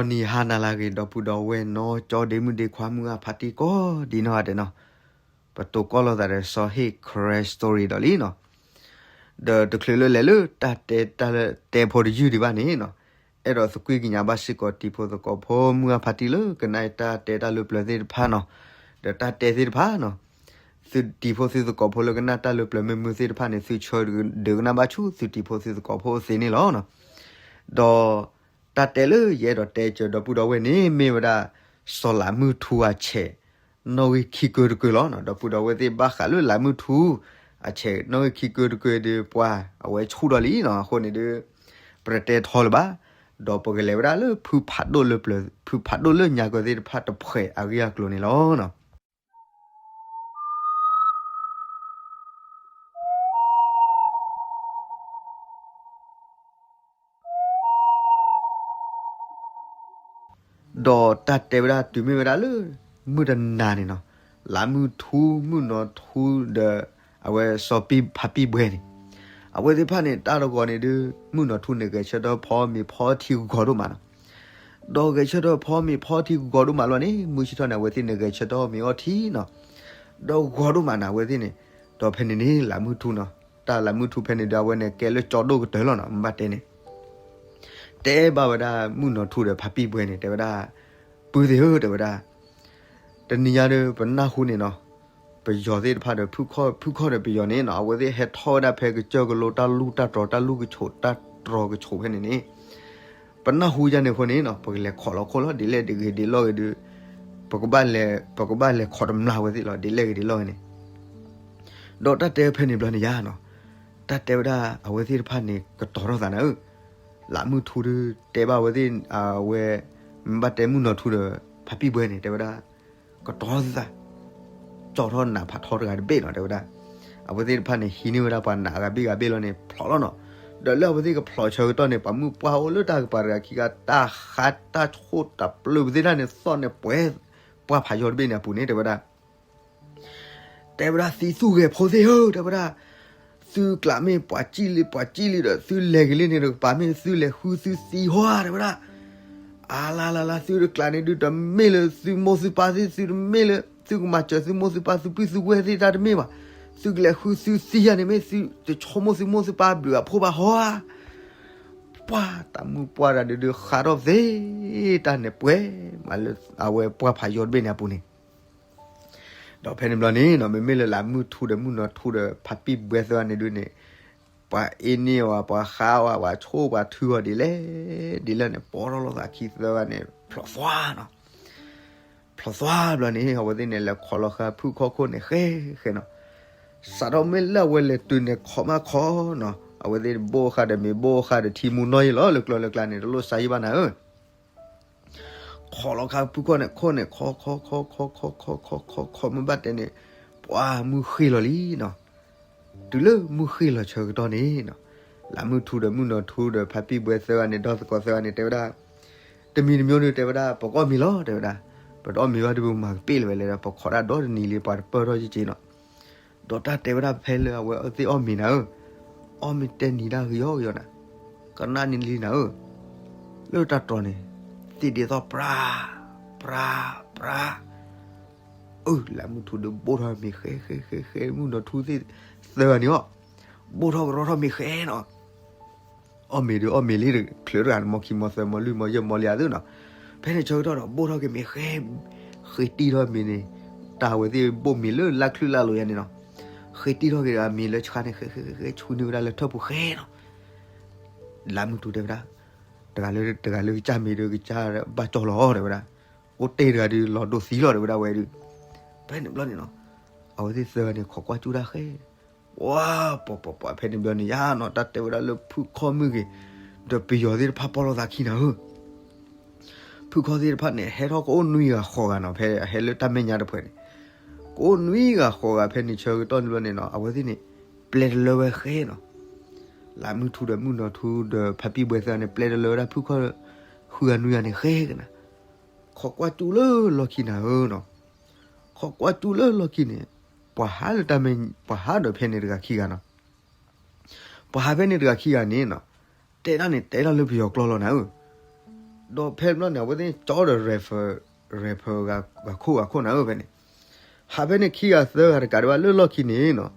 နံၤဟါနၤလၢအဂ့ၤ ဒီပုၢ်ဒီဝဲၢ်နီၢ်ကၠီဒ့မုၣ်ဒ့ခွါ မုၢ်ဂၢ်ဖါတံၢ်ကိးဒံနီၢ်ဂၤဒဲးနီၤ, ပတိၤကီၢ်လိာ်သးဒီးစီၤဟ့ၣ် Karen Story ဒီးလံနီၤ, ဒီးတချုးလၢလဲၤလၢတၢ်တဲတၢ်လၢတဲဖိတယုၢ်ဒံးဘၣ်န့ၣ်နီၤ, အဲၣ်ဒိးသကွံာ်ကညးဘၣ်စ့ၢ်ကီးတံၤဖိသကိးဖိ မုၢ်ဂၢ်ဖါတံၢ်လၢကနၣ်တၢ်တဲတၢ်လၢပျၢၤသ့ၣ်တဖၣ်နီၤ, ဒီးတၢ်တဲသ့ၣ်တဖၣ်နီၤ, သုတံၤဖိသုသကိးဖိလၢကနၣ်တၢ်လၢပျၢၤမုာ်မုာ်သ့ၣ်တဖၣ်န့ၣ် သုဆၢဒုးကနၣ်ဘၣ်ဆူသုတံၤဖိသုသကိးဖိသ့န့ၣ်လီၤ. ဒီးတၢ်တဲလၢယအဲၣ်ဒိးတဲစၢၤဒီပုၢ်ဒီဝဲၢ်န့ၣ် မ့ၢ်ဝဲဒၣ် စီၤလးမုၢ်ထူအဆဲး နီၣ်ဂံၢ်ခံကၢတကၢလီၤ. ဒီပုၢ်ဒီဝဲၢ်သ့ၣ်ဘၣ်ဃးလၢလးမုၢ်ထူ အဆဲးနီၣ်ဂံၢ်ခံကၢတကၢဒီး ပှၤအဝဲဆူၣ်ဒီးလံနီၤ, အဃိန့ၣ်ဒီး ပတတဲထီလၢၤဘၣ်, ဒီးပကလဲၤဝဲဒၣ်လၢဖုဖးဒိၣ်လၢပျၢၤ ဖုဖးဒိၣ်လၢညါကၢသ့ၣ်တဖၣ်တဖှဲးအဂ့ၢ်အကျိၤန့ၣ်လီၤ. ဒီးတၢ်တဲဝဲဒၣ်တုၤမ့ၢ်ဝဲဒၣ်လၢ မုၢ်တနၤန့ၣ်နီၤ, လးမုၢ်ထူ မုၣ်နီၤထူဒီး အဝဲစီၤဖါပံၣ်ဘှဲန့ၣ်, အဝဲသ့ၣ်တဖၣ်န့ၣ် တၢ်တဂီၤန့ၣ်ဒီး မုၣ်နီၤထူန့ၣ် ဂဲၤဆၢထၢၣ်ဖီမ့ၤဖီထံဂီၤဒိၣ်မးနီၤ, ဒီးဂဲၤဆၢထၢၣ်ဖီမ့ၤဖီထံဂီၤဒိၣ်မးလီၤန့ၣ် မုၢ်ဆ့ၣ်ထီၣ်န့ၣ် အဝဲသ့ၣ်န့ၣ်ဂဲၤဆၢထၢၣ်မ့ၤအီထံနီၤ, ဒီးဂီၤဒိၣ်မးန့ၣ် အဝဲသ့ၣ်န့ၣ်, ဒီးဖဲန့ၣ်န့ၣ် လးမုၢ်ထူနီၤ, တၢ်လးမုၢ်ထူဖဲန့ၣ်ဒီး အဝဲန့ၣ်ကဲလၢကၠီဒိၣ်ကတၢၢ်လီၤနီၤ, မ့ၢ်ဘၣ်တဲန့ၣ် တဲဘၣ်ဝဲဒၣ်မုၣ်နီၤထူဒီးဖါပံၣ်ဘှဲန့ၣ် တဲဝဲဒၣ်, ပုၢ်သ့ၣ်ဧၢ တဲဝဲဒၣ်, တနံၤညါဒီး ပနၢ်ဟူန့ၣ်နီၤ, ပယီၤသ့ၣ်တဖၣ်ဒီး ဖုခီၣ်ဒီးပယီၤန့ၣ်နီၤ အဝဲသ့ၣ်ဟဲထီၣ်ဝဲဒၣ်ဖဲကစၢၢ်ကလိတၢ်လူၢ်တၢ်တြီၤ တၢ်လူၢ်ကဆိးတၢ်တြီၤကဆိးဖဲန့ၣ်န့ၣ်, ပနၢ်ဟူယါန့ၣ်အဃိန့ၣ်နီၤ ပကလဲၤခိးလီၤခိၣ်လီၤ ဒ်လဲၣ်ဒ်ဂ့ၤဒ်လဲၣ်ဂ့ၤဒီး ပကဘၣ်လဲၤ ပကဘၣ်လဲၤခိးတမျၢ်ဝဲသ့ၣ်လီၤ ဒ်လဲၣ်ဂ့ၤဒ်လဲၣ်ဂ့ၤန့ၣ် ဒီးတၢ်တဲဖဲန့ၣ်ဘျီန့ၣ်ယါနီၤ, တၢ်တဲဝဲဒၣ်အဝဲသ့ၣ်တဖၣ်န့ၣ် ကတီၤထီၣ်သးနၤဧၢ, လးမုၢ်ထူဒီးတဲဘၣ်ဝဲသ့ၣ် အဝဲ မ့ၢ်ဘၣ်တဲမုၣ်နီၤထူဒီး ဖါပံၣ်ဘှဲန့ၣ် တဲဝဲဒၣ်, ကတီၤသး, ကၠီထီၣ်နးဖးထီတဂၤတဘ့ၣ်နီၤ တဲဝဲဒၣ်, အဝဲသ့ၣ်တဖၣ်န့ၣ် ဟံးန့ၢ်ဝဲဒၣ်ပှၤနးအဂၤဘ့ၣ်ဂၤဘ့ၣ်လီၤန့ၣ် ဖျိးလီၤနီၤ, ဒီးလၢအဝဲသ့ၣ်ကဖျိးဆၢကတီၢ်န့ၣ် ပှၤမုၣ်ပှၢ်အိၣ်လၢတၢ်ကပၤတဂၤခံဂၤ တၢ်ဃါတၢ်ဆိၣ်တၢ်ပျုၢ်ပသ့ၣ်တဖၣ်န့ၣ် သီၣ်န့ၣ်ပှဲၤ ပှၢ်ဖးယီၤတဘ့ၣ်န့ၣ်အပူၤန့ၣ် တဲဝဲဒၣ် တဲဝဲဒၣ်သံသူၣ်ဂဲၤဖိသ့ၣ်ဧၢ တဲဝဲဒၣ်, သုကျးမ့ၢ်ပှၤကံၣ်လံပှၤကံၣ်လံဒီး သုလဲၤက့ၤလံန့ၣ်တကပၤမ့ၢ်သုလဲၤဃုသုသံဟီဧါ တဲဝဲဒၣ်, အလါလါလါ သုတကျးန့ၣ်ဒုးတမ့ၢ်လၢသုမိၢ်သုပၢ်သ့ၣ် သုတမ့ၢ်လၢ သုကမၤစၢၤသုမိၢ်သုပၢ်သုပုၢ်သုဝဲၢ်သ့ၣ်တၢ်တမ့ၢ်ဘၣ်, သုကလဲၤဃုသုသံယါန့ၣ်မ့ၢ် သုတဆိကမိၣ်သုမိၢ်သုပၢ်ဘျုးအဖိဘၣ်ဟီဧါ ပှၤတၢ်မုၢ်ပှၢ်တၢ်ဒုးဒုးဃးထီၣ်သ့, တၢ်န့ၣ်ပှဲၤမးလၢအဝဲပှၢ်ဖးယီၤတဘ့ၣ်န့ၣ်အပူၤန့ၣ်, ဒီးဖဲန့ၣ်ဘျီန့ၣ်နီၤ မ့မ့ၢ်လၢလးမုၢ်ထူဒီးမုၣ်နီၤထူဒီးဖါပံၣ်ဘှဲသၢဂၤန့ၣ်ဒုးန့ၣ်, ပှၤအ့န့ၢ်အီၤ ပှၤဃါအီၤ ပှၤဆိၣ်ပှၤထုအီၤဒ်လဲၣ်, ဒ်လဲၣ်န့ၣ် ပိာ်ထီၣ်လိာ်သးခံသၢဂၤန့ၣ် ဖျိးသွါနီၤ ဖျိးသွါဘျီန့ၣ် အဝဲသ့ၣ်န့ၣ် လဲၤခိးလီၤဃာ်ဖုၣ်ခီၣ်ခိၣ်န့ၣ် ဃဲဃဲနီၤ, စးထီၣ်မ့ၢ်လၢအဝဲလဲၤတုၤန့ၣ်ခိးမးခိးနီၤ အဝဲသ့ၣ်ဘိၣ်ဃာ်ဒီးမ့ၤဘိၣ်ဃာ်ဒီးထံမူနီၢ်ယံၤလီၤ လၢကျိလၢကျါန့ၣ် တလိၣ်စါယံၤဘၣ်နၤဧၢ, ခိးလီၤဃာ်ဖုၣ်ခီၣ်န့ၣ် ခိၣ်န့ၣ် ခိးခိးခိးခိးခိးခိးခိးခိးခိး မ့ၢ်ဘၣ်တဲန့ၣ် ပှၤမုၢ်ဃ့ၢ်လီၤလံနီၤ, တုၤလၢမုၢ်ဃ့ၢ်လီၤဆၢကတီၢ်န့ၣ်နီၤ, လးမုၢ်ထူဒီးမုၣ်နီၤထူဒီးဖါပံၣ်ဘှဲသၢဂၤန့ၣ် ဒီသကိးသၢဂၤန့ၣ် တဲဝဲဒၣ် တမံၤတမံၤဒီး တဲဝဲဒၣ် ပကအီၣ်မ့ၤလီၤ တဲဝဲဒၣ်, ပတအီၣ်မ့ၤဘၣ်ဒီး ပမၤကပ့ၣ်လၢၤဝဲလဲၣ်ဒီး ပခိးဒၣ်ဒီတနံၤလံ ပှၤတပၢၢ်ထီၣ်ကက့နီၤ, ဒီးတၢ်တဲဝဲဒၣ်ဖဲလၢအဝဲသ့ၣ်အီၣ်မ့ၤနၤဧၢ, အီၣ်မ့ၤတဲနံၤဒၣ်ကယီကယီနၤ, ကနၣ်န့ၣ်လံနၤဧၢ, လၢတၢ်တြီၤန့ၣ် သ့ၣ်ဒ်သိးပြၢ ပြၢ ပြၢ အၢ လးမုၢ်ထူဒီးဘိၣ်ထီၣ်မ့ၤဃဲဃဲဃဲဃဲ မုၣ်နီၤထူသ့ၣ်သၢဂၤန့ၣ်အီၤ, ဘိၣ်ထီၣ်ကရီထီၣ်မ့ၤဃဲနီၤ, အီၣ်မ့ၤဒီးအီၣ်မ့ၤလံ ချုးတဂၤ မီခံမီသၢမီလွံၢ်မီယဲၢ်မီလံဧါသုနီၤ, ဖဲန့ၣ်ဆၢကတီၢ်ဒီး ဘိၣ်ထီၣ်က့ၤမ့ၤဃဲ, ဃ့တံၢ်ထီၣ်မ့ၤန့ၣ်, တၢ်အဝဲသ့ၣ်ဘိၣ်မ့ၤလၢလါချုၣ်လါလိၤယါန့ၣ်နီၤ, ဃ့တံၢ်ထီၣ်က့ၤဒီးအမ့ၤလၢဆှါန့ၣ် ဃဲဃဲဃဲဃဲ ဆူန့ၢ်ဝဲဒၣ်လၢထၢၣ်ပူၤဃဲနီၤ လါမုၢ်ထူတဲဝဲဒၣ်, တဂၤလၢတဂၤလၢကစၢ်မ့ၤဒီးကစၢ်ဘၣ်ကၠီလီၤတဲဝဲဒၣ်, အိၣ်တ့ၢ်တဂၤဒီးလီၤဒိၣ်သံလီၤတဲဝဲဒၣ်ဝဲဒီး, ဖဲန့ၣ်ဘျီန့ၣ်နီၤ, အဝဲသ့ၣ်သၢဂၤန့ၣ် ခိးကွၢ်ကၠူၣ်တၢ်ဃဲ, ပှၤ ပှၤ ပှၤ ဖဲန့ၣ်ဘျီန့ၣ် ယါနီၤ တၢ်တဲဝဲဒၣ်လၢဖုၣ်ခီၣ်မုၢ်ဂ့ၤ, ဒီးပယီၤသ့ၣ်တဖၣ်ပီၢ်လိာ်သးခံနၤဧၢ ဖုၣ်ခီၣ်သ့ၣ်တဖၣ်န့ၣ် ဟဲထီၣ်ကအိၣ်နွံဂၤဃိးဂၤနီၤ ဖဲအဟဲလၢတၢ်မဲာ်ညါတဖှဲးန့ၣ်, ကအိၣ်နွံဂၤဃိးဂၤဖဲန့ၣ်ဆၢကတီၢ်န့ၣ်ဘျီန့ၣ်နီၤ အဝဲသ့ၣ်န့ၣ် ပျဲတလၢဝဲဃဲနီၤ, လါမုၢ်ထူဒီးမုၣ်နီၤထူဒီးဖါပံၣ်ဘှဲသၢဂၤန့ၣ် ပျဲတလၢဝဲဒၣ်ဖုၣ်ခီၣ်ဃုဂၤနွံဂၤန့ၣ်ဃဲကနၤ, ခိးကွၢ်ကၠူၣ်လၢလီၢ်ခံနၤဧၢနီၤ, ခိးကွၢ်ကၠူၣ်လၢလီၢ်ခံန့ၣ်, ပှၤဟးလၢတၢ်မဲာ်, ပှၤဟးဒီးဖဲန့ၣ်တဂၤခံဂၤနီၤ ပှၤဟးဖဲန့ၣ်တဂၤခံဂၤန့ၣ်နီၤ, တဲဒၣ်န့ၣ် တဲဒၣ်လၢပယီၤကျိာ်လီၤနၤဧၢ, ဒီးဖဲန့ၣ်ဘျီန့ၣ် အဝဲသ့ၣ်ကၠီဒီး rifle ဂၤခိၣ်ဂၤခိၣ်နၤဧၢဖဲန့ၣ်, ဟးဖဲန့ၣ်ခံဂၤသၢဂၤတကးဒံးဘၣ်လၢလီၢ်ခံန့ၣ်နီၤ,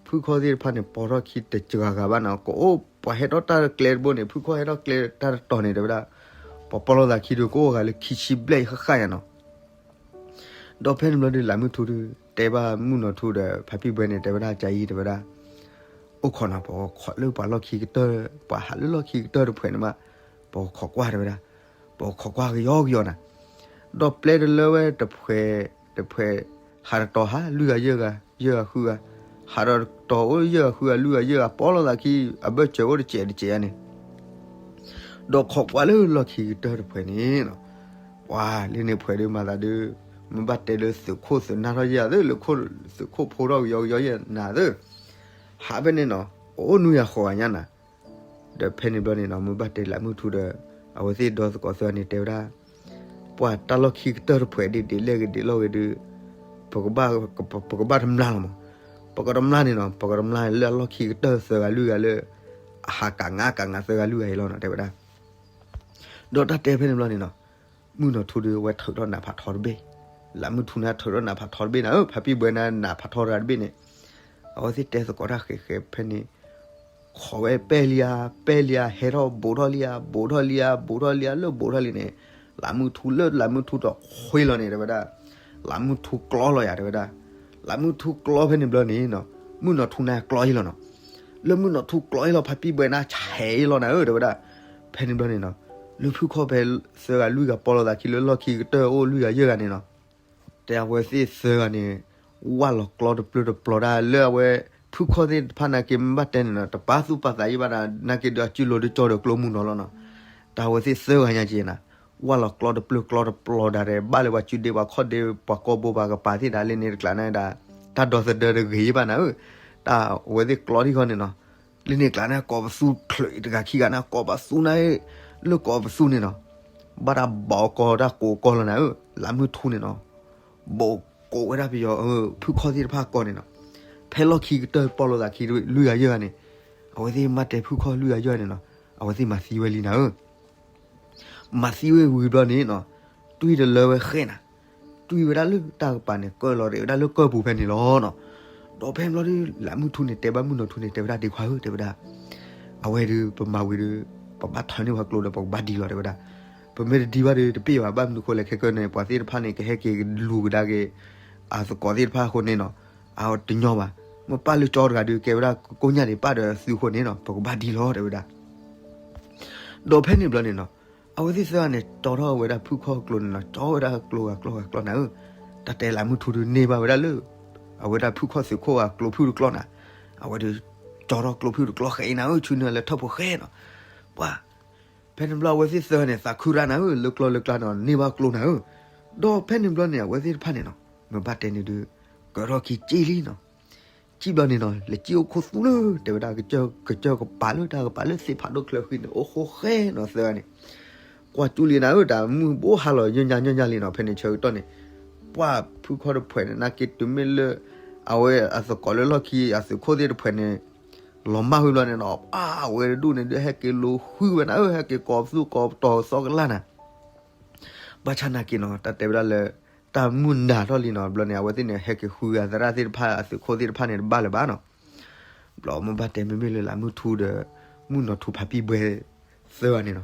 ဖုခီၣ်သ့ၣ်တဖၣ်န့ၣ် ပိာ်ထီၣ်ခံတစှၤဂၤဘၣ်နီၤ, ကအိၣ်ပှၤဟဲထီၣ်တၢ်ကျဲတဘိန့ၣ် ဖုခီၣ်ဟဲထီၣ်ကျဲတၢ်တတီၤန့ၣ် တဲဝဲဒၣ်, ပှၤပီၢ်လိာ်သးခံဒီး ကအိၣ်ဂၤလၢခံဆံဘျဲၣ်ဃၣ်ဃၣ်ညါနီၤ. ဒီးဖဲန့ၣ်ဘျီဒီး လးမုၢ်ထူဒီး တဲဘၣ်မုၢ်နီၢ်ထူဒီး ဖါပံၣ်ဘှဲန့ၣ် တဲဝဲဒၣ် ကၢအံၤ တဲဝဲဒၣ်, အိၣ်ခိးနီၤ ပခိးလၢပှၤလီၢ်ခံကတၢၢ်, ပှၤဟးလၢလီၢ်ခံကတၢၢ်တဖှဲးန့ၣ်မး, ပခိးကွၢ် တဲဝဲဒၣ်, ပခိးကွၢ်ကယီကယီနၤ. ဒီးပျဲတလၢဝဲတဖှဲး, တဖှဲး, ဟးတတီၤဟး လွံၢ်ဂၤယဲၢ်ဂၤ, ယဲၢ်ဂၤဃုဂၤ, ဟးတတီၤအိၣ်ယဲၢ်ဂၤဃုဂၤ လွံၢ်ဂၤယဲၢ်ဂၤ ပီၢ်လိာ်သးခံ အဘၢၣ်စၢၤအိၣ်တစဲးတစဲးဧါန့ၣ် ဒီးခိးကွၢ်လၢလီၢ်ခံကတၢၢ်တဖှဲးန့ၣ်နီၤ, ပှၤလၢန့ၣ်ဖှဲးဒီးမၤသးဒီး မ့ၢ်ဘၣ်တဲလၢသုးခိၣ်သုးနၢ်ထီၣ်ယဲၢ်ဧါသၢ, လၢသုးခိၣ်ဖိထီၣ်ကယီကယီယဲၢ်နၤသၢ, ဟးဖဲန့ၣ်နီၤ, အိၣ်နွံဂၤဃိးဂၤညါနၤ. ဒီးဖဲန့ၣ်ဘျီန့ၣ်နီၤ မ့ၢ်ဘၣ်တဲလးမုၢ်ထူဒီး အဝဲသ့ၣ်ဒီသကိးသၢဂၤန့ၣ် တဲဝဲဒၣ်, ပှၤတၢ်လီၢ်ခံကတၢၢ်တဖှဲးဒ်ဒ်လဲၣ်ဂ့ၤဒ်လဲၣ်ဂ့ၤဒီး ပကဘၣ်, ပကဘၣ်တမျၢ်လီၤမး, ပကတမျၢ်န့ၣ်နီၤ ပကတမျၢ်လၢအလီၢ်ခံကတၢၢ်သၢဂၤလွံၢ်ဂၤလၢ အဟးကးငါကးငါသၢဂၤလွံၢ်ဂၤအံၤလီၤနီၤ တဲဝဲဒၣ်. ဒီးတၢ်တဲဖဲန့ၣ်ဘျီန့ၣ်နီၤ, မုၢ်နီၢ်ထူဒီးအဝဲထုးထီၣ်နးဖးထီတဘ့ၣ်, လးမုၢ်ထူန့ၣ်ထုးထီၣ်နးဖးထီတဘ့ၣ်နၤဧၢ, ဖါပံၣ်ဘှဲန့ၣ်နးဖးထီတဂၤတဘ့ၣ်န့ၣ်, အဝဲသ့ၣ်တဲသကိးတၢ်ဃဲးဃဲးဖဲန့ၣ် ခိးဝဲပဲလံဧါ, ပဲလံဧါ, ဟဲထီၣ်ဘူးထီၣ်လံဧါ, ဘူးထီၣ်လံဧါ, ဘူးထီၣ်လံဧါ, လၢဘူးထီၣ်လံန့ၣ်, လးမုၢ်ထူလၢလးမုၢ်ထူဒီးခွ့လီၤန့ၣ် တဲဝဲဒၣ်, လးမုၢ်ထူကျီလီၤယၤ တဲဝဲဒၣ်. လးမုၢ်ထူကျီဖဲန့ၣ်ဘျီန့ၣ်နီၤ, မုၢ်နီၢ်ထူန့ၣ်ကျီအံၤလီၤနီၤ. လၢမုၢ်နီၢ်ထူကျီအံၤလီၤ ဖါပံၣ်ဘှဲန့ၣ်ဆဲးအံၤလီၤနၤဧၢ တဲဝဲဒၣ်. ဖဲန့ၣ်ဘျီန့ၣ်နီၤ, လၢဖုခီၣ်ဖဲသၢဂၤလွံၢ်ဂၤပီၢ်လိာ်သးခံလၢလီၢ်ခံကတၢၢ်အိၣ်လွံၢ်ဂၤယဲၢ်ဂၤန့ၣ်နီၤ တဲအဝဲသ့ၣ်သၢဂၤန့ၣ် ဝၢ်လီၤကျီတပျၢၤတပျီၤဒၣ်လၢအဝဲ ဖုခီၣ်သ့ၣ်တဖၣ်နာ်က့မ့ၢ်ဘၣ်တဲန့ၣ်နီၤ တပာ်သူၣ်ပာ်သးယံၣ်ဘၣ်ဒၣ် နာ်က့ဒီးအစုလိၤဒုးကၠီဒီးကျိမုၢ်နီၢ်လီၤနီၤ. တၢ်အဝဲသ့ၣ်သၢဂၤညါက့ၤနၤ ဝၢ်လီၤကျီတပျၢၤကျီတပျီၤဒၣ်ဒီး ဘၣ်လၢပှၤစုဒ့ပှၤခီၣ်ဒ့ပှၤကီၢ်ဘိပှၤကပၤသ့ၣ်ဒၣ်လၢန့ၣ်တကျးန့ၣ်ဒၣ် တၢ်ဒီသဒၢတဂ့ၤယံၣ်ဘၣ်နၤဧၢ. တၢ်အဝဲသ့ၣ်ကျီထံဃီန့ၣ်နီၤ လၢန့ၣ်ကျါန့ၣ် ကိးပသူချုးတဂၤခံဂၤန့ၣ် ကိးပသူန့ၣ် လၢကိးပသူန့ၣ်နီၤ ဘၣ်တၢ်ဘီကီတၢ်ကိးကီလီၤနၤဧၢ. လးမုၢ်ထူန့ၣ်နီၤ ဘိးကိးဝဲဒၣ်ပယီၤ ဖုခီၣ်သ့ၣ်တဖၣ်ကိးန့ၣ်နီၤ ဖဲလီၢ်ခံကတၢၢ်ပီၢ်လိာ်သးခံလွံၢ်ဂၤယဲၢ်ဂၤန့ၣ် အဝဲသ့ၣ်မ့ၢ်တဲဖုခီၣ်လွံၢ်ဂၤယဲၢ်ဂၤန့ၣ်နီၤ အဝဲသ့ၣ်မၤသံဝဲလံနၤဧၢ. မၤသံဝဲဝံၤဘျီန့ၣ်နီၤ တွံၢ်တလၢဝဲဃဲၣ်နၤ တွံၢ်ဝဲဒၣ်လၢတၢ်ကပၤန့ၣ် ကၢၢ်လီၤရ့းဝဲဒၣ်လၢကၢၢ်ပူၤဖဲန့ၣ်လီၤနီၤ. ဒီးဖဲန့ၣ်ဘျီဒီး လးမုၢ်ထူန့ၣ် တဲဘၣ်မုၢ်နီၢ်ထူန့ၣ် တဲဝဲဒၣ်ဒ့ခွါဧၢ တဲဝဲဒၣ် အဝဲဒီး ပမၤဝံၤဒီး ပဘၣ်ထၢန့ၢ်ပှၤကျိဒီး ပကဘၣ်ဒံလီၤ တဲဝဲဒၣ်. ပမ့ၢ်တဒံဘၣ်ဒီး တပ့ၢ်ဘၣ် ဘၣ်မနုၤဃိလဲၣ် ခဲကနံၣ်န့ၣ် ပှၤသ့ၣ်တဖၣ်န့ၣ် ကဟဲက့ၤလူၤကဒါက့ၤ အသကိးသ့ၣ်တဖၣ်အဃိန့ၣ်နီၤ အတညီဘၣ်. မ့ၢ်ပၢ်လၢကၠီတဂၤဒီး ကဲဝဲဒၣ်ကိညၣ်ဒံး ပၢ်ဒီးသုအဃိန့ၣ်နီၤ ပကဘၣ်ဒံလီၤ တဲဝဲဒၣ်. ဒီးဖဲန့ၣ်ဘျီန့ၣ်နီၤ အဝဲသ့ၣ်သၢဂၤန့ၣ် ကၠီထီၣ်ဝဲဒၣ်ဖုခီၣ်ကျိန့ၣ်နီၤ ကၠီဝဲဒၣ်ကျိဂၤကျီဂၤကျီနၤဧၢ. တၢ်တဲလးမုၢ်ထူဒီးန့ၢ်ဘၣ်ဝဲဒၣ်လၢ အဝဲဒၣ်ဖုခီၣ်သုးခိၣ်ဂၤကျိဖုၣ်တကျီနၤ အဝဲဒီး ကၠီထီၣ်ကျိဖုၣ်တကျီဃဲအံၤနၤဧၢ ဆူနုာ်လၢထၢၣ်ဖိဃဲနီၤ ပှၤ ဖဲန့ၣ်ဘျီအဝဲသ့ၣ်သၢဂၤန့ၣ် သးခုရၣ်နၤဧၢ လၢကျီလၢကျါန့ၣ် န့ၢ်ဘၣ်ကျိနၤဧၢ. ဒီးဖဲန့ၣ်ဘျီန့ၣ် အဝဲသ့ၣ်တဖၣ်န့ၣ်နီၤ မ့ၢ်ဘၣ်တဲန့ၣ်ဒီး ကၢထီၣ်ခံစ့လံနီၤ စံၣ်ဘျီန့ၣ်နီၤ လဲၤစံၣ်အိၣ်ခိၣ်သူလၢ တဲဝဲဒၣ် ကစၢၢ်ကပၤလၢတၢ်ကပၤလၢသ့ၣ်ဖးဒိၣ်ချၢဃံန့ၣ် အိၣ်ဃိဃဲနီၤ သၢဂၤန့ၣ် ကွၢ်ကၠူလံနၤဧၢ တၢ်မုၢ်ဘိဟါလီၤ ညီညီညီညီလံနီၤ ဖဲန့ၣ်ဆၢကတီၢ်န့ၣ် ပှၤဖုခီၣ်တဖှဲးန့ၣ် နာ်က့တုၤမ့ၢ်လၢ အဝဲအသကိးလၢလီၢ်ခံ အသုးခိၣ်သ့ၣ်တဖှဲးန့ၣ် လီၤမၢ်ဝံၤဘျီန့ၣ်နီၤ ပှၤအဝဲတဒူၣ်န့ၣ်ဒီး ဟဲက့ၤလူၤဃုဝဲနၤဧၢ ဟဲက့ၤကိးပသူကိးပတီၤသီကလၢ်နၤ ဘၣ်ဆၣ်နာ်က့နီၤ တၢ်တဲဝဲဒၣ်လၢ တၢ်မုၢ်နၤထီၣ်လံနီၤ ဘျီန့ၣ် အဝဲသ့ၣ်န့ၣ် ဟဲက့ၤဃုဂၤသရၣ်သ့ၣ်တဖၣ် အသုးခိၣ်သ့ၣ်တဖၣ်န့ၣ် တဘၣ်လၢၤဘၣ်နီၤ ဘျီမ့ၢ်ဘၣ်တဲမ့မ့ၢ်လၢလးမုၢ်ထူဒီး မုၢ်နီၢ်ထူဖးပံၣ်ဘှဲသၢဂၤန့ၣ်နီၤ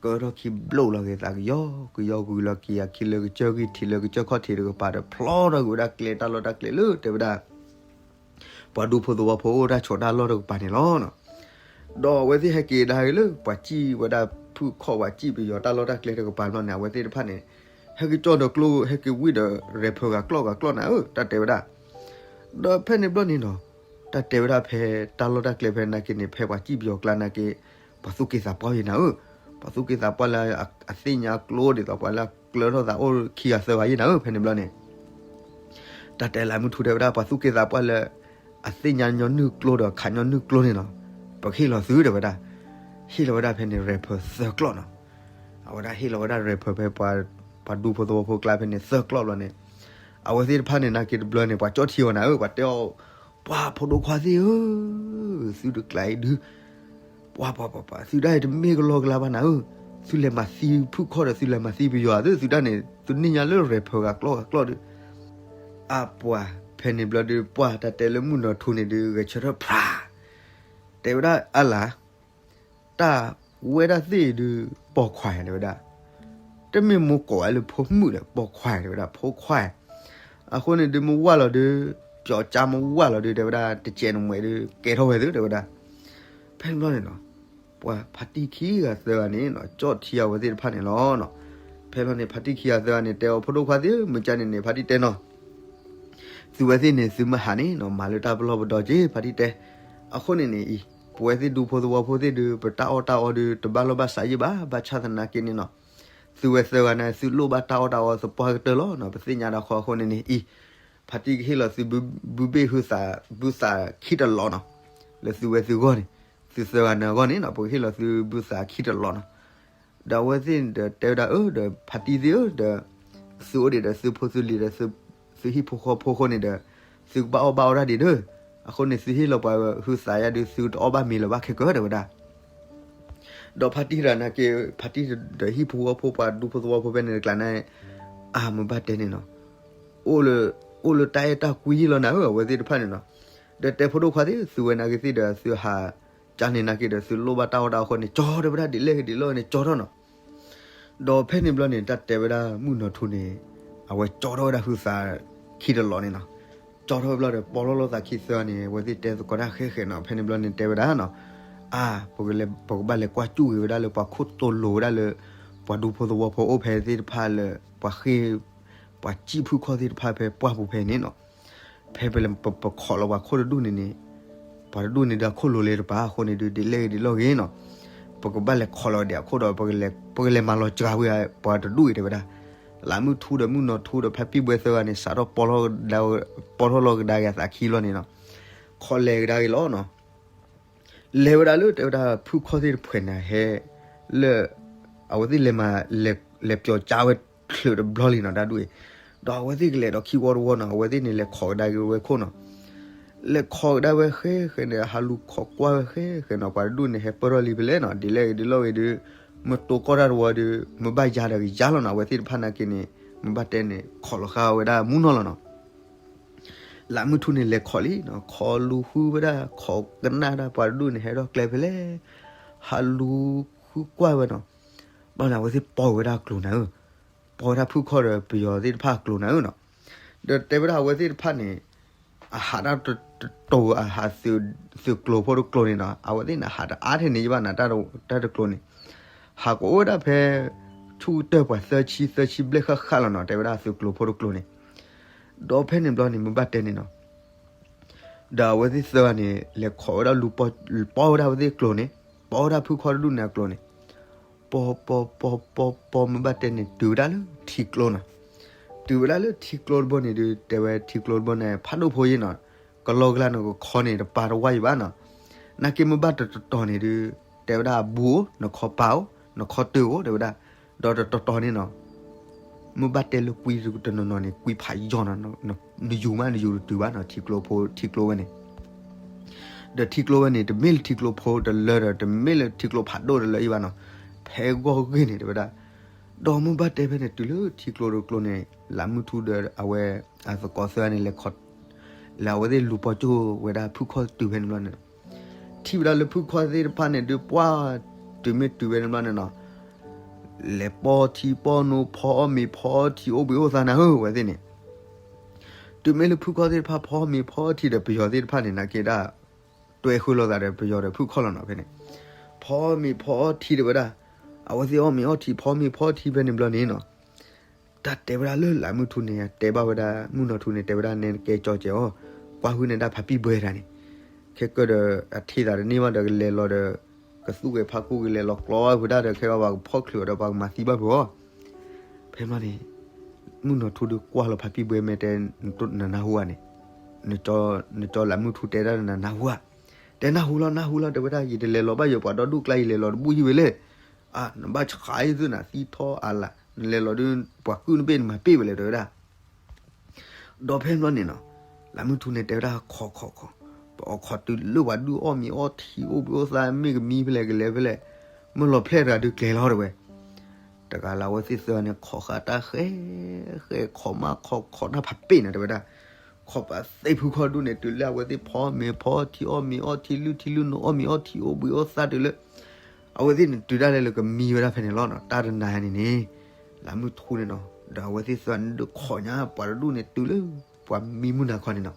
ကၢထီၣ်ခံဘျိးလီၤက့ၤသးကယီကယီ ဂုာ်လီၤက့ၤအခံလၢကစၢၢ်ဂံၢ်ထံးလၢကစၢၢ်ခီၣ်ထံးတကပၤဒီး ဖျီထီၣ်ကွံာ်ဝဲဒၣ်ကျဲတၢ်လီၢ်တၢ်ကျဲလၢ တဲဝဲဒၣ် ပှၤဒူဖိသဝီဖိအိၣ်တၢ်ဆိးတၢ်လီၢ်တကပၤန့ၣ်လီၤ. ဒီးအဝဲသ့ၣ်ဟဲက့ၤဒါက့ၤလၢ ပှၤစံၣ်ဝဲဒၣ်ဖုၣ်ခီၣ် ပှၤစံၣ်ပယီၤတၢ်လီၢ်တၢ်ကျဲတကပၤဘျီန့ၣ် အဝဲသ့ၣ်တဖၣ်န့ၣ် ဟဲက့ၤကၠီဒီးကျိ ဟဲက့ၤဝံၣ်ဒီး ရဲၣ်ဖၢၣ် ဂၤကျီၢ်ဂၤကျီၢ်နၤဧၢ တၢ်တဲဝဲဒၣ် ဒီးဖဲန့ၣ်ဘျီန့ၣ်နီၤ တၢ်တဲဝဲဒၣ်ဖဲတၢ်လီၢ်တၢ်ကျဲဖဲနာ်က့န့ၣ် ဖဲပှၤစံၣ်ပယီၤကျါနာ်က့ ပှၤသူၣ်က့သးပှၢ်ယဲနၤဧၢ, ပှၤသူၣ်က့သးပှၢ်လၢအသ့ၣ်ညါကျိဒ်သိးပှၤလၢအကျၢထီၣ်သးအိၣ်ခံဂၤသၢဂၤယဲနၤဧၢ ဖဲန့ၣ်ဘျီန့ၣ် တၢ်တဲလၢမုၢ်ထူတဲဝဲဒၣ် ပှၤသူၣ်က့သးပှၢ်လၢ အသ့ၣ်ညါညီနုၢ်ကျိဒီးခးညီနုၢ်ကျိန့ၣ်နီၤ ပကဟ့ၣ်လီၤသုတဲဝဲဒၣ်, ဟ့ၣ်လီၤဝဲဒၣ်ဖဲန့ၣ် ရဲၣ်ဖၢၣ် သၢကျီၢ်နီၤ, အဝဲဒၣ်ဟ့ၣ်လီၤဝဲဒၣ် ရဲၣ်ဖၢၣ် ဖဲပှၤဒူဖိသဝီဖိကျါဖဲန့ၣ် သၢကျီၢ်ဘျီန့ၣ်, အဝဲသ့ၣ်တဖၣ်န့ၣ် နာ်က့တဘျီန့ၣ် ပှၤကၠီထံအီၤနၤဧၢ, ပှၤတဲအီၤ, ပှၤဖိဒိၣ်ခွါသ့ၣ်ဧၢ, သုတကျါအံၤဒုး ပှၤပှၤပှၤပှၤ သုဒၣ်အံၤတမ့ၢ်ကလီကလါဘၣ်နၤဧၢ, သုလဲၤမၤသံဖုၣ်ခီၣ်ဒီး သုလဲၤမၤသံပယီၤသု သုတၢ်န့ၣ် သုန့ၢ်ညါလၢရဲၣ်ဖၢးဂၤကျီၢ်ဂၤကျီၢ်ဒီး အပှၤဖဲန့ၣ်ဘျီဒီး ပှၤတၢ်တဲလၢမုၢ်နီၢ်ထူန့ၣ်ဒီး ဂဲၤဆၢထၢၣ်ဖျါ တဲဝဲဒၣ်အါလၢ် တၢ်ဝဲဒၣ်သ့ၣ်ဒုး ပိာ်ခွါတဲဝဲဒၣ်, တမ့ၢ်မိၢ်ကိးဝဲလၢဖိမုၣ်ဒီး ပိာ်ခွါတဲဝဲဒၣ် ဖိခွါ. အဃိန့ၣ်ဒုး မ့ၢ်ဝၢ်လီၤဒုး ပျီကၠါမ့ၢ်ဝၢ်လီၤဒုး တဲဝဲဒၣ် တကဲးနမဲာ်ဒုး ကဲထီၣ်ဝဲသုတဲဝဲဒၣ်. ဖဲန့ၣ်ဘျီန့ၣ်နီၤ ပှၤဖါတံၢ်ခံဂၤသၢဂၤန့ၣ် ကၠီၣ်ထံအဝဲသ့ၣ်တဖၣ်န့ၣ်လီၤ. ဖဲန့ၣ်ဘျီန့ၣ် ဖါတံၢ်ခံဂၤသၢဂၤန့ၣ် တဲအီၤ ဖိဒိၣ်ခွါသ့ၣ်ဧၢ မုၢ်ကၠါန့ၣ်န့ၣ် ဖါတံၢ်တဲနီၤ သုဝဲသ့ၣ်န့ၣ် သုမ့ၢ်ဟးန့ၣ်နီၤ မၤလၢတၢ်ပလီၢ်ပဒီက့ၤ ဖါတံၢ်တဲ. အဃိန့ၣ်န့ၣ်အံၤ ပဝဲသ့ၣ်ဒူဖိသဝီဖိသ့ၣ်ဒုး ပတၢ်အီၣ်တၢ်အီဒုး တဘၣ်လီၢ်ဘၣ်စးယံာ်ဘၣ် ဘၣ်ဆၣ်သနာ်က့န့ၣ်နီၤ သုဝဲသၢဂၤန့ၣ် သုလိၣ်ဘၣ်တၢ်အီၣ်တၢ်အီသပှၢ်ကတၢၢ်လီၤနီၤ ပသ့ၣ်ညါတၢ်ဃီအဃိန့ၣ်န့ၣ်အံၤ ဖါတံၢ်ကဟ့ၣ်လီၤသုဘုဘ့ၣ်ဟုသး ဘုသးခံတလီၤနီၤ လၢသုဝဲသုဂီၢ်န့ၣ် သုသၢဂၤန့ၣ်အဂီၢ်န့ၣ်နီၤ ပကဟ့ၣ်လီၤသုဘုသးခံတလီၤနီၤ. ဒီးအဝဲသ့ၣ်န့ၣ်ဒီးတဲဝဲဒၣ် အၢ ဒီးဖါတံၢ်သ့ၣ်ဧၢ ဒီး သုအိၣ်ဒံးဒီးသုဖိသုလံၤဒီး သုဟံၣ်ဖိဃီဖိအဃိန့ၣ်ဒီး သုကဘၣ်အီၣ်ဘၣ်အီၣ်တၢ်ဒံးဒီး အဃိန့ၣ် သုဟ့ၣ်လီၤပှၤဟုသးယါဒုး သုတအီၣ်ဘၣ်မ့ၤလၢၤဘၣ်ခဲကၢၤတဲဝဲဒၣ်. ဒီးဖါတံၢ်တဂၤနာ်က့ ဖါတံၢ်ဒီးဟံၣ်ဖိဃီဖိပှၤဒူဖိသဝီဖိဖဲန့ၣ်တကျါန့ၣ် အါမ့ၢ်ဘၣ်တဲန့ၣ်နီၤ အိၣ်လၢ အိၣ်လၢတၢ်အဲၣ်တၢ်ကွံလီၤနၤဧၢ အဝဲသ့ၣ်တဖၣ်န့ၣ်နီၤ. ဒီးတဲဖိဒိၣ်ခွါသ့ၣ် သုဝဲနာ်က့သ့ၣ်ဒီး သုဟးကၠါန့ၣ်နာ်က့ဒီး သုလိၣ်ဘၣ်တၢ်အီၣ်တၢ်အီအဃိန့ၣ် ကၠီတဲဝဲဒၣ် ဒ်လဲၣ်ဂ့ၤဒ်လဲၣ်ဂ့ၤန့ၣ် ကၠီထီၣ်နီၤ. ဒီးဖဲန့ၣ်ဘျီန့ၣ် တၢ်တဲဝဲဒၣ်မုၢ်နီၢ်ထူန့ၣ် အဝဲကၠီထီၣ်ဝဲဒၣ်ဟုသးခံတလီၤန့ၣ်နီၤ. ကၠီထီၣ်ဝဲဘျီဒီး ပီၢ်လီၢ်လိာ်သးခံသၢဂၤန့ၣ် အဝဲသ့ၣ်တဲသကိးတၢ်ဃဲဃဲနီၤ. ဖဲန့ၣ်ဘျီန့ၣ်တဲဝဲဒၣ်နီၤ အါ ပကဘၣ်လဲၤကွၢ်ကၠူၣ်ဂ့ၤဝဲဒၣ်လၢပှၤခိၣ်တိလိၤဝဲဒၣ်လၢ ပှၤဒူဖိသဝီဖိအိၣ်ဖဲသ့ၣ်တဖၣ်လၢ ပှၤဃ့ ပှၤစံၣ်ဖုၣ်ခီၣ်သ့ၣ်တဖၣ်ဖဲပှၢ်ပူၤဖဲန့ၣ်နီၤ. ဖဲပလဲၤပခိးလီၤပှၤခိၣ်တဒူၣ်န့ၣ်န့ၣ် ပှၤတဒူၣ်န့ၣ်ဒီးအခိၣ်လိၤလၢတပၤအဃိန့ၣ်ဒုး ဒ်လဲၣ်ဂ့ၤဒ်လဲၣ်ဂ့ၤနီၤ. ပကဘၣ်လဲၤခိးလီၤဒံးအခိၣ်ဒီး ပကလဲၤမၤလီၤစှၤဝဲပှၤတဒူၣ်အံၤတဲဝဲဒၣ်. လၢမုၢ်ထူဒီးမုၢ်နီၢ်ထူဒီးဖါပံၢ်ဘှဲသၢဂၤန့ၣ် စးထီၣ်ပီၢ်ထီၣ်လီၤကဒါက့ၤအသးခံလီၤန့ၣ်နီၤ. ခိးလဲၤကဒါက့ၤလီၤနီၤ. လဲၤဝဲဒၣ်လၢတဲဝဲဒၣ်ဖုၣ်ခီၣ်သ့ၣ်တဖှဲးန့ၣ်ဟဲ လၢ အဝဲသ့ၣ်လဲၤမၤ လဲၤပျီၤကၠါဝဲချုးတဘျီလံနီၤ တၢ်ဒူၣ်အံၤ. ဒီးအဝဲသ့ၣ်ကလဲၤဒီးခံဝီတဝီနီၤ အဝဲသ့ၣ်န့ၣ်လဲၤခိးကဒါက့ၤဝဲခိၣ်နီၤ. လဲၤခိးကဒါဝဲဃဲဃဲန့ၣ် ဟးလူၤခိးကွၢ်ဝဲဃဲဃဲနီၤ ပှၤတဒူၣ်န့ၣ် ဟဲပၢၢ်ထီၣ်လံဖဲလဲၣ်နီၤ ဒ်လဲၣ်ဂ့ၤဒ်လဲၣ်ဂ့ၤဒုး မ့ၢ်တိကိၢ်တၢ်တဝီဒီး မ့ၢ်ဘၣ်ယါဒီးကယါလီၤနီၤ အဝဲသ့ၣ်တဖၣ်နာ်က့န့ၣ် မ့ၢ်ဘၣ်တဲန့ၣ် ခိးလီၤဃာ်ဝဲဒၣ်မူနီၤလီၤနီၤ. လၢမုၢ်ထူန့ၣ်လဲၤခိးလံနီၤ ခိးလူၤဃုဝဲဒၣ် ခိးကနၣ်ဒၣ်ပှၤတဒူၣ်န့ၣ် ဟဲထီၣ်ကျဲဖဲလဲၣ် ဟးလူၤဃုကွၢ်ဝဲနီၤ. ဘၣ်န့ၣ် အဝဲသ့ၣ်ပီၢ်ဝဲဒၣ်ကျိၤနၤဧၢ, ပီၢ်ဝဲဒၣ်ဖုၣ်ခီၣ်ဒီးပယီၤသ့ၣ်တဖၣ်အကျိၤနၤဧၢနီၤ. ဒီးတဲဝဲဒၣ်အဝဲသ့ၣ်တဖၣ်န့ၣ် အဟးတၢ်တတိၤ အဟးသုးကျိၤဖိတကျိၤန့ၣ်နီၤ အဝဲသ့ၣ်န့ၣ် အဟးတအါထဲန့ၣ်ယဘၣ်နၤ တၢ်တကျိၤန့ၣ် ဟးကအိၣ်ဝဲဒၣ်ဖဲ ဆူၣ်ကတၢၢ်ပှၤသၢဆံ သၢဆံဘျဲၣ်ဃၣ်ဃၣ်လီၤနီၤ တဲဝဲဒၣ်သုးကျိၤဖိတကျိၤန့ၣ်. ဒီးဖဲန့ၣ်ဘျီန့ၣ် မ့ၢ်ဘၣ်တဲန့ၣ်နီၤ ဒီးအဝဲသ့ၣ်သၢဂၤန့ၣ် လဲၤခိးဝဲဒၣ်လူၤပီၢ်ဝဲဒၣ်အဝဲသ့ၣ်ကျိၤန့ၣ်, ပီၢ်ဝဲဒၣ်ဖုၣ်ခီၣ်တဒူၣ်န့ၣ်အကျိၤန့ၣ်, ပီၢ်ပီၢ်ပီၢ်ပီၢ်ပီၢ် မ့ၢ်ဘၣ်တဲန့ၣ် တုၤဝဲဒၣ်လၢထံကျိနီၤ. တုၤဝဲဒၣ်လၢထံကျိတဘိန့ၣ်ဒုး တဲဝဲထံကျိတဘိန့ၣ် ဖးဒိၣ်ဖိယ့ၣ်နီၤ, ကလီကလီနကခီန့ၣ် တပၤတဝါယံၤဘၣ်နီၤ. နာ်က့မ့ၢ်ဘၣ်တတီၤန့ၣ်ဒုး တဲဝဲဒၣ်အဘူးအိၣ်, နခီပာ်အိၣ်, နခီတၢၢ်အိၣ် တဲဝဲဒၣ်. ဒီးတတီၤတီၤန့ၣ်နီၤ မ့ၢ်ဘၣ်တဲလၢကွံတနီၤနီၤန့ၣ် ကွံဖးယီၤနီၤ, နယူၤမး နယူၤတတုၤဘၣ်နီၤ ထံကျိဖိ ထံကျိဝဲန့ၣ်. ဒီးထံကျိဝဲန့ၣ် တမ့ၢ်လၢထံကျိဖိတလၢဒီး တမ့ၢ်လၢထံကျိဖးဒိၣ်တလၢအံၤဘၣ်နီၤ, ဖဲဂီၢ်ဂ့ၢ်န့ၣ်တဲဝဲဒၣ်. ဒီးမ့ၢ်ဘၣ်တဲဖဲန့ၣ် တုၤလၢထံကျိတကျိန့ၣ် လၢမုၢ်ထူဒီးအဝဲအသကိးသၢဂၤန့ၣ် လဲၤခီ လၢအဝဲသ့ၣ်လူၤပီၢ်ကၠိဝဲဒၣ်ဖုၣ်ခီၣ်တုၤဖဲန့ၣ်ဘျီန့ၣ် ထံၣ်ဝဲဒၣ်လၢဖုၣ်ခီၣ်သ့ၣ်တဖၣ်န့ၣ်ဒုး ပှၢ်တုၤမ့ၢ်တုၤဝဲန့ၣ်ဘျီန့ၣ်နီၤ လဲၤပီၢ်ထံပီၢ်နိ ဖီအီၣ်မ့ၤဖီအီထံ အိၣ်ဘှံးအိၣ်သါနၤဧၢ အဝဲသ့ၣ်န့ၣ်. တုၤမ့ၢ်လၢဖုၣ်ခီၣ်သ့ၣ်တဖၣ်ဖီအီၣ်မ့ၤဖီအီထံဒီး ပယီၤသ့ၣ်တဖၣ်န့ၣ် နာ်က့ဒၣ် တွဲဃုလိာ်သးဒီးပယီၤဒီးဖုၣ်ခီၣ်လီၤနီၤဖဲန့ၣ်. ဖီအီၣ်မ့ၤဖီအီထံတဲဝဲဒၣ်. အဝဲသ့ၣ်အီၣ်မ့ၤအီထံ ဖီအီၣ်မ့ၤဖီအီထံဖဲန့ၣ်ဘျီန့ၣ်နီၤ တၢ်တဲဝဲဒၣ်လၢလၢမုၢ်ထူန့ၣ် တဲဘၣ်ဝဲဒၣ် မုၢ်နီၢ်ထူန့ၣ် တဲဝဲဒၣ်နဲကဲကၠီကဲးအီၤ, ကွၢ်ဟုၣ်န့ၢ်ဒၣ်ဖါပံၢ်ဘှဲတဂၤန့ၣ်, ခဲကၢၢ်ဒီးအထံၣ်သးတန့ၢ်ဘၣ်ဒီးကလဲၤလီၤဒီး ကသူၣ်ဂဲၤဖးကူၣ်ကလဲၤလီၤကျီဝဲဒၣ်ဒီး ခဲဘၣ်ပှၤကဖီၣ်ချုးအီၤဒီးပှၤကမၤသံဘၣ်ဖုးအီၤ. ဖဲမးန့ၣ် မုၢ်နီၢ်ထူဒုးကွၢ်လီၤဖါပံၢ်ဘှဲမ့ၢ်တဲ နနၢ်ဟူဧါန့ၣ်, နကၠီလၢမုၢ်ထူတဲဒၣ်နနၢ်ဟူဧါ, တဲနၢ်ဟူလီၤနၢ်ဟူလီၤ တဲဝဲဒၣ် ယတလဲၤလီၤဘၣ်ယပှၤဒီဒူၣ်ကျါ ယလဲၤလီၤတဘူၣ်ဟံၣ်ဝဲလဲၣ် အါ နဘၣ်ဆှးအံၤသုနၤသံထီအါလၢ် နလဲၤလီၤဒုး ပှၤကုၢ်နဘ့ၣ်နမၤပ့ၢ်ဝဲလဲၣ် တဲဝဲဒၣ်. ဒီးဖဲဘျီန့ၣ်နီၤ လၢမုၢ်ထူန့ၣ် တဲဝဲဒၣ်ခီခီခီ, ပအီၣ်ခီတုၤလၢပှၤဒုးအီၣ်မ့ၤအီထံ အိၣ်ဘှံးအိၣ်သါ မ့ၢ်ကမံဖဲလဲၣ်ကလဲၤဖဲလဲၣ်, မ့ၢ်လီၤဖျဲၣ်တဂၤဒုးကျဲၤလီၤတဲဝဲ. တဂၤလၢအဝဲသ့ၣ်သၢဂၤန့ၣ် ခိးဃာ်တၢ်ဃဲ ဃဲ ခိးမးခိး ခိးတၢ်ဖးပ့ၣ်န့ၣ် တဲဝဲဒၣ်, ခိးပာ်သ့ဖုခီၣ်ဒူၣ်န့ၣ် တုၤလၢအဝဲသ့ၣ်ဖီမ့ၤဖီထံအီၣ်မ့ၤအီထံ လုၢ်ထံလုၢ်နိအီၣ်မ့ၤအီထံ အိၣ်ဘှံးအိၣ်သါတုၤလၢ အဝဲသ့ၣ်န့ၣ်တုၤဒၣ်လဲာ်လၢကမံဝဲဒၣ်ဖဲန့ၣ်လီၤနီၤ. တၢ်တနၤန့ၣ်န့ၣ် လၢမုၢ်ထူန့ၣ်နီၤ ဒီးအဝဲသ့ၣ်သၢဂၤန့ၣ်ဒုးခိးညါပှၤတဒူၣ်န့ၣ် တုၤလၢပှၤမံမုၢ်နၤခီန့ၣ်နီၤ.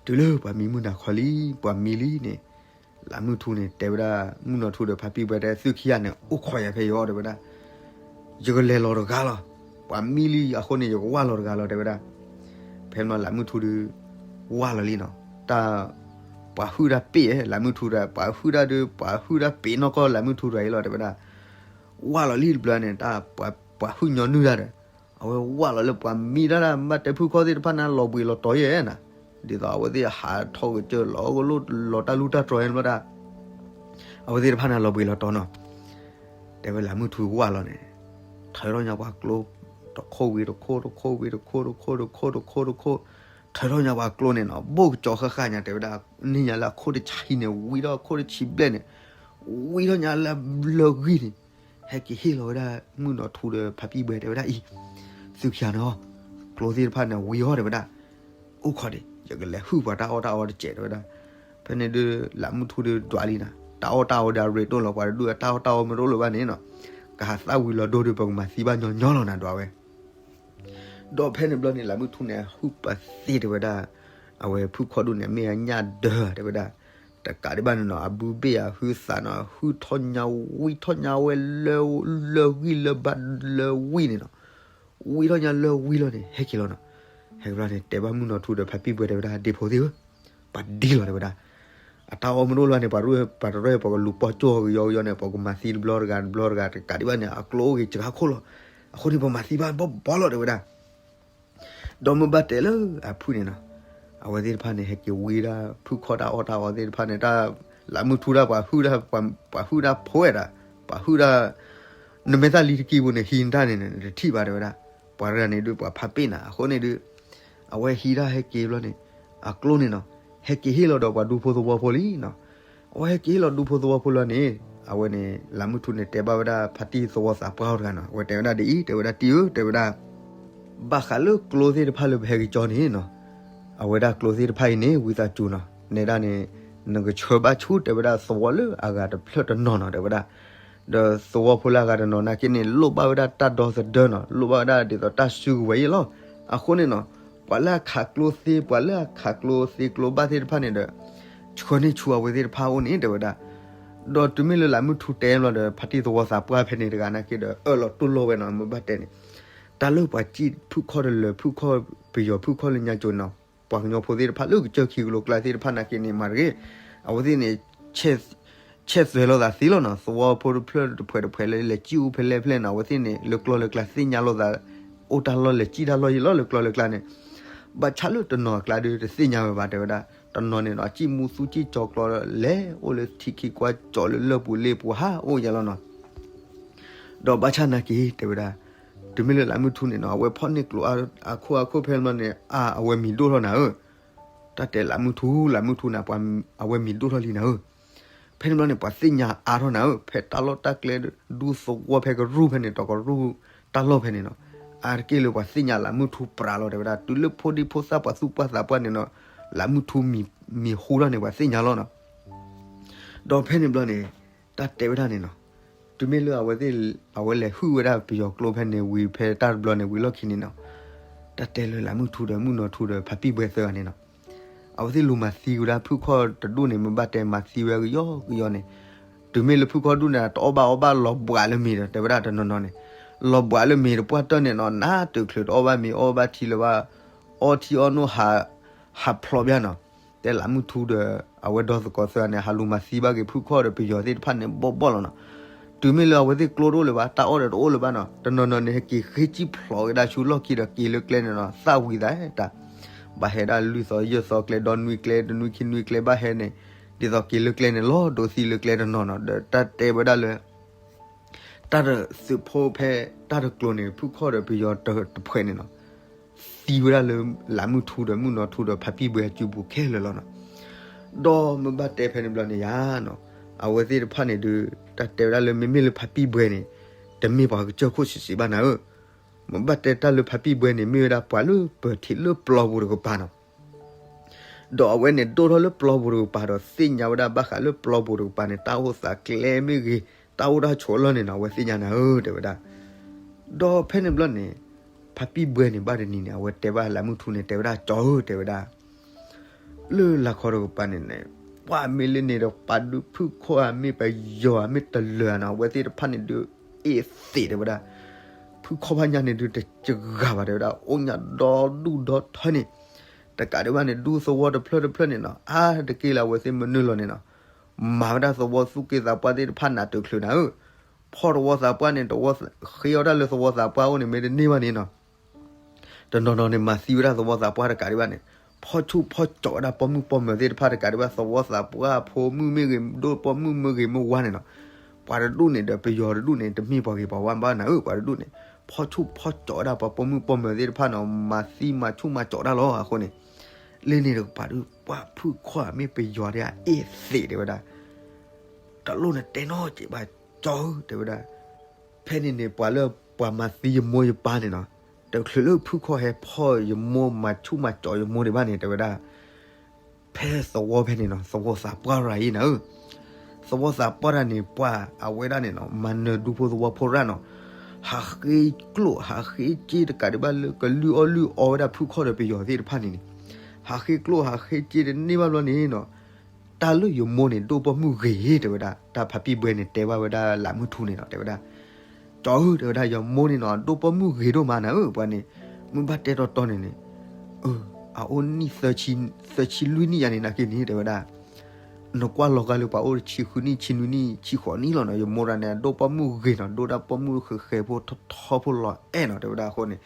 တုၤလၢပှၤမံမုၢ်နၤခီလံ ပှၤမံလံန့ၣ် လၢမုၢ်ထူန့ၣ် တဲဝဲဒၣ် မုၢ်နီၢ်ထူဒီးဖါပံၢ်ဘှဲတဲ သုခံဂၤန့ၣ် အိၣ်ခိးယၤဖဲအံၤ တဲဝဲဒၣ်, ယကလဲၤလီၤတဂၤလီၤ. ပှၤမံလံအဃိန့ၣ် ယကဝၢ်လီၤတဂၤလီၤ တဲဝဲဒၣ်. ဖဲမ့ၢ်လၢမုၢ်ထူဒုး ဝၢ်လီၤလံနီၤ. တၢ် ပှၤဟုၣ်တၢ်ပ့ၣ် လၢမုၢ်ထူဒီး ပှၤဟုၣ်တၢ်ဒုး ပှၤဟုၣ်တၢ်ပ့ၣ်နီၢ်ကီၢ်လၢမုၢ်ထူတဂၤအံၤလီၤ တဲဝဲဒၣ်. ဝၢ်လီၤလံတဘျီန့ၣ် တၢ်ပှၤဟုၣ်ညီနုၢ်တၢ်ဒီး အဝဲဝၢ်လီၤလၢပှၤမံတၢ်ဒၣ် မ့ၢ်တဲဖုခီၣ်သ့ၣ်တဖၣ်န့ၣ် လီၤဘှံးလီၤတီၤယဲနီၤ. ဒ်သိးအဝဲသ့ၣ်ဟးထီၣ်ကစၢၢ်လီၤကလိၣ်လီၤတၢ်လူၢ်တၢ်တြီၤယဲန့ၣ်ဘျီဒၣ် အဝဲသ့ၣ်တဖၣ်န့ၣ်လီၤဘှံးလီၤတီၤနီၤ. တဲဝဲလၢမုၢ်ထူဝၢ်လီၤန့ၣ် ထၢထီၣ်ညါပှၤကျိ တခိၣ်ဝံၤတခိၣ် တခိၣ်ဝံၤတခိၣ် တခိၣ်တခိၣ်တခိၣ်တခိၣ် ထၢထီၣ်ညါပှၤကျိန့ၣ်နီၤ ဘိၣ်ကကၠီၤဃၣ်ဃၣ်ညါ တဲဝဲဒၣ် န့ၢ်ညါလၢအခိၣ်တဆံန့ၣ် ဝံထီၣ်အခိၣ်တဆံဘျဲၣ်န့ၣ် ဝံထီၣ်ညါလၢလၢဂံၢ်န့ၣ် ဟဲက့ၤဟ့ၣ်လီၤဝဲဒၣ် မုၢ်နီၢ်ထူဒီးဖါပံၢ်ဘှဲတဲဝဲဒၣ်အံၤ သုခံဂၤန့ၣ် ကျိသ့ၣ်တဖၣ်န့ၣ်ဝံအီၤ တဲဝဲဒၣ်. အိၣ်ခိးဒံး ယကလဲၤဟုၣ်ပှၤတၢ်အီၣ်တၢ်အီတစဲး တဲဝဲဒၣ်. ဖဲန့ၣ်ဒုး လၢမုၢ်ထူဒုးဒွးလံနီၤ တၢ်အီၣ်တၢ်အီဒီးအရ့ဒိၣ်လီၤ ပှၤတဒူၣ်တၢ်အီၣ်တၢ်အီမ့ၢ်တအိၣ်လၢၤဘၣ်န့ၣ်နီၤ ကဟးသၣ်ဝံၤလီၤဒိၣ်ဒီး ပကမၤသံဘၣ်ညီညီလီၤနၤ ဒွးဝဲ ဒီးဖဲန့ၣ်ဘျီန့ၣ် လၢမုၢ်ထူန့ၣ် ဟုၣ်ပာ်သ့ တဲဝဲဒၣ်, အဝဲဖုခီၣ်ဒူၣ်န့ၣ် မ့ၢ်အညၣ်ဒၢ တဲဝဲဒၣ်, တကးဒံးဘၣ်န့ၣ်နီၤ အဘုဘ့ၣ်အဟုသးနီၤ ဟုၣ်ထီၣ်ညါဝံထီၣ်ညါဝဲလၢ လၢဂံၢ်လၢဘါလၢဝံၣ်န့ၣ်နီၤ, ဝံထီၣ်ညါလၢဝံလီၤန့ၣ် ဟဲက့ၤလီၤနီၤ, ဟဲက့ၤဘျီန့ၣ် တဲဘၣ်မုၢ်နီၢ်ထူဒီးဖါပံၢ်ဘှဲတဲဝဲဒၣ် ဒ့ဖိသ့ၣ်ဧၢ, ပှၤဒ်လီၤတဲဝဲဒၣ် အတၢ်အီၣ်မ့ၢ်တအိၣ်လၢၤဘၣ်န့ၣ် ပှၤတရၢ ပှၤတရၢ ပှၤကလူၤပီၢ်ကၠိၣ်ကယီကယီန့ၣ် ပှၤကမၤသံတဘျီတဂၤတဘျီတဂၤ တကးဒံးဘၣ်န့ၣ် အကျိအိၣ်ဂ့ၤစှၤခိၣ်လီၤ, အဃိန့ၣ် ပှၤမၤသံဘၣ်ဘီဘီလီၤတဲဝဲဒၣ်, ဒီးမ့ၢ်ဘၣ်တဲလၢအဖုၣ်န့ၣ်နီၤ, အဝဲသ့ၣ်တဖၣ်န့ၣ် ဟဲက့ၤဝံဒၣ် ဖုၣ်ခီၣ်တၢ်အီၣ်တၢ်အီသ့ၣ်တဖၣ်န့ၣ် တၢ်လၢမုၢ်ထူတၢ် ပှၤဟုၣ်တၢ် ပှၤဟုၣ်တၢ်ဖိဝဲဒၣ်, ပှၤဟုၣ်တၢ် နမ့ၢ်တၢ်လံတကံၢ်ပူၤန့ၣ် ဟံးနတၢ်န့ၣ် နတထံၣ်ဘၣ်တဲဝဲဒၣ်, ပှၤတဂၤန့ၣ်ဒုး ပှၤဖးပ့ၣ်နၤ အဃိန့ၣ်ဒုး အဝဲဟံးတၢ်ဟဲက့ၤဘျီန့ၣ် အကျိန့ၣ်နီၤ, ဟဲက့ၤဟ့ၣ်လီၤဒီးပှၤဒူဖိသဝီဖိလံနီၤ, အဝဲဟဲက့ၤဟ့ၣ်လီၤဒူဖိသဝီဖိလီၤန့ၣ် အဝဲန့ၣ် လၢမုၢ်ထူန့ၣ် တဲဘၣ်ဝဲဒၣ်ဖါတံၢ်သဝီသးပှၢ်တဂၤနီၤ, အဝဲတဲဝဲဒၣ်ဒ်အံၤ တဲဝဲဒၣ်တံၢ်ဧၢ တဲဝဲဒၣ် ဘၣ်ဃးလၢကျိသ့ၣ်တဖၣ်လၢပဟဲက့ၤကၠီန့ၣ်နီၤ, အဝဲဒၣ်ကျိသ့ၣ်တဖၣ်အံၤန့ၣ် ဝံသးစူၤနီၤ နဲဒၣ်န့ၣ် နကဆှၢဘၣ်ဆူတဲဝဲဒၣ်သဝီလၢအဂၤတဖျၢၣ်တနီၤနီၤ တဲဝဲဒၣ်, ဒီးသဝီဖိလၢအဂၤတနီၤနာ်က့န့ၣ် လိၣ်ဘၣ်ဝဲဒၣ်တၢ်ဒီသဒၢနီၤ, လိၣ်ဘၣ်ဝဲဒၣ်ဒ်သိးတၢ်စုကဝဲၤယဲၢ်လီၤ, အဃိန့ၣ်နီၤ ပှၤလၢအခးကျိသ့ ပှၤလၢအခးကျိသ့ကျိဘၣ်သ့ၣ်တဖၣ်န့ၣ်ဒီး ဆှၢန့ၢ်ဆူအဝဲသ့ၣ်တဖၣ်အအိၣ်န့ၣ် တဲဝဲဒၣ်, ဒီးတုၤမ့ၢ်လၢလၢမုၢ်ထူတဲဘျီဒီး ဖါတံၢ်သဝီသးပှၢ်ဖဲန့ၣ်တဂၤနာ်က့ဒီး အၢၣ်လီၤတူၢ်လိာ်ဝဲနီၤ, မ့ၢ်ဘၣ်တဲန့ၣ် တၢ်လၢပှၤစံၣ်ဖုၣ်ခီၣ်တလၢၤ ဖုၣ်ခီၣ်ပယီၤဖုၣ်ခီၣ်လၢညါကၠိၤနီၤ, ပှၤကညီဖိသ့ၣ်တဖၣ်လၢကစၢၢ်ခံကလိကျါသ့ၣ်တဖၣ်နာ်က့န့ၣ် မၤတဂ့ၤ, အဝဲသ့ၣ်န့ၣ် ဆဲးသွဲးလိာ်သးသ့လီၤနီၤ, သဝီဖိတဖျၢၣ်တဖှဲးတဖှဲးလၢလဲၤစံၣ်အူဖဲလဲၣ်ဖဲလဲၣ်နီၤ, အဝဲသ့ၣ်န့ၣ် လၢကျိလၢကျါသ့ၣ်ညါလိာ်သး အိၣ်တၢ်လီၢ်လဲၤစံၣ်တၢ်လီၢ်ယံၤလီၤ လၢကျိလၢကျါန့ၣ်, ဘၣ်ဆၣ်လၢတနီၤအကျါဒုးတသ့ၣ်ညါဝဲဘၣ်တဲဝဲဒၣ်, တနီၤန့ၣ်နီၤ စံၣ်မူသူစံၣ်ကၠီၤကျီလဲၤအိၣ်လၢထံခံကွၢ်ကၠီၤလၢလၢၢ်ပူၤလ့ပူၤဟးအိၣ်ယဲၢ်လီၤနီၤ ဒီးဘၣ်ဆၣ်နာ်က့တဲဝဲဒၣ်, တုၤမ့ၢ်လၢလၢမုၢ်ထူန့ၣ်နီၤ အဝဲဖီၣ်န့ၢ်ကျိအခိၣ်အခိၣ်ဖဲမ့ၢ်န့ၣ် အါ အဝဲမံၤဒိၣ်ထီၣ်နၤဧၢ, တၢ်တဲလၢမုၢ်ထူ လၢမုၢ်ထူန့ၣ် အဝဲမံၤဒိၣ်ထီၣ်လံနၤဧၢ, ဖဲန့ၣ်ဘျီန့ၣ် ပှၤသ့ၣ်ညါအါထီၣ်နၤဧၢ, ဖဲတၢ်လီၢ်တၢ်ကျဲဒူသဝီဖဲကရူၢ်ဖဲန့ၣ် တီကရူၢ်တၢ်လီၢ်ဖဲန့ၣ်နီၤ, အါတက့ၢ်လၢပှၤသ့ၣ်ညါလၢမုၢ်ထူပြးလီၤတဲဝဲဒၣ်, တုၤလၢဖိဒံဖိသၣ်ပှၤသူၣ်ပှၢ်သးပှၢ်န့ၣ်နီၤ, လၢမုၢ်ထူမံၤဟူထီၣ်န့ၣ် ပှၤသ့ၣ်ညါလီၤနီၤ ဒီးဖဲန့ၣ်ဘျီန့ၣ် တၢ်တဲဝဲဒၣ်န့ၣ်နီၤ, တုၤမ့ၢ်လၢအဝဲသ့ၣ် အဝဲလဲၤဟုၣ်ဝဲဒၣ်ပယီၤကျိဖဲန့ၣ်ဝံၤ ဖဲတၢ်တဘျီန့ၣ်ဝံၤလီၢ်ခံန့ၣ်နီၤ, တၢ်တဲလၢလၢမုၢ်ထူဒီးမုၢ်နီၢ်ထူဒီးဖါပံၢ်ဘှဲသၢဂၤန့ၣ်နီၤ, အဝဲသ့ၣ်လူၤမၤသံဝဲဒၣ်ဖုၣ်ခီၣ်တဒူၣ်န့ၣ် မ့ၢ်ဘၣ်တဲမၤသံဝဲကယီကယီန့ၣ်, တုၤမ့ၢ်လၢဖုၣ်ခီၣ်ဒူၣ်န့ၣ် တအီၣ်ဘၣ်အီဘၣ်လီၤဘှးလၢမ့ၤဒီး တဲဝဲဒၣ်တနီၤနီၤန့ၣ်, လီၤဘှးလၢမ့ၤတပှၢ်တၢၢ်န့ၣ်နီၤ နးတချုးတအီၣ်ဘၣ်မ့ၤအီၣ်ဘၣ်ထံလၢၤဘၣ်, အီထံအီနိၣ် ဟးဖျိးဘၣ်နီၤ, တဲလၢမုၢ်ထူဒီး အဝဲဒီသကိးသၢဂၤန့ၣ် ဟးလူၤမၤသံဘၣ်က့ၤဖုၣ်ခီၣ်ဒီးပယီၤသ့ၣ်တဖၣ်န့ၣ် ဘီၣ်ဘီၣ်လီၤနီၤ, တုၤမ့ၢ်လၢအဝဲသ့ၣ်ကျိတအိၣ်လၢၤဘၣ် တၢ်အီၣ်ဒီးတအိၣ်လၢၤဘၣ်နီၤ, တနီၤနီၤန့ၣ် ဟဲက့ၤဃ့စံၣ်ဖျိးက့ၤဒၣ်ဆူလီၢ်ခံဒီးက့ၤလၢကျဲန့ၣ်နီၤ သၣ်ဝံၤသးတၢ်, ဘၣ်ဟဲဒၣ်လွံၢ်သီယဲၢ်သီကျဲ ဒီနွံကျဲ တနွံခံနွံကျဲ ဘၣ်ဟဲန့ၣ်, ဒ်သိးက့ၤလၢကျဲန့ၣ် လီၤဒိးသံလၢကျဲတနီၤနီၤ ဒီးတၢ်တဲဝဲဒၣ်လၢ တၢ်တသုးဖိဖဲတၢ်တကျိၤန့ၣ် ဖုၣ်ခီၣ်ဒီးပယီၤတဖှဲးန့ၣ်နီၤ, သံဝဲဒၣ်လၢလၢမုၢ်ထူဒီးမုၢ်နီၢ်ထူဒီးဖါပံၢ်ဘှဲအစုပူၤခဲလၢာ်လီၤနီၤ, ဒီးမ့ၢ်ဘၣ်တဲဖဲန့ၣ်ဘျီန့ၣ်ယါနီၤ, အဝဲသ့ၣ်တဖၣ်န့ၣ်ဒုး တၢ်တဲဝဲဒၣ်လၢမ့မ့ၢ်လၢဖါပံၢ်ဘှဲန့ၣ် တမ့ၢ်ပှၤကစၢၢ်ခိၣ်ဆံးဆံးဘၣ်နၤဧၢ. မ့ၢ်ဘၣ်တဲတၢ်လၢဖါပံၣ်ဘှဲန့ၣ် မ့ၢ်ဝဲဒၣ်ပှၤလၢပထံးလၢပျီပူၤတကပၤနီၤ. ဒီးအဝဲန့ၣ်ဒိၣ်ထီၣ်လၢပျီပူၤတကပၤဒီး သ့ၣ်ညါဝဲဒၣ်ဘၣ်ဃးလၢပျီပူၤတကပၤန့ၣ် တၢ်အိၣ်သးကျဲမ့ၢ်ဂ့ၤ, တၢ်အိၣ်တၢ်ဆိးအလီၢ်န့ၣ်နီၤ အဝဲသ့ၣ်ညါနၤဧၢ တဲဝဲဒၣ်. ဒီးဖဲန့ၣ်ဘျီန့ၣ် ဖါပံၣ်ဘှဲန့ၣ် ဘၣ်တနံၤန့ၣ် အဝဲတဲဘၣ်လးမုၢ်ထူန့ၣ် တဲဝဲဒၣ် ကၠီဧၢ တဲဝဲဒၣ် လၢလၤခီတကပၤန့ၣ်န့ၣ် ပှၤမ့ၢ်လၢန့ၣ်ဒီး ပှၤဒုးဖုၣ်ခီၣ်ဧါ မ့ၢ်ပယီၤဧါ မ့ၢ်တလၢၤဧါနီၤ အဝဲသ့ၣ်တဖၣ်န့ၣ်ဒုး အ့ၣ်သ့း တဲဝဲဒၣ်. ဖုၣ်ခီၣ်ဖးညါန့ၣ်ဒုး တဂၤဘၣ် တဲဝဲဒၣ် အိၣ်ညါဒီဒူၣ်ဒီထၢန့ၣ် တကးဒံးဘၣ်န့ၣ် ဒူသဝီတဖျၢၣ်တဖျၢၣ်န့ၣ်နီၤ အါတက့ၢ်လၢ အဝဲသ့ၣ်မနုၤလီၤန့ၣ်နီၤ မၤဝဲဒၣ်သဝီသူၣ်က့သးပှၢ်သ့ၣ်တဖၣ်နးတချုးနၤဧၢ. ဖီၣ်သဝီသးပှၢ်န့ၣ် သဝီဃ့အီၣ်တၢ်လၢသဝီသးပှၢ်အိၣ်န့ၣ် မ့ၢ်တန့ၢ်ဘၣ်န့ၣ်နီၤ တနီၤနီၤန့ၣ် မၤသံဝဲဒၣ်သဝီသးပှၢ်တကးဒံးဘၣ်န့ၣ် ဖီၣ်ဆူၣ်ဖီၣ်ကၠီးဝဲဒၣ်ပိာ်မုၣ်ပိာ်မၢၤသ့ၣ်တဖၣ်တကးဒံးဘၣ် သဝီသးပှၢ်ဖိမုၣ်မ့ၢ်ဂ့ၤ ဒိၣ်ပိာ်မုၣ်မ့ၢ်ဂ့ၤမ့ၢ်ဝါန့ၣ်နီၤ ပှၤတဒူၣ်န့ၣ်ဒီး ပယီၤတဒူၣ်န့ၣ် တမ့ၢ်ပှၤဂ့ၤပှၤဝါဘၣ်နၤဧၢ ပှၤတဒူၣ်န့ၣ် ဖီၣ်ဆူၣ်ဖီၣ်ကၠီးဝဲဒၣ်ပှၤပိာ်မုၣ်ပိာ်မၢၤသ့ၣ်တဖၣ်နီၤ မၤသံမၤဆူၣ်မၤကၠီးတၢ်လီၤ. အဃိန့ၣ် လၢန့ၣ်တကပၤဒုး ပှၤဖုၣ်ခီၣ်ဧါ မ့ၢ်ပယီၤဒၣ် အ့ၣ်သ့း တဲဝဲဒၣ် တလိၣ်နတဲနီတစဲးဘၣ် ကၠီဧၢ တဲဝဲဒၣ်. ဖဲန့ၣ်န့ၣ် ပှၤလၢပှၤမၤသံယမိၢ်ယပၢ်န့ၣ်နီၤ တချုးလၢဖုၣ်ခီၣ်ဟဲဖီၣ်ယမိၢ် မၤဆူၣ်မၤကၠီးယမိၢ်ဒံးဘၣ်န့ၣ် တဲဝဲဒၣ် ဖဲသဝီဖဲန့ၣ်နီၤ သဝီသးပှၢ်ရၤအံၤနၤဧၢ သဝီသးပှၢ်တၢ်န့ၣ် ပှၤအဝဲဒၣ်န့ၣ်နီၤ မၤနၢၤဒူဖိသဝီဖိရၣ်နီၤ ဟးဃ့ကျိၣ်ဟးဃ့စ့တကးဒံးဘၣ်လၢ ကလုၢ်အီၣ်လုၢ်အီဝဲဒၣ်ဖုၣ်ခီၣ်ဒီးပယီၤသ့ၣ်တဖၣ်န့ၣ်န့ၣ် ဟးဃ့ကျိၣ်ဟးဃ့စ့တန့ၢ်ဘၣ်ဘျီန့ၣ်နီၤ တၢ်လၢယမိၢ်န့ၣ် ဒိၣ်ပိာ်မုၣ်ဂ့ၤ တဲဝဲဒၣ် တၢ်ဖါပံၣ်ဘှဲန့ၣ် တဲဘၣ်ဝဲဒၣ်လးမုၢ်ထူန့ၣ်နီၤ တဲဝဲဒၣ် ကၠီဧၢ တဲဝဲဒၣ် ယမိၢ်န့ၣ်နီၤ ဒိၣ်ပိာ်မုၣ်ဂ့ၤဒိၣ်မးနၤဧၢ ပှၤန့ၣ် မ့ၢ်ဘၣ်တဲတီတီန့ၣ်န့ၣ် အအိၣ်နံၣ် သၢဆံလွံၢ်နံၣ်ယါန့ၣ်နာ်က့န့ၣ် တဲဝဲဒၣ် နကွၢ်လီၤဂာ်လၢပှၤအိၣ်တဆံဃုနံၣ် ဆံနွံနံၣ် ဆံဃိးနံၣ်လီၤနီၤ ယမိၢ်တၢ်န့ၣ် အဒိၣ်ပိာ်မုၣ်ဂ့ၤနီၤ ဒိၣ်တၢ်ပိာ်မုၣ်ဃဲးဃဲးဖိထီထီဖိလီၤအဲၣ်နီၤ တဲဝဲဒၣ်အဃိန့ၣ်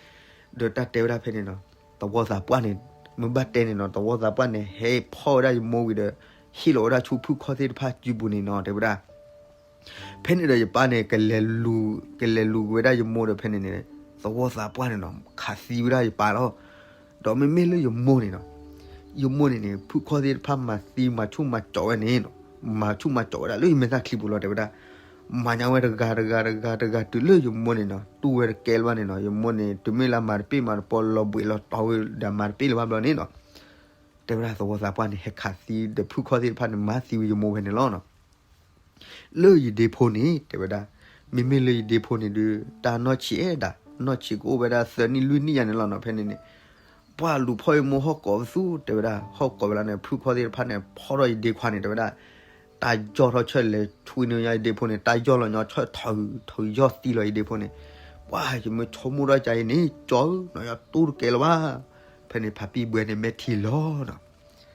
ဒီးတၢ်တဲဝဲဒၣ်ဖဲန့ၣ်နီၤ သဝီသးပှၢ်န့ၣ် မ့ၢ်ဘၣ်တဲန့ၣ်နီၤ သဝီသးပှၢ်န့ၣ် ဟဲဖီၣ်ဝဲဒၣ်ယမိၢ်ဝံၤဒီး ဟ့ၣ်လီၤဝဲဒၣ်ဆူဖုၣ်ခီၣ်သ့ၣ်တဖၣ်စုပူၤန့ၣ်နီၤ တဲဝဲဒၣ် ဖဲန့ၣ်ဒီးယပၢ်န့ၣ် ကလဲၤလူၤ ကလဲၤလူၤက့ၤဝဲဒၣ်ယမိၢ်ဒီးဖဲန့ၣ်န့ၣ် သဝီသးပှၢ်န့ၣ်နီၤ ခးသံဝဲဒၣ်ယပၢ်လီၤ. ဒီးမ့မ့ၢ်လၢယမိၢ်န့ၣ်နီၤ ယမိၢ်န့ၣ်န့ၣ် ဖုၣ်ခီၣ်သ့ၣ်တဖၣ်မၤသံမၤဆူၣ်မၤကၠီးဝဲန့ၣ်နီၤ မၤဆူၣ်မၤကၠီးဝဲဒၣ်လၢယမဲာ်သၣ်ချံပူၤလီၤ တဲဝဲဒၣ် မၤညါဝဲတဂၤတဂၤတဂၤတဂၤတုၤလၢယမိၢ်န့ၣ်နီၤ တူၢ်ဝဲတကဲလၢၤဘၣ်န့ၣ်နီၤ ယမိၢ်န့ၣ် တုၤမ့ၢ်လၢမၤတပ့ၢ်မၤတပီၤလီၤဘှံးလီၤတီၤဝဲဒီးမၤတပ့ၢ်လၢၤဘၣ်ဘျီန့ၣ်နီၤ တဲဝဲဒၣ်သဝီသးပှၢ်န့ၣ် ဟဲခးသံဒီးဖုၣ်ခီၣ်သ့ၣ်တဖၣ်န့ၣ် မၤသံဝဲယမိၢ်ဖဲန့ၣ်လီၤနီၤ လၢယဒ့ဖိန့ၣ် တဲဝဲဒၣ် မ့မ့ၢ်လၢယဒ့ဖိန့ၣ်ဒုး တၢ်နီၢ်ဆံးအဲၣ်ဒၣ် နီၢ်ဆံးကအိၣ်ဝဲဒၣ်သၢနံၣ်လွံၢ်နံၣ်ယါန့ၣ်လီၤနီၤ ဖဲန့ၣ်န့ၣ် ပှၤလူၤဖီၣ်ယမိၢ်ဟီၣ်ကိးပသူ တဲဝဲဒၣ် ဟီၣ်ကိးဝဲလီၤန့ၣ် ဖုၣ်ခီၣ်သ့ၣ်တဖၣ်န့ၣ် ဖီၣ်ထီၣ်ယဒ့ခွါန့ၣ် တဲဝဲဒၣ် တၢ်ယီၢ်ထီၣ်ဆၢလဲၤဆွံနုာ်ညါယဒ့ဖိန့ၣ် တၢ်ယီၢ်လီၤညီဆၢထီၣ် ထီၣ်ယီၢ်သံလီၤယဒ့ဖိန့ၣ် ပှၤယမ့ၢ်ဆိကမိၣ်ထီၣ်ကါအံၤန့ၣ် ကၠီဧၢ နီၢ်ယီၢ်တူၢ်တကဲလၢၤဘၣ် ဖဲန့ၣ်ဖါပံၣ်ဘှဲန့ၣ်မဲာ်ထံလီၤနီၤ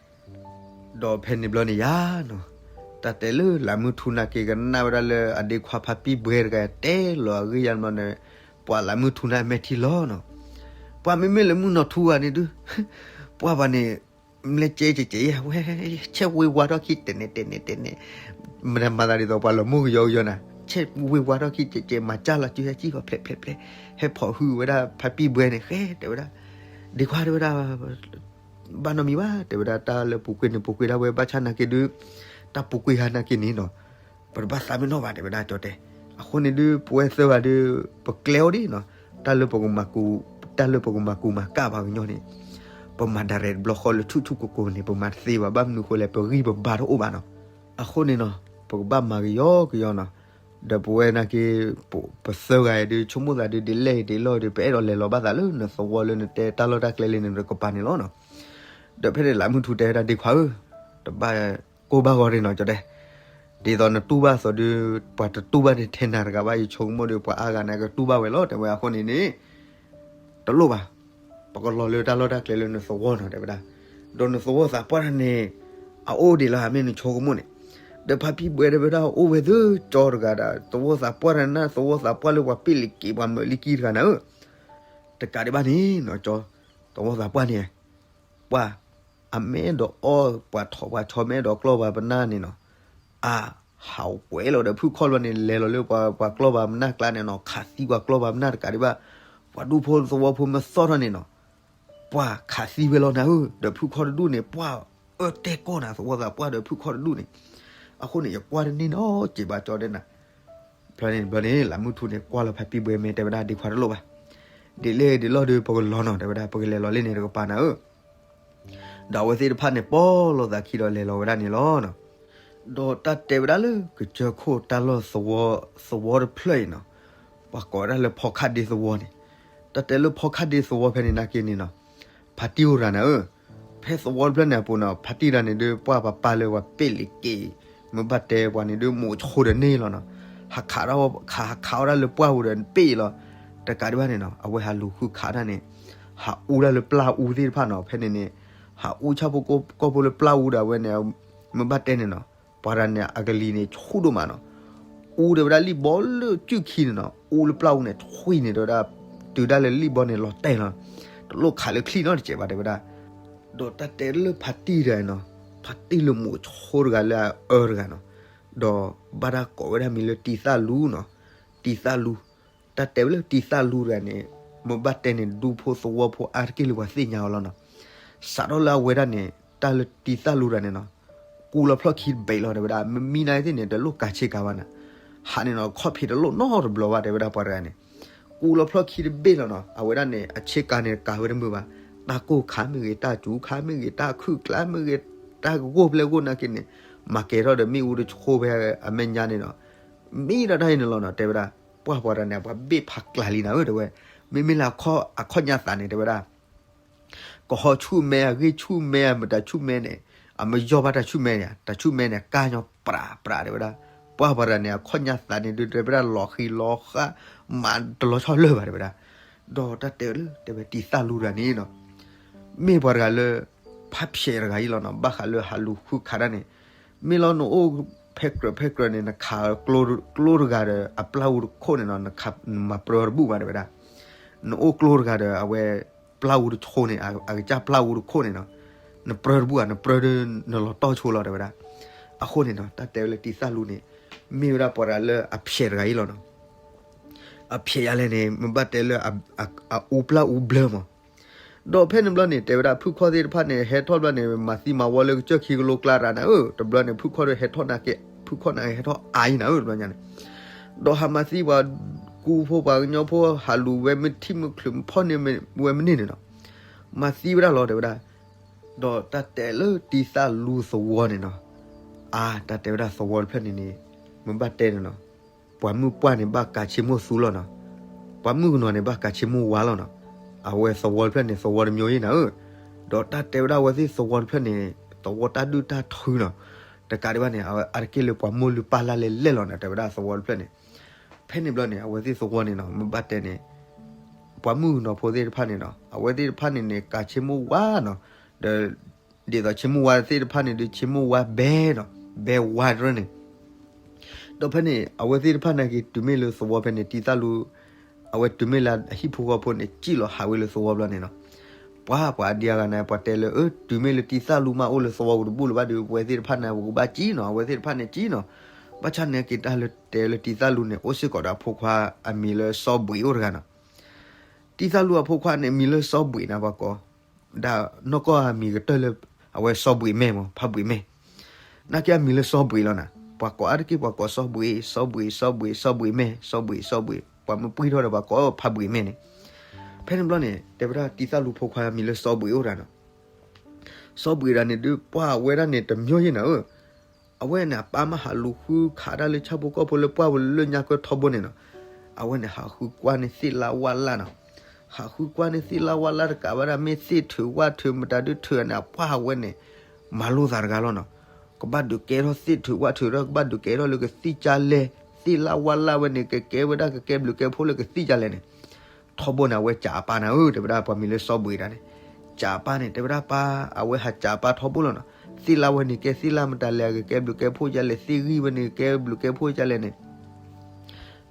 ဒီးဖဲန့ၣ်ဘျီန့ၣ်ယါနီၤ တၢ်တဲလၢလးမုၢ်ထူနာ်က့ၤကနၣ်ဝဲဒၣ်လၢအဒ့ခွါဖါပံၣ်ဘှဲတဂၤတဲလီၤအဂ့ၢ်ယါန့ၣ်ဘျီန့ၣ် ပှၤလးမုၢ်ထူန့ၣ်မဲာ်ထံလီၤနီၤ ပှၤမ့မ့ၢ်လၢမုၢ်နီၢ်ထူဂၤန့ၣ်ဒုး ပှၤဘၣ်န့ၣ် မ့ၢ်ကဲကဲကဲ ဝဲ ဆဲးဝ့ၤဝါထီၣ်ခံတဲာ်နဲၣ်တဲာ်နဲၣ်တဲာ်နဲၣ် မတၤမၤသးဒ်သိးပှၤလီၤမိၢ်ကယီကယီနၤ ဆဲးဝ့ၤဝါထီၣ်ခံကဲကဲ မၤစၢ်လီၤစုဟဲကံၣ်ဃီဖျဲးဖျဲးဖျဲး ဟဲဖီၣ်ဟုဝဲဒၣ်ဖါပံၣ်ဘှဲန့ၣ် ဃဲတဲဝဲဒၣ် ဒ့ခွါတဲဝဲဒၣ် ဘၣ်နီတမံၤဘၣ် တဲဝဲဒၣ် တၢ်လၢပူၤကွံာ်န့ၣ် ပူၤကွံာ်ဒၣ်ဝဲ ဘၣ်ဆၣ်နာ်က့ဒုး တၢ်ပူၤကွံာ်ဟါနာ်က့န့ၣ်နီၤ ပတဘၣ်သးပ့ၤနီၣ်ဘၣ် တဲဝဲဒၣ် ကၠီတဲ အဃိန့ၣ်ဒုး ပဝဲသၢဂၤဒုး ပကျဲအိၣ်ဒံးနီၤ တၢ်လၢပကမၤကူ တၢ်လၢပကမၤကူမၤကၣ်ပှၤကညီန့ၣ် ပမၤဒၣ်ရဲၣ်တဘျီဃီလၢဆူၣ်ဆူၣ်ကိၢ်ကိၢ်န့ၣ် ပမၤတသ့ဘၣ် ဘၣ်မနုၤဃိလဲၣ် ပဂံၢ်ပဘါတအိၣ်ဘၣ်နီၤ အဃိန့ၣ်နီၤ ပကဘၣ်မၤကယီကယီနီၤ ဒီးပဝဲနာ်က့ ပသၢဂၤအံၤဒုး ဆိကမိၣ်သးဒုး ဒ်လဲၣ်ဒ်လဲၣ်ဒုး ပအဲၣ်ဒိးလဲၤလီၤဘၣ်သးလၢနသဝီလၢနတဲတၢ်လီၢ်တၢ်ကျဲလၢနကပၤန့ၣ်လီၤနီၤ ဒီးဖဲန့ၣ်လးမုၢ်ထူတဲဝဲဒၣ် ဒ့ခွါဧၢ တဘၣ်ကိၢ်ဘၣ်ဂီၤဒံးနီၤ ကၠီတဲ ဒ်သိးနတူၢ်ဘၣ်အသိးဒုး ပှၤတတူၢ်ဘၣ်န့ၣ်ထဲနၤတဂၤဘၣ် ယဆိကမိၣ်ဒီး ပှၤအါဂၤန့ၣ် ကတူၢ်ဘၣ်ဝဲလီၤ တဲဝဲအဃိန့ၣ်န့ၣ် တလိၣ်ဘၣ် ပကလီၤလၢတၢ်လီၢ်တၢ်ကျဲလၢနသဝီနီၤ တဲဝဲဒၣ် ဒီးနသဝီသးပှၢ်တၢ်န့ၣ် အအိၣ်ဒံးလၢမ့ၢ်နဆိကမိၣ်န့ၣ် ဒီးဖါပံၣ်ဘှဲတဲဝဲဒၣ် အိၣ်ဝဲသ့ၣ်ကၠီတဂၤဒၣ် သဝီသးပှၢ်တၢ်န့ၣ် သဝီသးပှၢ်လၢပှၤပ့ၢ်လံက့ၤ ပှၤမၢးလံက့ၤတဂၤနၤဧၢ တကးဒံးဘၣ်န့ၣ်နီၤ ကၠီ သဝီသးပှၢ်န့ၣ် ပှၤ အမ့ၢ်အဲၣ်ဒိးအီၣ်ပှၤထိးပှၤဆီ မ့ၢ်အဲၣ်ဒိးကျီၢ်ပှၤပနၢ်န့ၣ်နီၤ အဟးဝဲလီၤဒီးဖုၣ်ခီၣ်လီၤန့ၣ် လဲၤလီၤလၢပှၤကျီၢ်ပှၤပနၢ်ကျါန့ၣ်နီၤ ခးသံပှၤကျီၢ်ပှၤပနၢ်တကးဒံးဘၣ် ပှၤဒူဖိသဝီဖိမ့ၢ်သီၣ်ထီၣ်န့ၣ်နီၤ ပှၤခးသံဝဲလီၤနၤဧၢ ဒီးဖုၣ်ခီၣ်တဒူၣ်န့ၣ် ပှၤအၢတဲကီၢ်နၤ သဝီသးပှၢ်ဒီးဖုၣ်ခီၣ်တဒူၣ်န့ၣ် အဃိန့ၣ် ယကွၢ်တန့ၢ်နီတစဲးဘၣ် ကၠီတဲနၤ ဖဲန့ၣ်ဘျီန့ၣ် လးမုၢ်ထူန့ၣ် ကွၢ်လီၤဖါတံၢ်ဘှဲမဲ တဲဝဲဒၣ် ဒ့ခွါတလိၣ်ဘၣ်, ဒ့ၣ်လဲၣ်ဒ့ၣ်လီၢ်ဒီး ပကလီၤနီၤ တဲဝဲဒၣ် ပကလဲၤလီၤလၢန့ၣ်တကပၤနၤဧၢ. ဒီးအဝဲသ့ၣ်တဖၣ်န့ၣ် ပီၢ်လိာ်သးခံဒီးလဲၤလီၤဝဲဒၣ်န့ၣ်လီၤ. ဒီးတၢ်တဲဝဲဒၣ်လၢကစၢၢ်ခိၣ်တၢ်လီၢ်သဝီ, သဝီတဖျၢၣ်အံၤနီၤ, ပှၤကိးဝဲဒၣ်လၢဖီခၣ်ဒ့သဝီန့ၣ်, တၢ်တဲလၢဖီခၣ်ဒ့သဝီဖဲန့ၣ်နာ်က့န့ၣ်နီၤ, ဖါတံၢ်အိၣ်တဂၤနၤဧၢ, ဖဲသဝီတဖျၢၣ်န့ၣ်အပူၤနီၤ ဖါတံၢ်တဂၤန့ၣ်ဒုး ပှၢ်ပပၢ်လၢပှၤပ့ၣ်လံက့ၤ, မ့ၢ်ဘၣ်တဲပှၤန့ၣ်ဒုး မိၢ်ဆိဒီးန့ၢ်လီၤနီၤ, ဟးခးထီၣ်ခး ဟးခးအီၣ်ဒၣ်လၢပှၢ်ပူၤဒီးပ့ၣ်လီၤ, တကးဒံးဘၣ်န့ၣ်နီၤ အဝဲဟးလူၤဃုခးဒၣ်န့ၣ် ဟးအူဒၣ်လၢပျၢ်အူသ့ၣ်တဖၣ်နီၤ, ဖဲန့ၣ်န့ၣ် ဟးအူဆၣ်ဖိကီၢ်ဖိလၢပျၢ်အူဒီးအဝဲန့ၣ်, မ့ၢ်ဘၣ်တဲန့ၣ်နီၤ, ပှၤတဂၤန့ၣ် အကလံၤန့ၣ်ဆူၣ်ဒိၣ်မးနီၤ, အူဒီးဝဲဒၣ်လံၣ်ဘီလၢကုၢ်ခံန့ၣ်နီၤ, အူလၢပျၢ်အူန့ၣ် ထွံၣ်န့ၣ်တဲဝဲဒၣ်, တုၤဒၣ်လၢလံၣ်ဘီန့ၣ်လီၤတဲာ်လီၤ, တလိၣ်ခးလၢချံၣ်နီတစဲးဘၣ်တဲဝဲဒၣ်, ဒီးတၢ်တဲလၢဖါတံၢ်တဂၤနီၤ, ဖါတံၢ်လၢမိၢ်ဆိတဂၤလၢအအၢတဂၤနီၤ, ဒီးဘၣ်တၢ်ကိးဝဲဒၣ်မံၤလၢတံၤသၣ်လူနီၤ, တံၤသၣ်လူ, တၢ်တဲဝဲလၢတံၤသၣ်လူတဂၤန့ၣ်, မ့ၢ်ဘၣ်တဲန့ၣ် ဒူဖိသဝီဖိအါတက့ၢ်လၢပှၤသ့ၣ်ညါအီၤလီၤနီၤ, စးထီၣ်လၢအဝဲဒၣ်န့ၣ် တၢ်လၢတံၤသၣ်လူတဂၤန့ၣ်နီၤ, ကူလီၤဖျီၣ်ခံတဘ့ၣ်လီၤတဲဝဲဒၣ်, မ့မံနာ်သ့ၣ်န့ၣ် တလိၣ်ကၤဆ့ကၤဘၣ်နၤ, ဟးန့ၣ်နီၤ ခီၣ်ဖံးတလိၣ်နီတဘျီဘၣ်တဲဝဲဒၣ်ပှၤတဂၤန့ၣ်, ကူလီၤဖျီၣ်ခံတဘ့ၣ်လီၤနီၤ, အဝဲဒၣ်န့ၣ် အဆ့ကၤန့ၣ် ကၤဝဲတမုာ်ဘၣ်, တၢ်ကိၢ်ခါမ့ၢ်ဂ့ၤ, တၢ်စူၤခါမ့ၢ်ဂ့ၤ, တၢ်ခုၣ်ကျါမ့ၢ်ဂ့ၤ, တၢ်ဂိၢ်ပျဲၢ်ဂိၢ်နာ်က့န့ၣ်, မၤကဲၤထီၣ်ဒီးမ့ၣ်အူတဆှိဖဲအမဲာ်ညါန့ၣ်နီၤ, မ့ၢ်ဒီးတၢ်အံၤန့ၣ်လီၤနီၤ တဲဝဲဒၣ်, ပှၢ်ပှၤတဂၤန့ၣ် ပှၤဘ့ၣ်ဖးကျးလံနၤဧၢတဲဝဲ, မ့မ့ၢ်လၢအခီၣ်ညါသးန့ၣ်တဲဝဲဒၣ် ကဟီဆူၣ်မဲ အဂ့ၢ်ဆူၣ်မဲ အမတၤဆူၣ်မဲန့ၣ်, အမယီၢ်ဘၣ်တၢ်ဆူၣ်မဲန့ၣ်, တၢ်ဆူၣ်မဲန့ၣ် ကၢ်ညီပြးပြးတဲဝဲဒၣ်, ပှၢ်ပှၤတဂၤန့ၣ် အခီၣ်ညါသးန့ၣ်ဒုးတဲဝဲဒၣ်လီၤဃံလီၤဃာ်, မၤတလီၤဆီၣ်လၢၢ်ဘၣ်တဲဝဲဒၣ်, ဒီးတၢ်တဲလၢ တဲဝဲတံၤသၣ်လူတဂၤန့ၣ်နီၤ, မ့ၢ်ပှၤတဂၤလၢ ဖးဖျဲးတဂၤအံၤလီၤနီၤ, ဘၣ်ဃးလၢဟးလူၤဃုခးတၢ်န့ၣ်, မ့ၢ်လီၤနအိၣ်ဖဲကြၢးဖဲကြၢးန့ၣ် နခးကျိတဂၤဒီး အပျၢ်အူတခိၣ်န့ၣ်နီၤ, နခးမၤပြၢတဘူၣ်ဘၣ်တဲဝဲဒၣ်, နအိၣ်ကျိတဂၤဒီး အဝဲပျၢ်အူတခိၣ်န့ၣ်, အကစၢ်ပျၢ်အူတခိၣ်န့ၣ်နီၤ, နပြၢတဘူၣ်ဧါ, နပြၢဒီးနလီၤတီၢ်ဆိလီၤတဲဝဲဒၣ်, အဃိန့ၣ်နီၤ တၢ်တဲဝဲလၢတံၤသၣ်လူန့ၣ်, မ့ၢ်ဝဲဒၣ်ပှၤတဂၤလၢအဖျဲးတဂၤအံၤလီၤနီၤ အဖျဲးယၤလဲၣ်န့ၣ် မ့ၢ်ဘၣ်တဲလၢ အအူပျၢ်အူဘျၢမး, ဒီးဖဲန့ၣ်ဘျီန့ၣ် တဲဝဲဒၣ်ဖုၣ်ခီၣ်သ့ၣ်တဖၣ်န့ၣ် ဟဲထီၣ်ဘျီန့ၣ် မၤသံမၤဝီလၢကစၢၢ်ခံကလိကျါရၤနၤဧၢ, တဘျီန့ၣ် ဖုၣ်ခီၣ်ဒီးဟဲထီၣ်နာ်က့, ဖုၣ်ခီၣ်နာ်က့ဟဲထီၣ်အါအံၤနၤဧၢ တဘျီညါန့ၣ်, ဒီးဟးမၤသံပှၤကူဖိပှၤကညီဖိ ဟးလူၤဝဲမ့ၢ်ထံၣ်မ့ၢ်ချုးဖီၣ်န့ၢ်ဝဲမ့ၢ်န့ၢ်န့ၣ်နီၤ, မၤသံဝဲဒၣ်လီၤတဲဝဲဒၣ်, ဒီးတၢ်တဲလၢတံၤသၣ်လူသဝီန့ၣ်နီၤ, အါ တၢ်တဲဝဲဒၣ်သဝီတဖျၢၣ်န့ၣ်န့ၣ်, မ့ၢ်ဘၣ်တဲန့ၣ်နီၤ ပှၤမုၣ်ပှၢ်န့ၣ် ဘၣ်ကးဆ့မိၣ်သူလီၤနီၤ, ပှၤမုၣ်ကနီၤန့ၣ် ဘၣ်ကးဆ့မိၣ်ဝါလီၤနီၤ, အဝဲသဝီတဖျၢၣ်န့ၣ် သဝီတမျိုးအံၤနၤဧၢ, ဒီးတၢ်တဲဝဲဒၣ်အဝဲသ့ၣ်သဝီတဖျၢၣ်န့ၣ် သဝီတၢ်ဒုၣ်တၢ်ထုနီၤ, တကးဒံးဘၣ်န့ၣ် အဝဲအါတက့ၢ်လၢပှၤမိၢ်လုၢ်ပၢ်လၢ်လဲၣ်လဲၣ်လီၤနီၤ တဲဝဲဒၣ်သဝီတဖျၢၣ်န့ၣ်, ဖဲန့ၣ်ဘျီန့ၣ် အဝဲသ့ၣ်သဝီန့ၣ်နီၤ မ့ၢ်ဘၣ်တဲန့ၣ် ပှၤမုၣ်ကနီၤဖိသ့ၣ်တဖၣ်န့ၣ်နီၤ အဝဲသ့ၣ်တဖၣ်န့ၣ်န့ၣ် ကးဆ့မိၣ်ဝါနီၤ, ဒီး ဒ်သိးဆ့မိၣ်ဝါသ့ၣ်တဖၣ်န့ၣ်ဒီး ဆ့မိၣ်ဝါဘဲနီၤ, ဘဲဝါတရၢၢ်န့ၣ်, ဒီးဖဲန့ၣ် အဝဲသ့ၣ်တဖၣ်နာ်က့ တုၤမ့ၢ်လၢသဝီဖဲန့ၣ် တံၤသၣ်လူ အဝဲတုၤမ့ၢ်လၢအဟံၣ်ဖိဃီဖိန့ၣ် စံၣ်လီၤဟးဝဲလၢသဝီဘျီန့ၣ်နီၤ, ပှၤ ပှၤအဒံအါဂၤန့ၣ် ပှၤတဲလၢ အၢ တုၤမ့ၢ်လၢတံၤသၣ်လူမးအိၣ်လၢသဝီပူၤတဘူၣ်လၢၤဘၣ်ဒီး ပဝဲသ့ၣ်တဖၣ်န့ၣ် ပကဘၣ်စံၣ်နီၤ အဝဲသ့ၣ်တဖၣ်န့ၣ်စံၣ်နီၤ, ဘၣ်ဆၣ်နာ်က့တၢ်လၢတဲလၢတံၤသၣ်လူန့ၣ် အိၣ်စ့ၢ်ကီးဒီးအဖိခွါအမံၤလၢစီၤဘှံးအိၣ်တဂၤနီၤ တံၤသၣ်လူအဖိခွါန့ၣ် မံၤလၢစီၤဘှံးန့ၣ် ပှၤကိး, ဒီးနီၢ်ကီၢ်အမံၤကတၢၢ်လၢ အဝဲစီၤဘှံးမဲာ်မး ဖးဘှံးမဲာ်, နာ်က့အမံၤလၢစီၤဘှံးလီၤနၤ, ပှၤကိးအါတက့ၢ် ပှၤကိးစီၤဘှံး စီၤဘှံး စီၤဘှံး စီၤဘှံးမဲာ် စီၤဘှံး စီၤဘှံး ပှၤမ့ၢ်ပှံၢ်ထီၣ်ဒီး ပှၤကိးဖးဘှံးမဲာ်န့ၣ်, ဖဲန့ၣ်ဘျီန့ၣ် တဲဝဲဒၣ်တံၤသၣ်လူဖိခွါမံၤလၢစီၤဘှံးအိၣ်တဂၤနီၤ စီၤဘှံးတဂၤန့ၣ်ဒုး ပှၤအဝဲဒၣ်န့ၣ် တမျိုးယဲၢ်နၤဧၢ, အဝဲန့ၣ် အပၢ်မ့ၢ်ဟးလူၤဃုခးတၢ်လၢဆၣ်ဖိကီၢ်ဖိလၢပှၢ်ပူၤလၢညါကၢထီဘိန့ၣ်နီၤ, အဝဲန့ၣ် ဟးဃုကွၢ်န့ၢ်သ့ၣ်လၢဝၣ်လၢ်နီၤ, ဟးဃုကွၢ်န့ၢ်သ့ၣ်လၢဝၣ်လၢ်တကးဘၣ်ဒၣ် မ့ၢ်သ့ၣ်ထုးဝၣ်ထုးမတၤဒုးထုးန့ၣ် အပှၢ်အဝဲန့ၣ် မၤလိသးတဂၤလီၤနီၤ, ကဘၣ်ဒုးကဲထီၣ်သ့ၣ်ထုးဝၣ်ထုးဒီး ကဘၣ်ဒုးကဲထီၣ်လၢကသံၣ်ကၢ်လဲၢ်, သ့ၣ်လၢဝၣ်လၢ်ဝဲန့ၣ် ကကဲဝဲဒၣ်ကကဲဘျုးကဲဖှိၣ်လၢကသံၣ်ကၢ်လဲၢ်န့ၣ်, ထီဘိန့ၣ် အဝဲစံးအပၢ်နၤဧၢ တဲဝဲဒၣ်ပှၤမံၤလၢစီၤဘှံးတဂၤန့ၣ်, စံးအပၢ်န့ၣ် တဲဝဲဒၣ်ပၢ် အဝဲဟးစံးအပၢ်ထီဘိလီၤနီၤ, သ့ၣ်လၢဝဲန့ၣ်ကဲသ့ၣ်လၢမတၤလဲၣ် ကကဲဘျုးကဲဖှိၣ်ဒ်လဲၣ် သ့ၣ်ဂံၢ်ဝဲန့ၣ်ကကဲဘျုးကဲဖှိၣ်ဒ်လဲၣ်န့ၣ်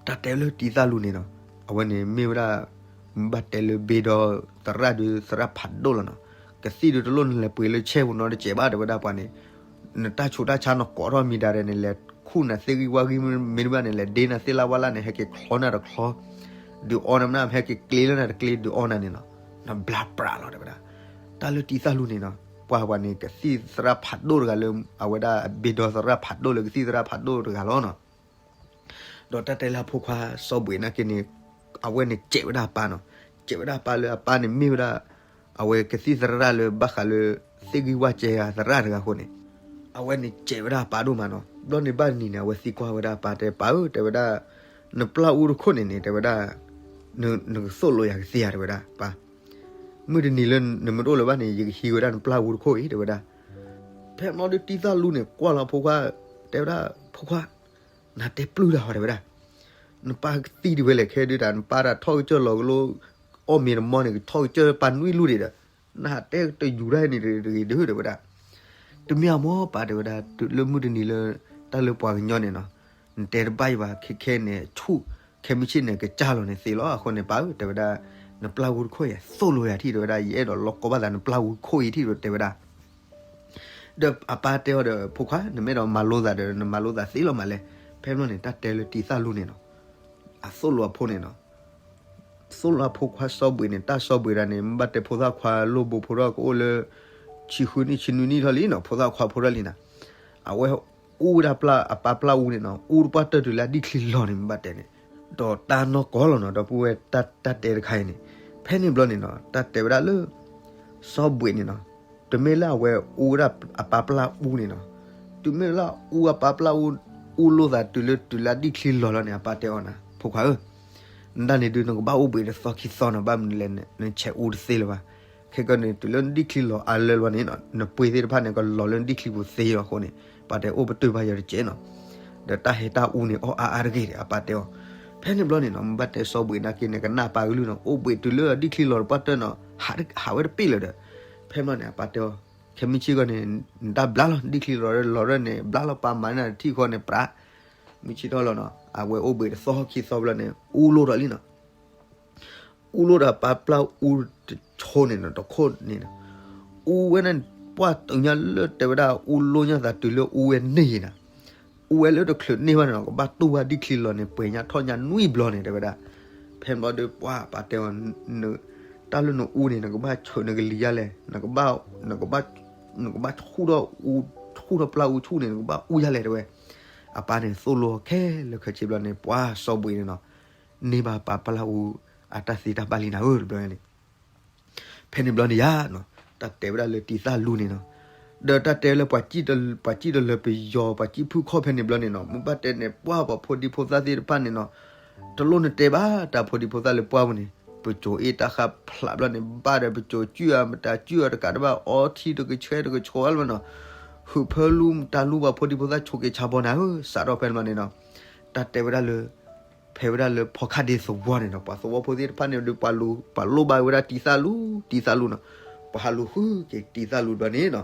တၢ်တဲလၢတံၤသၣ်လူန့ၣ်နီၤ, အဝဲန့ၣ်မ့ၢ်ဝဲဒၣ် ဘၣ်တဲလၢဘ့ဒီသရၣ်ဒုးသရၣ်ဖးဒိၣ်လီၤနီၤ, ကသံၣ်ဒုးတလိၣ်နလဲၤပှ့ၤလၢဆဲပူၤနီတစဲးဘၣ် တဲဝဲဒၣ်ပှၤန့ၣ်, နတၢ်ဆူးတၢ်ဆါနကိးထီၣ်မံၤဒၣ်ဒဲးန့ၣ် လဲၤခူၣ်နၤသ့ၣ်ဂံၢ်ဝၣ်ဂံၢ်မ့တမ့ၢ်န့ၣ် လဲၤဒ့နၤသ့ၣ်လၢဝၣ်လၢ်န့ၣ် ဟဲက့ၤချီနၤတချီ, ဒုးအီနၤမနုၤ ဟဲက့ၤကျ့လၢနၤတကျ့ ဒုးအီနၤန့ၣ်နီၤ, နဘျါပြးလီၤ တဲဝဲဒၣ်, တၢ်လၢတံၤသၣ်လူန့ၣ်နီၤ, ပှၤပှၤန့ၣ် ကသံၣ်သရၣ်ဖးဒိၣ်တဂၤလၢ အဝဲဒၣ်ဘ့ဒီသရၣ်ဖးဒိၣ်လၢကသံၣ်သရၣ်ဖးဒိၣ်တဂၤလီၤနီၤ. ဒီးတၢ်တဲလၢအဖိခွါစီၤဘှံးနာ်က့န့ၣ် အဝဲန့ၣ်စဲးဝဲဒၣ်အပၢ်နီၤ, စဲးဝဲဒၣ်အပၢ်လၢအပၢ်န့ၣ်မ့ၢ်ဝဲဒၣ် အဝဲကသံၣ်သရၣ်လၢဘၣ်ဃးလၢ သ့ၣ်ဂံၢ်ဝၣ်ကဲဂၤသရၣ်တဂၤအဃိန့ၣ် အဝဲန့ၣ်စဲးဝဲဒၣ်အပၢ်ဒိၣ်မးနီၤ. ဘျီန့ၣ်ဘၣ်တနံၤန့ၣ် အဝဲသံကွၢ်ဝဲဒၣ်အပၢ်တဲ ပၢ်ဧၢ တဲဝဲဒၣ် နပျၢ်အူတခိၣ်န့ၣ်န့ၣ် တဲဝဲဒၣ် နကသိၣ်လိယၤကသ့ဧါ တဲဝဲဒၣ် ပၢ် မုၢ်တနံၤလၢနမ့ၢ်တအိၣ်လၢၤဘၣ်န့ၣ် ယကဟံးဝဲဒၣ်နပျၢ်အူတခိၣ်အံၤ တဲဝဲဒၣ်. ဖဲမ့ၢ်ဒုးတံၢ်သၣ်လူန့ၣ် ကွၢ်လီၤအဖိခွါ တဲဝဲဒၣ် ဖိခွါ နတဲပျုၢ်တၢ်ဟီ တဲဝဲဒၣ်, နပၢ်ကသံဒံးဝဲလဲၣ် ခဲဒုးတၢ် နပၢ်တၢ်ထီၣ်ကစၢၢ်လီၤကလိ အီၣ်မ့ၤတမီန့ၣ် ကထီၣ်ကစၢၢ်ပၢ်နွံလူဒံးဒီး နဟးတဲတယူၤတၢ်န့ၣ်တဂ့ၤဒုး တဲဝဲဒၣ်. တမ့ၢ်အမိၢ်ပၢ် တဲဝဲဒၣ် တုၤလၢမုၢ်တနံၤလၢ တၢ်လၢပှၤကညီန့ၣ်နီၤ နတဲတဘၣ်ယံၤဘၣ် ခဲခဲန့ၣ်ဆူၣ် ခဲမုၢ်ဆ့ၣ်န့ၣ် ကစၢ်လီၤန့ၣ်သ့လီၤ. အဃိန့ၣ် ပၢ်ဧၢ တဲဝဲဒၣ် နပျၢ်အူတခိၣ်အံၤ သိၣ်လိယၤထံၣ် တဲဝဲဒၣ် ယအဲၣ်ဒိးလီၤကီဘၣ်သးနပျၢ်အူတခိၣ်အံၤထံၣ် တဲဝဲဒၣ်. ဒီးအပၢ်တဲအီၤဒီး ဖိခွါ နမ့ၢ်အဲၣ်ဒိးမၤလိသးဒီး နမၤလိသးသ့လီၤမးလဲၣ်. ဖဲမ့ၢ်န့ၣ် တၢ်တဲလၢတံၢ်သၣ်လူန့ၣ်နီၤ အသိၣ်လိအဖိန့ၣ်နီၤ သိၣ်လိအဖိခွါစီၤဘှံးန့ၣ် တၢ်စီၤဘှံးဒၣ်န့ၣ် မ့ၢ်ဘၣ်တဲဖိသၣ်ခွါလိၣ်ဘိဖိထီၣ်ကအိၣ်လၢ ဆံဃုနံၣ်ဆံနွံနံၣ်ထီၣ်လံနီၤ ဖိသၣ်ခွါဖိထီၣ်လံနီၤ. အဝဲအူဝဲဒၣ်အပၢ်ပျၢ်အူန့ၣ်နီၤ အူတပှၢ်တၢၢ်တုၤလၢအဒံၣ်ချံလီၤန့ၣ် မ့ၢ်ဘၣ်တဲန့ၣ် ဒီးတၢ်နီၢ်ကီၢ်လီၤနီၤ ဒီပုၢ်ဝဲၢ် တၢ်တဲတခါအံၤန့ၣ် ဖဲန့ၣ်ဘျီန့ၣ်နီၤ တၢ်တဲဝဲဒၣ်လၢ စီၤဘှံးန့ၣ်နီၤ တမ့ၢ်လၢအဝဲအူဝဲဒၣ်အပၢ်ပျၢ်အူန့ၣ်နီၤ တုၤမ့ၢ်လၢအူအပၢ်ပျၢ်အူ အူလိာ်သးတုၤလၢတုၤလၢအဒံၣ်ချံလီၤလီၤန့ၣ် အပၢ်တဲအီၤနီၤ ဖိခွါဧၢ နဒၣ်န့ၣ်ဒုး နကဘၣ်အိၣ်ဘှံးတသီခံသီနီၤ ဘၣ်မနုၤလဲၣ်န့ၣ် နဆဲးအူတသ့လၢၤဘၣ်. ခဲကနံၣ်န့ၣ် တုၤလၢနဒံၣ်ချံလီၤအါလၢလီၤန့ၣ်နီၤ နပှ့ၤသ့ၣ်တဖၣ်န့ၣ် ကလီၤလၢနဒံၣ်ချံပူၤသ့လီၤအဃိန့ၣ် ပၢ်တဲအိၣ်ပတုာ်ဘၣ်ယၤတကဲးနီၤ ဒီးတၢ်ဟဲတၢ်အူန့ၣ် အီၣ်အါအါတဂ့ၤဒီး အပၢ်တဲအီၤ. ဖဲန့ၣ်ဘျီန့ၣ်နီၤ မ့ၢ်ဘၣ်တဲစီၤဘှံးနာ်က့န့ၣ် ကနၣ်ပၢ်ကလုၢ်နီၤ အိၣ်ဘှံးတုၤလၢအဒံၣ်ချံလီၤတပှၢ်တၢၢ်နီၤ ဟးဝဲတပ့ၢ်လၢၤဒီး ဖဲန့ၣ်ဘျီန့ၣ် အပၢ်တဲအီၤ ခဲမုၢ်ဆ့ၣ်ဂီၢ်န့ၣ် နတၢ်ဘျါလီၤ ဒံၣ်ချံလီၤလီၤရဲၣ်န့ၣ် ဘျါလီၤ ပၢ်မၤန့ၢ်နၤတထံၣ်ဃီန့ၣ် ပြး မုၢ်ဆ့ၣ်ထီၣ်လီၤနီၤ အဝဲအိၣ်ဘှံးတသီခံသီဘျီန့ၣ် အူလိာ်ဒီးလံနီၤ အူလိာ်ဒီးပၢ်ပျၢ်အူတဆိန့ၣ်နီၤ တခိၣ်န့ၣ်နီၤ အူဝဲန့ၣ် ပှၢ်တုၤညါလၢတဲဝဲဒၣ် အူလိာ်ညါသးတုၤလၢအူဝဲန့ၢ်နီၤ အူဝဲလၢတချုးန့ၢ်ဘၣ်န့ၣ်နီၤ ကဘၣ်တူၢ်ဘၣ်ဒံၣ်ချံလီၤန့ၣ် ပှဲၤညါထီၣ်ညါနွံဘျီန့ၣ် တဲဝဲဒၣ်. ဖဲန့ၣ်ဘျီဒီး ပှၢ်ပၢ်တဲအီၤ တၢ်လၢနအူန့ၣ် နကဘၣ်ဆၢနကလံၤယါလဲၣ် နကဘၣ် နကဘၣ်ဆူၣ်ထီၣ်အူ ဆူၣ်ထီၣ်ပျၢ်အူဆူၣ်န့ၣ် နကဘၣ်အူယါလဲၣ် တဲဝဲ. အပၢ်န့ၣ် သိၣ်လိခဲလၢာ်ခဲဆ့ဘျီန့ၣ် ပှၢ်စီၤဘှံးန့ၣ်နီၤ န့ၢ်ဘၣ်ပၢ်ပျၢ်အူ အတၢ်သ့တၢ်ဘၣ်လံနၤဧၢ တဘျီန့ၣ် ဖဲန့ၣ်ဘျီန့ၣ်ယါနီၤ တၢ်တဲဝဲဒၣ်လၢတံၢ်သၣ်လူန့ၣ်နီၤ ဒီးတၢ်တဲလၢ ပှၤစံၣ်တလၢၤပယီၤ ပှၤစံၣ်ဖုၣ်ခီၣ်ဖဲန့ၣ်ဘျီန့ၣ်နီၤ မ့ၢ်ဘၣ်တဲန့ၣ် ပှၢ်ပှၤဖိဒံဖိသၣ်သ့ၣ်တဖၣ်န့ၣ်နီၤ တလိၣ်နတဲဘၣ် တၢ်ဖိဒံဖိသၣ်လၢပှၢ်ပူၤန့ၣ် ပစိၤအ့ၣ်တၢ်ဃၢ်ဖျးဘျီန့ၣ် ဘၣ်ဒီးပစိၤစုၣ်အမတၤစုၣ်အတကးတဘၣ် အီထံတကဆှဲတကဆီလီၤနီၤ ဟုးဖၢလူတၢ်လူပှၤဖိဒံဖိသၣ်ဆိးက့ၤဆါဘီနၤဧၢ စးထီၣ်ဖဲန့ၣ်ဘျီန့ၣ်နီၤ တၢ်တဲဝဲဒၣ်လၢ ဖဲဝဲဒၣ်လၢဖီခါဒ့သဝီန့ၣ်နီၤ ပှၤသဝီဖိသ့ၣ်တဖၣ်န့ၣ်ဒီး ပှၤလိၣ်ဘၣ်ဝဲဒၣ်တံၢ်သၣ်လူ တံၢ်သၣ်လူနီၤ ပှၤဟးလူၤဃုက့ၤတံၢ်သၣ်လူဘျီန့ၣ်နီၤ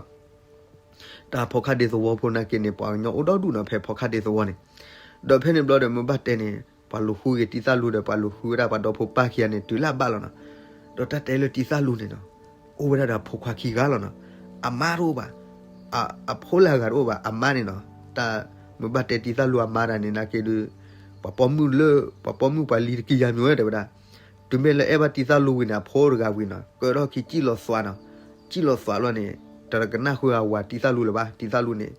တၢ်ဖီခါဒ့သဝီဖိနာ်က့န့ၣ် ပှၤကညီအိၣ်ဒီဒူၣ်နီၤ ဖဲဖီခါဒ့သဝီန့ၣ် ဒီးဖဲန့ၣ်ဘျီဒီး မ့ၢ်ဘၣ်တဲန့ၣ် ပှၤလူၤဃုက့ၤတံၢ်သၣ်လူဒီး ပှၤလူၤဃုဝဲဒၣ်ပှၤဒီဖိပၢ်ခံဂၤန့ၣ် တုၤလၢအဘၣ်လီၤနီၤ ဒီးတၢ်တဲလၢတံၢ်သၣ်လူန့ၣ်နီၤ အိၣ်ဝဲဒၣ်ဒီးအဖိခွါခံဂၤလီၤနီၤ အမါတအိၣ်ဘၣ် အဖိလၢအဂၤတအိၣ်ဘၣ် အမါန့ၣ်နီၤ တၢ်မ့ၢ်ဘၣ်တဲတံၢ်သၣ်လူအမါတၢ်န့ၣ်နာ်က့ဒီး ပှၤပိာ်မုၣ်လၢ ပှၤပိာ်မုၣ်ပှၤလံၤတကယၤမ့ၢ်ဝဲတဲဝဲဒၣ် တုၤမ့ၢ်လၢအဲၣ်ဘၣ်တံၢ်သၣ်လူဝံၤန့ၣ် အဖိတဂၤဝံၤနီၤ ကၢထီၣ်ခံစံၣ်လီၤသွးနီၤ စံၣ်လီၤသွးလီၤန့ၣ် တကနၣ်ဃုာ်အဝၤတံၢ်သၣ်လူလၢၤဘၣ် တံၢ်သၣ်လူန့ၣ်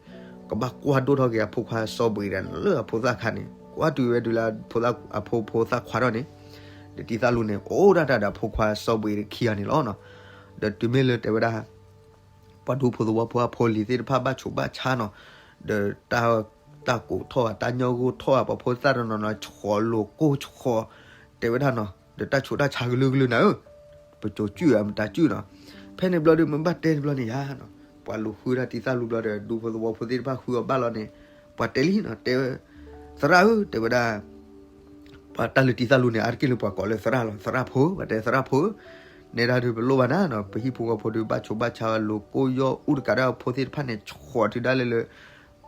ကဘၣ်ကွၢ်ဒိၣ်ထီၣ်က့ၤအဖိခွါစီၤဘှံးဒီးလၢအဖိသၣ်ခါန့ၣ် ကွၢ်တုၤဝဲဒုးလၢ အဖိဖိသၣ်ခွါထီၣ်န့ၣ် ဒီးတံၢ်သၣ်လူန့ၣ် အိၣ်ဒၣ်တၢ်ဒီးအဖိခွါစီၤဘှံးတခံဂၤန့ၣ်လီၤနီၤ ဒီးတုၤမ့ၢ်လၢတဲဝဲဒၣ် ပှၤဒူဖိသဝီဖိအဖိလံၤသ့ၣ်တဖၣ်ဘၣ်ဆိးဘၣ်ဆါနီၤ ဒီးတၢ် တၢ်ကိးထီၣ်ဧါ တၢ်ညီဂိၢ်ထီၣ်ဧါ ပှၤဖိသၣ်တနီၤနီၤ ဆှီးလိာ်ကိၢ်ဆှီး တဲဝဲဒၣ်နီၤ ဒီးတၢ်ဆိးတၢ်ဆါကလုာ်ကလုာ်နၤဧၢ ပစိၤစုၣ်ဧါ မတၤစုၣ်နီၤ ဖဲန့ၣ်ဘျီဒီး မ့ၢ်ဘၣ်တဲတဘျီန့ၣ်ယါနီၤ ပှၤလူၤဃုဒၣ်တံၢ်သၣ်လူဘျီဒီး ဒူဖိသဝီဖိသ့ၣ်တဖၣ်ဃုအီၤဘၣ်လီၤန့ၣ် ပှၤတဲလံနီၤ တဲဝဲ သရၣ်ဧၢ တဲဝဲဒၣ် ပှၤတၢ်လုၢ်တံၢ်သၣ်လူန့ၣ် အါတက့ၢ်လၢပှၤကိးလၢသရၣ်လီၤ သရၣ်ဖိ ပှၤတဲသရၣ်ဖိ နဲဒၣ်ဒုးပလိၣ်ဘၣ်နၤနီၤ ပဟံၣ်ဖိဃီဖိဒုးဘၣ်ဆိးဘၣ်ဆါလိာ်ကိၢ်ယီၢ်အူတကးဒၣ်အဖိသ့ၣ်တဖၣ်န့ၣ် ဆှီးတုၤဒၣ်လဲာ်လၢ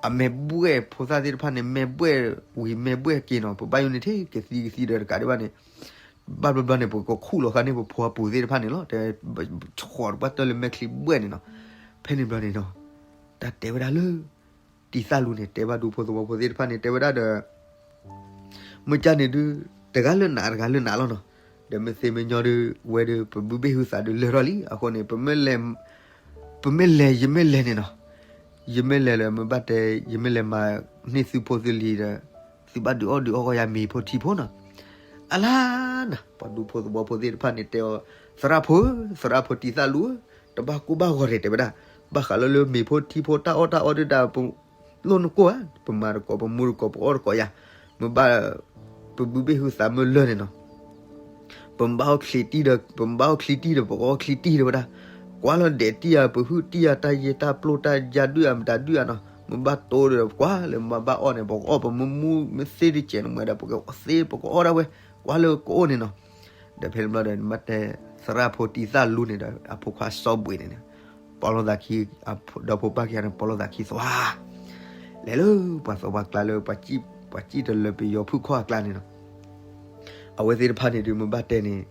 အမဲာ်ဘှဲၣ်ဖိသၣ်သ့ၣ်တဖၣ်န့ၣ် မဲာ်ဘှဲၣ်ဝံၤမဲာ်ဘှဲၣ်က့ၤနီၤ ပဘၣ်ယိၣ်န့ၣ်ထဲကသံကသံဒီးတကးဒံးဘၣ်န့ၣ် ဘၣ်ဘျီဘျီန့ၣ် ပကခူၣ်လီၤဃာ်န့ၢ်ပဖိအပူၤသ့ၣ်တဖၣ်န့ၣ်လီၤ တဲ ဆှီးတပှၢ်တၢၢ်လၢမဲာ်ချံဘှဲၣ်န့ၣ်နီၤ ဖဲန့ၣ်ဘျီန့ၣ်နီၤ တၢ်တဲဝဲဒၣ်လၢ တံၢ်သၣ်လူန့ၣ် တဲဘၣ်ဒူဖိသဝီဖိသ့ၣ်တဖၣ်န့ၣ် တဲဝဲဒၣ်ဒီး မ့ၢ်ကၢ်န့ၣ်ဒုး တဂၤလၢနးတဂၤလၢနးလီၤနီၤ ဒီးမ့ၢ်သ့မ့ၢ်ညီဒုး ဝဲဒုး ပဘုဘ့ၣ်ဟုသးဒုးလၢာ်ထီၣ်လံ အဃိန့ၣ် ပမ့ၢ်လဲၤ ယမ့ၢ်လဲၤန့ၣ်နီၤ ယမ့ၢ်လဲၤလၢ မ့ၢ်ဘၣ်တဲ ယမ့ၢ်လဲၤမၤန့ၢ်သုဖိသုလံၤဒီး သုဘၣ်ဒုးအီၣ်ဒုးအီၣ်ဃီယၤမ့ၤဖိထံဖိနီၤ. အလါနၤ ပှၤဒူဖိသဝီဖိသ့ၣ်တဖၣ်န့ၣ်တဲအီၤ, သရၣ်ဖိဧၢ, သရၣ်ဖိတံၤသၣ်လူဧၢ, တဘၣ်ကိၢ်ဘၣ်ဂီၤဒံး တဲဝဲဒၣ်, ဘၣ်ဃးလၢလၢမ့ၤဖိထံဖိတၢ်အီၣ်တၢ်အီဒုးဒၣ် ပလိၣ်နကိၢ်ဧါ, ပမၤတကိး ပမူတကိး ပအီၣ်တကိးယၤ, မ့ၢ်ဘၣ် ပဘုဘ့ၣ်ဟုသးမုၢ်လၢၢ်န့ၣ်နီၤ ပမ့ၢ်ဘၣ်အီၣ်ချံတံၢ်ဒီး ပမ့ၢ်ဘၣ်အီၣ်ချံတံၢ်ဒီး ပကအီၣ်ချံတံၢ်တဲဝဲဒၣ်, ကွၢ်လီၤဒဲးတံၢ်ဧါ ပဟုၣ်တံၢ်ဧါ တၢ်ယဲၢ်တၢ်ပျိၢ်တၢ်ယါဒုၣ်ဧါ မတၤဒုၣ်ဧါနီၤ, မ့ၢ်ဘၣ်တိဒီး ကွၢ်လၢမ့ၢ်ဘၣ်အီၣ်န့ၣ် ပကအီၣ်ပမူမူမ့ၢ်သ့တစဲးန့ၣ်မ့ၢ်ဒီး ပကသ့ပကအီၣ်ဒၣ်ဝဲ, ကွၢ်လၢကအိၣ်န့ၣ်နီၤ. ဒီးဖဲန့ၣ်ဘျီဒီး မ့ၢ်တဲ သရၣ်ဖိတံၤသၣ်လူန့ၣ်ဒီး အဖိခွါစီၤဘှံးန့ၣ်န့ၣ် ပီၣ်လိာ်သးခံ ဒီဖိပၢ်ခံဂၤန့ၣ် ပီၣ်လိာ်သးခံသွါ လဲၤလၢပှၤသဝီပှၤကျါလၢ ပှၤစံၣ်တလၢၤပယီၤဖုၣ်ခီၣ်အကျါန့ၣ်နီၤ. အဝဲသ့ၣ်တဖၣ်န့ၣ်ဒုး မ့ၢ်ဘၣ်တဲန့ၣ်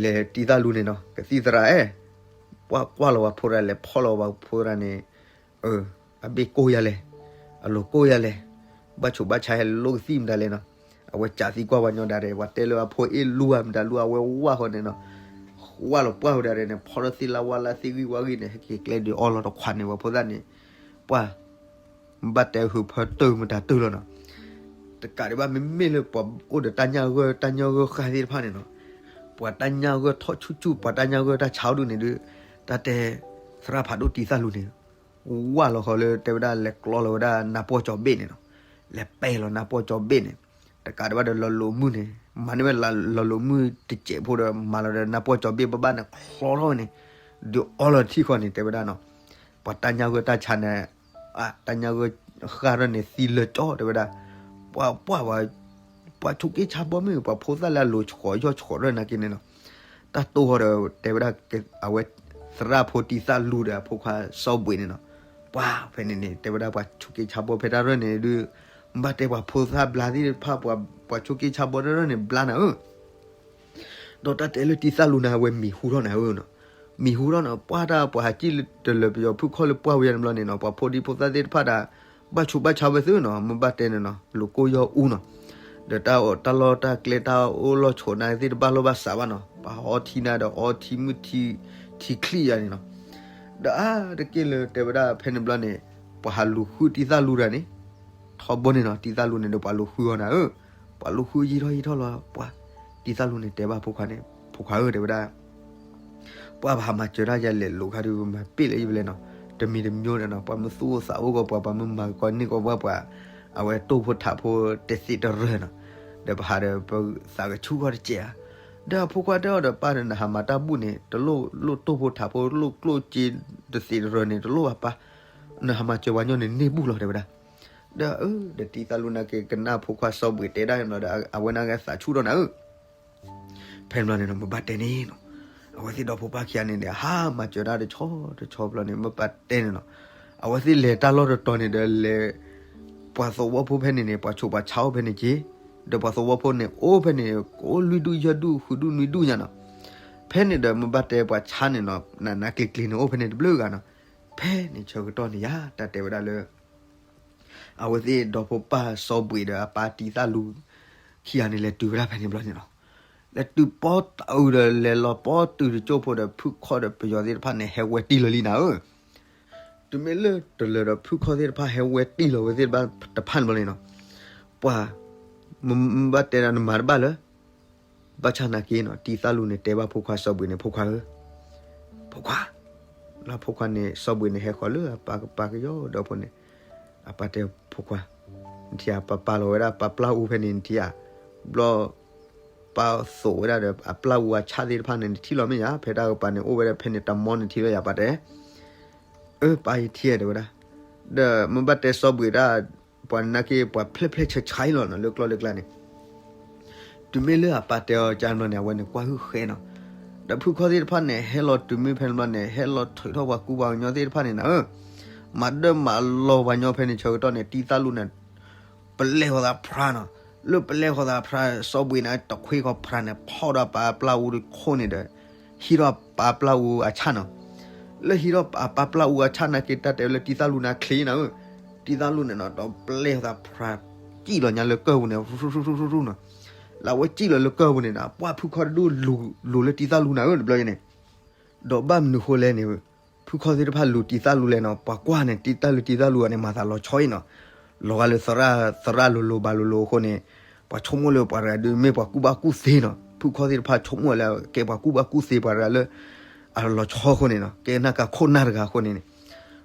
လဲၤတံၤသၣ်လူန့ၣ်နီၤ ကသံၣ်သရၣ်အဲၣ်, ပှၤကွၢ်လီၤပှၤဖိတဂၤ လဲၤဖီၣ်လီၤပှၤဖိတဂၤန့ၣ်, အဘ့ၣ်ကိၢ်ယၤလဲၣ်, အလိၤကိၢ်ယၤလဲၣ်, ဘၣ်ဆိးဘၣ်ဆါဟဲလိၣ်ကသံၣ်မတၤလဲၣ်နီၤ. အဝဲကးသံကွၢ်ပှၤညီဒၣ်ရဲၣ် ပှၤတဲလၢအဖိအ့ၣ်လူဧါမတၤလူဧါ အဝဲဝၢ်ဃီန့ၣ်နီၤ, ဝၢ်လီၤပှၢ်ဝဲဒၣ်ရဲၣ်န့ၣ် ဖီထီၣ်သ့ၣ်လၢဝါလၢသ့ၣ်ဂံၢ်ဝါဂံၢ်န့ၣ် ဟဲက့ၤကျဲဒုးအီလီၤတခွးန့ၣ် ပှၤဖိသၣ်န့ၣ် ပှၤ ဘၣ်တဲဟုးဖၢတၢၢ်မတၤတၢၢ်လီၤနီၤ. တကးဒံးဘၣ် မ့မ့ၢ်လၢပှၤအိၣ်ဒီးတၢ်ညၣ်ဂၢၢ်တၢ်ညၣ်ဂၢၢ်ဃၢ်သ့ၣ်တဖၣ်န့ၣ်နီၤ, ပှၤတၢ်ညၣ်ဂၢၢ်ထီၣ်ဆူၣ်ဆူၣ် ပှၤတၢ်ညၣ်ဂၢၢ်တၢ်ဆါဒုန့ၣ်ဒုး, တၢ်တဲ သရၣ်ဖးဒိၣ်တံၤသၣ်လူန့ၣ် ဝၢ်လီၤဃီလၢတဲဝဲဒၣ် လဲၤကျီလီၤဝဲဒၣ်နါပှီၢ်ကၠီၤဘ့ၣ်န့ၣ်နီၤ, လဲၤပဲာ်လီၤနါပှီၢ်ကၠီၤဘ့ၣ်န့ၣ်, တကးဒံးဘၣ်ဒီးလီၤလိာ်မုၢ်န့ၣ် မၤန့ၢ်ဝဲလီၤလိာ်မုၢ်တစဲးဖိဒီး မၤလီၤဒီးနါပှီၢ်ကၠီၤဘ့ၣ်ဘၣ်ဘၣ်န့ၣ် ချီထီၣ်ဝဲန့ၣ်, ဒုးအီလီၤထံၣ်ဃီန့ၣ် တဲဝဲဒၣ်နီၤ, ပှၤတၢ်ညၣ်ဂၢၢ်တၢ်ဆါန့ၣ် တၢ်ညၣ်ဂၢၢ်ဃၢ်ထီၣ်န့ၣ် သံလၢာ်ကၠီ တဲဝဲဒၣ်, ပှၤ ပှၤ ပှၤဆိးက့ဆါဘီမ့ၢ် ပှၤဖိသၣ်လၢအလိၤဆှီယီၢ်ဆှီထီၣ်နာ်က့န့ၣ်နီၤ, တၢ်တိၢ်ဃီဒီး တဲဝဲဒၣ် အဝဲ သရၣ်ဖိတံၤသၣ်လူဒီးအဖိခွါစီၤဘှံးန့ၣ်နီၤ, ပှၤဖဲန့ၣ်န့ၣ် တဲဝဲဒၣ်ပှၤဆိးက့ဆါဘီဖဲတၢ်ရၢၢ်န့ၣ်ဒုး, ဘၣ်တဲပှၤဖိသၣ်ဘျါသ့ၣ်တဖၣ် ပှၤဆိးက့ဆါဘီတၢ်ရၢၢ်န့ၣ် ဘျါနၤဧၢ ဒီးတၢ်တဲလၢတံၤသၣ်လူန့ၣ် အဝဲမံၤဟူထီၣ်နၤဧၢနီၤ, မံၤဟူထီၣ်န့ၣ် ပှၤတၢ်ပှၤဟးစံၣ်တလၢၤပယီၤဖုၣ်ခီၣ်လၢပှၢ်ဝဲယါန့ၣ်ဘျီန့ၣ်နီၤ, ပှၤဖိဒံဖိသၣ်သ့ၣ်တဖၣ်ဒၣ် ဘၣ်ဆိးဘၣ်ဆါဝဲသ့နီၤ, မ့ၢ်ဘၣ်တဲန့ၣ်နီၤ လိာ်ကိၢ်ယီၢ်အူနီၤ, ဒီးတၢ်တၢ်လီၢ်တၢ်ကျဲတၢ်အိၣ်လီၢ်ဆိးနၤသ့ၣ်တဘၣ်လိာ်ဘၣ်စးဘၣ်နီၤ, ပှၤဟးအီထံနၤဒီးအီထံမုၢ်ထံ ထံချံၣ်ယါန့ၣ်နီၤ, ဒီးအါတက့ၢ်လၢတဲဝဲဒၣ်ဖဲန့ၣ်ဘျီန့ၣ် ပှၤဟးလူၤဃုတံၤသၣ်လူတဂၤန့ၣ် ထီဘိန့ၣ်နီၤ, တံၤသၣ်လူန့ၣ်ဒီး ပှၤလူၤဃုအီၤနၤဧၢ, ပှၤလူၤဃုယံာ်ထီၣ်ယံာ်ထီၣ်လီၤ, ပှၤ တံၤသၣ်လူန့ၣ်တဲဘၣ်ဖိခွါန့ၣ်, ဖိခွါဧၢ တဲဝဲဒၣ်, ပှၤပဟးမၤစၢၤတၢ်ယၤလဲၤလိာ်ခါဒုး ပမၤပ့ၢ်လၢယပလဲၣ်နီၤ, တမံၤတမံၤန့ၣ်နီၤ, ပှၤမ့ၢ်သူၣ်အိၣ်သးအိၣ်ကီး ပှၤပှၤမ့ၢ်မၤကီးန့ၢ်ကီးပှၤပှၤ, အဝဲတိၢ်ဖိထးဖိတသ့တရၢနီၤ, ဒီးပဟးဒီးပသးကဆူၣ်ကီးတစဲးဧါ, ဒီးအဖိခွါတဲအီၤဒီး ပၢ်ဒီးနဟးမၤတၢ်ဘူၣ်န့ၣ် တလိၣ်လိၣ်တိၢ်ဖိထးဖိ လိၣ်ကျိၣ်စ့တသ့တရၢန့ၣ် တလိၣ်ဘၣ်ပၢ်, နဟးမၤစၢၤပှၤညီန့ၣ်န့ၢ်ဘူၣ်လီၤ တဲဝဲဒၣ် ဒီးအၢ ဒီးတံၤသၣ်လူနာ်က့ ကနၣ်ဖိခွါစီၤဘှံးတဲဒၣ်န့ၣ်ဘျီဒီး အဝဲနာ်က့သးဆူၣ်ထီၣ်နၤဧၢ, ဖဲန့ၣ်ဘျီန့ၣ်နီၤ မ့ၢ်ဘၣ်တဲန့ၣ်နီၤ, အဝဲသ့ၣ်ဒီဖိပၢ်ခံဂၤန့ၣ်ဒီး ဟးမၤစၢၤတၢ်တဆီတဆီဘျီန့ၣ် မ့ၢ်ဘၣ်တဲန့ၣ်နီၤ, အဝဲသ့ၣ်လဲၤတၢ်လီၢ်တတီၤန့ၣ်ဒီးလဲၤ ပှၤသဝီဖိဖဲန့ၣ်န့ၣ် ပှၤဆိးပှၤဆါအိၣ်ဖဲန့ၣ်က့ၤ, ဒီးပှၤသဝီဖိန့ၣ် အိၣ်ဖဲန့ၣ် ကအိၣ်လွံၢ်ဒူၣ်ယဲၢ်ဒူၣ်ဃုဒူၣ်နွံဒူၣ်ညါနီၤ, ဖဲန့ၣ်ဒီးမ့ၢ်ဘၣ်တဲပှၤဆါန့ၣ်နီၤ နးနးကျံၤကျံၤန့ၣ် အိၣ်ဖဲန့ၣ်တဘျုးဂၤနီၤ, ဖဲန့ၣ်ဆၢကတီၢ်န့ၣ်ယါ တၢ်တဲဝဲဒၣ်လၢ အဝဲသ့ၣ်ဒီဖိပၢ်စီၤဘှံးဒီးအပၢ်တံၤသၣ်လူခံဂၤန့ၣ် လဲၤတုၤဝဲဒၣ်ဖဲန့ၣ်ဘျီန့ၣ်နီၤ, လဲၤတုၤပီတအုးဒီးလဲၤလီၤပီတုၤတကၠိၢ်ဖိဒီး ဖုၣ်ခီၣ်ဒီးပယီၤသ့ၣ်တဖၣ်န့ၣ် ဟဲဝဲတံၢ်လီၤလံနၤဧၢ, တုၤမ့ၢ်လၢတလၢၤဒီးဖုၣ်ခီၣ်သ့ၣ်တဖၣ်ဟဲဝဲတံၢ်လီၤဝဲသ့ၣ်တဖၣ်တဖၣ်န့ၣ်ဘျီန့ၣ်နီၤ, ပှၤ မ့ၢ်ဘၣ်တဲဒီးနမၤတဘၣ်လၢ ဘၣ်ဆၣ်နာ်က့နီၤ တံၤသၣ်လူန့ၣ်တဲဘၣ်ဖိခွါစီၤဘှံးန့ၣ် ဖိခွါဧၢ, ဖိခွါ, လၢဖိခွါန့ၣ် စီၤဘှံးန့ၣ်ဟဲဃီၤလၢအပၢ်ကပၢ်ကယီဒီဖိန့ၣ်, အပၢ်တဲဖိခွါ, နထံၣ်ဧါပၢ်ပာ်လီၤဝဲဒၣ်ပၢ်ပျၢ်အူဖဲန့ၣ် နထံၣ်ဧါ, ဘျီ ပၢ်သိးဝဲဒၣ်ဒီးအပျၢ်အူအဆၣ်သ့ၣ်တဖၣ်န့ၣ် နထံၣ်လီၤမ့ၢ်ယါ ဖဲတၢ်ကပၤန့ၣ် အိၣ်ဝဲဒၣ်ဖဲန့ၣ်တမီန့ၣ်ထံၣ်လီၤယါ ပၢ်တဲ, အၢ ပၢ်ယထံၣ်တဲဝဲဒၣ်, ဒီးမ့ၢ်ဘၣ်တဲစီၤဘှံးဒၣ် ပှၤနာ်က့ ပှၤဖျဲၣ်ဖျဲၣ်ဆါဆါလီၤနီၤ လၢကျီၢ်လၢကျါန့ၣ်, တုၤမ့ၢ်လၢအပၢ်တဲအီၤကန့ၣ်ဘျီန့ၣ် အဝဲန့ၣ်ကွၢ်ဟုၣ်ဃဲနီၤ, ဒီးဖုၣ်ခီၣ်သ့ၣ်တဖၣ်န့ၣ် ဟဲလီၤတုၤမ့ၢ်ဖဲန့ၣ်ဘျီန့ၣ် ဟဲလီၤထုးထီၣ်ပှၤကူပှၤကညီသ့ၣ်တဖၣ်န့ၣ်နၤဧၢ, မၤဒၢၣ်မၤလီၤပှၤညီဖဲန့ၣ်ဆၢကတီၢ်န့ၣ် တံၤသၣ်လူန့ၣ် ပလဲၤဃီၤသးဖြါနီၤ, လၢပလဲၤဃီၤသးဖြါ စီၤဘှံးန့ၣ် တခွ့ဃီၤဖြါန့ၣ် ဖီၣ်ဒီးပၢ်ပျၢ်အူတခိၣ်န့ၣ်ဒီး ဟံးထီၣ်ပၢ်ပျၢ်အူအဆၣ်နီၤ, လၢဟံးထီၣ်ပၢ်ပျၢ်အူအဆၣ်နာ်က့ တၢ်တဲဝဲလၢတံၤသၣ်လူန့ၣ်ချ့နၤဧၢ, တံၤသၣ်လူန့ၣ်နီၤ ဒီးပလဲၤဃီၤသးဖြါ စံၣ်လီၤညါလၢကၢၢ်ပူၤန့ၣ် ရူၢ်ရူၢ်ရူၢ်နီၤ, လၢအဝဲစံၣ်လီၤလၢကၢၢ်ပူၤန့ၣ်နီၤ ပှၢ်ဖုၣ်ခီၣ်တဒူၣ် လူၤလၢတံၤသၣ်လူနၤဧၢ တဘျီန့ၣ် ဒီးဘၣ်မနုၤဃိလဲၣ်န့ၣ် ဖုၣ်ခီၣ်သ့ၣ်တဖၣ်လူၤတံၤသၣ်လူလဲၣ်နီၤ ပှၤကွၢ်န့ၣ် တံၤသၣ်လူတံၤသၣ်လူအီၤန့ၣ် မၤသးလီၤဆီအံၤနီၤ, လီၤဂာ်လၢသရၣ်လိၤလိၤဘၣ်လိၤလိၤအဃိန့ၣ်, ပှၤဆိကမိၣ်လၢပှၤတဂၤဒုးမ့ၢ်ပှၤကူၣ်ဘၣ်ကူၣ်သ့နီၤ. ဖုခီၣ်သ့ၣ်တဖၣ်ဆိကမိၣ်လၢကဲပှၤကူၣ်ဘၣ်ကူၣ်သ့ ပှၤတဂၤလၢ အလီၤဆီအဃိန့ၣ်နီၤ, ကဲနၢ်ကၢခိၣ်နၢ်တဂၤအဃိန့ၣ်န့ၣ်,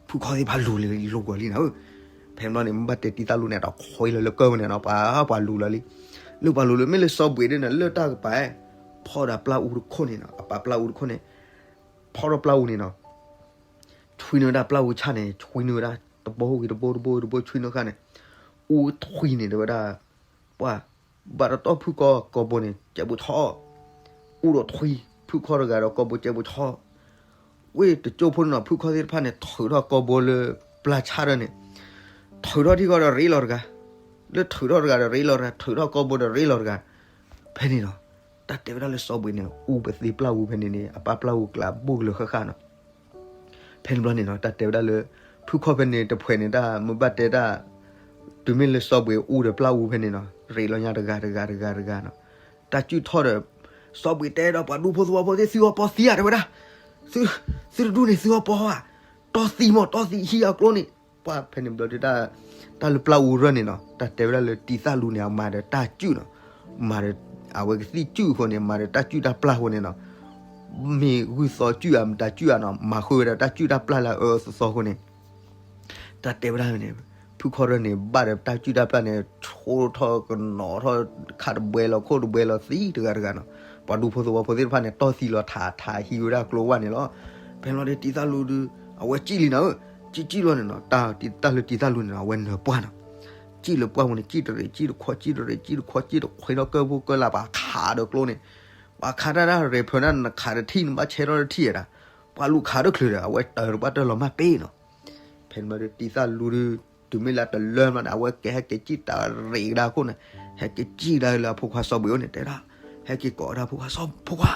ဖုခီၣ်သ့ၣ်တဖၣ်လူၤလီၤဂီၤလံနီၤ. ဖဲန့ၣ်ဘျီန့ၣ် မ့ၢ်ဘၣ်တဲတံၤသၣ်လူန့ၣ် တခွဲလၢလၢကၢၢ်ဝဲန့ၣ်နီၤ, ပှၤပှၤလူၤလီၤလံ. လၢပှၤလူၤလၢမ့ၢ်လၢစီၤဘှံးဒ်န့ၣ် လၢတၢ်ကပၤ, ဖီၣ်ဒီးပျၢ်အူတခိၣ်န့ၣ်နီၤ, အပာ်ပျၢ်အူတခိၣ်န့ၣ်, ဖီၣ်ထီၣ်ပျၢ်အူန့ၣ်နီၤ ဆွံနုာ်ဝဲဒၣ်ပျၢ်အူဆၣ်န့ၣ်, ဆွံနုာ်ဝဲဒၣ်တဘိဂ့ၤတဘိတဘိတဘိ ဆွံနုာ်ခါန့ၣ်, အူထွံန့ၣ် တဲဝဲဒၣ်, ပှၤ, ဘၣ်တတီၢ်ဖုခီၣ်ကိာ်ဘိန့ၣ် ကဲးဘိဆီ, အူဒီးထွံ, ဖုခီၣ်တဂၤဒီးကိာ်ဘိကဲးဘိဆီ, ဝ့ၢ်တကၠိဖိန့ၣ်နီၤ, ဖုခီၣ်သ့ၣ်တဖၣ်န့ၣ် ထုးထီၣ်ကိာ်ဘိလၢပျၢ်ဆၣ်ဒၢန့ၣ်, ထုးထီၣ်ထံကီၢ်ဒီးရ့လီၤတဂၤ, လၢထုးထီၣ်တဂၤဒီးရ့လီၤတဂၤ, ထုးထီၣ်ကိာ်ဘိဒီးရ့လီၤတဂၤ, ဖဲန့ၣ်နီၤ, တၢ်တဲဝဲဒၣ်လၢစီၤဘှံးန့ၣ် အူပသ့ပျၢ်အူဖဲန့ၣ်န့ၣ် အပာ်ပျၢ်အူကျးဘိၣ်ကလၢာ်ဃၣ်ဃၣ်နီၤ. ဖဲန့ၣ်ဘျီန့ၣ်နီၤ တၢ်တဲဝဲဒၣ်လၢ ဖုခီၣ်ဖဲန့ၣ်တဖှဲးန့ၣ် တၢ်မ့ၢ်ဘၣ်တဲတၢ်, တုၤမ့ၢ်လၢစီၤဘှံးအူဒီးပျၢ်အူဖဲန့ၣ်နီၤ ရ့လီၤညါတဂၤတဂၤတဂၤတဂၤနီၤ, တၢ်စုၣ်ထီၣ်ဒီး, စီၤဘှံးတဲဒီးပှၤဒူဖိသဝီဖိသ့ၣ် သုဂီၤပီသံဧါ တဲဝဲဒၣ်, သု, သုတဒူၣ်န့ၣ် သုဂီၤပီဧါ, တီၢ်သံမး တီၢ်သံဟံးအကျိန့ၣ်, ပှၤဖဲန့ၣ်ဘျီဒီး တၢ်လၢပျၢ်အူရၢၢ်န့ၣ်နီၤ တၢ်တဲဝဲဒၣ်လၢတံၤသၣ်လူန့ၣ် အမၤဒီးတၢ်စုၣ်နီၤ, မၤဒီး, အဝဲကသံၣ်စုၣ်အဃိန့ၣ် မၤဒီးတၢ်စုၣ်တၢ်ပျၢ်အဃိန့ၣ်နီၤ, မ့ၢ်ဂုၢ်သီစုၣ်ဧါ မတၤစုၣ်ဧါနီၤ မၤဃုာ်ဝဲဒၣ်တၢ်စုၣ်တၢ်ပျၢ်လၢအအၢအသီအဃိန့ၣ် တၢ်တဲဝဲဒၣ်န့ၣ်, ဖုခီၣ်ရၢၢ်န့ၣ် ဘၣ်ဒီးတၢ်စုၣ်တၢ်ပျၢ်န့ၣ် ဆိထီၣ်ကနီၤထီၣ် ခးတဘှဲလီၤခိၣ်တဘှဲလီၤသံတဂၤတဂၤနီၤ, ပှၤဒူဖိသဝီဖိသ့ၣ်တဖၣ်န့ၣ် တီၢ်သံလီၤထးထးဟံးဝဲဒၣ်ကျိဝဲန့ၣ်လီၤ. ဖဲလီၤဒီးတံၤသၣ်လူဒုး အဝဲစံၣ်လံနီၤဧၢ, စံၣ်စံၣ်လီၤန့ၣ်နီၤ တၢ်လၢတံၤသၣ်လူန့ၣ်နီၤ အဝဲနၢၤပှၢ်နီၤ, စံၣ်လၢပှၢ်ပူၤန့ၣ် စံၣ်တရံး စံၣ်တခွီ စံၣ်တရံး စံၣ်တခွီ စံၣ်တခွီဒီးကၢၢ်ဖိကၢၢ်လၢ်ပှၤခးဒီးကျိန့ၣ်, ပှၤခးတၢ်တၢ်ရဲၣ်ဖၢးတၢ် နခးတထံၣ် နဘၣ်ဆဲထီၣ်တထံၣ်ဒၣ်, ပှၤလူၤခးတချုးဒီး အဝဲတၢ်တပှၢ်တၢၢ်လီၤမၢ်ပ့ၤနီၤ. ဖဲန့ၣ်ဘျီဒီးတံၤသၣ်လူဒုး တုၤမ့ၢ်လၢတလၢမးန့ၣ် အဝဲကဲဟဲက့ၤစံၣ်တရံးကဒါခိၣ်န့ၣ်, ဟဲက့ၤစံၣ်ကဒါလၢအဖိခွါစီၤဘှံးအိၣ်န့ၣ် တဲဒၣ်, ဟဲက့ၤကိးကဒါဖိခွါ, စီၤဖိခွါ,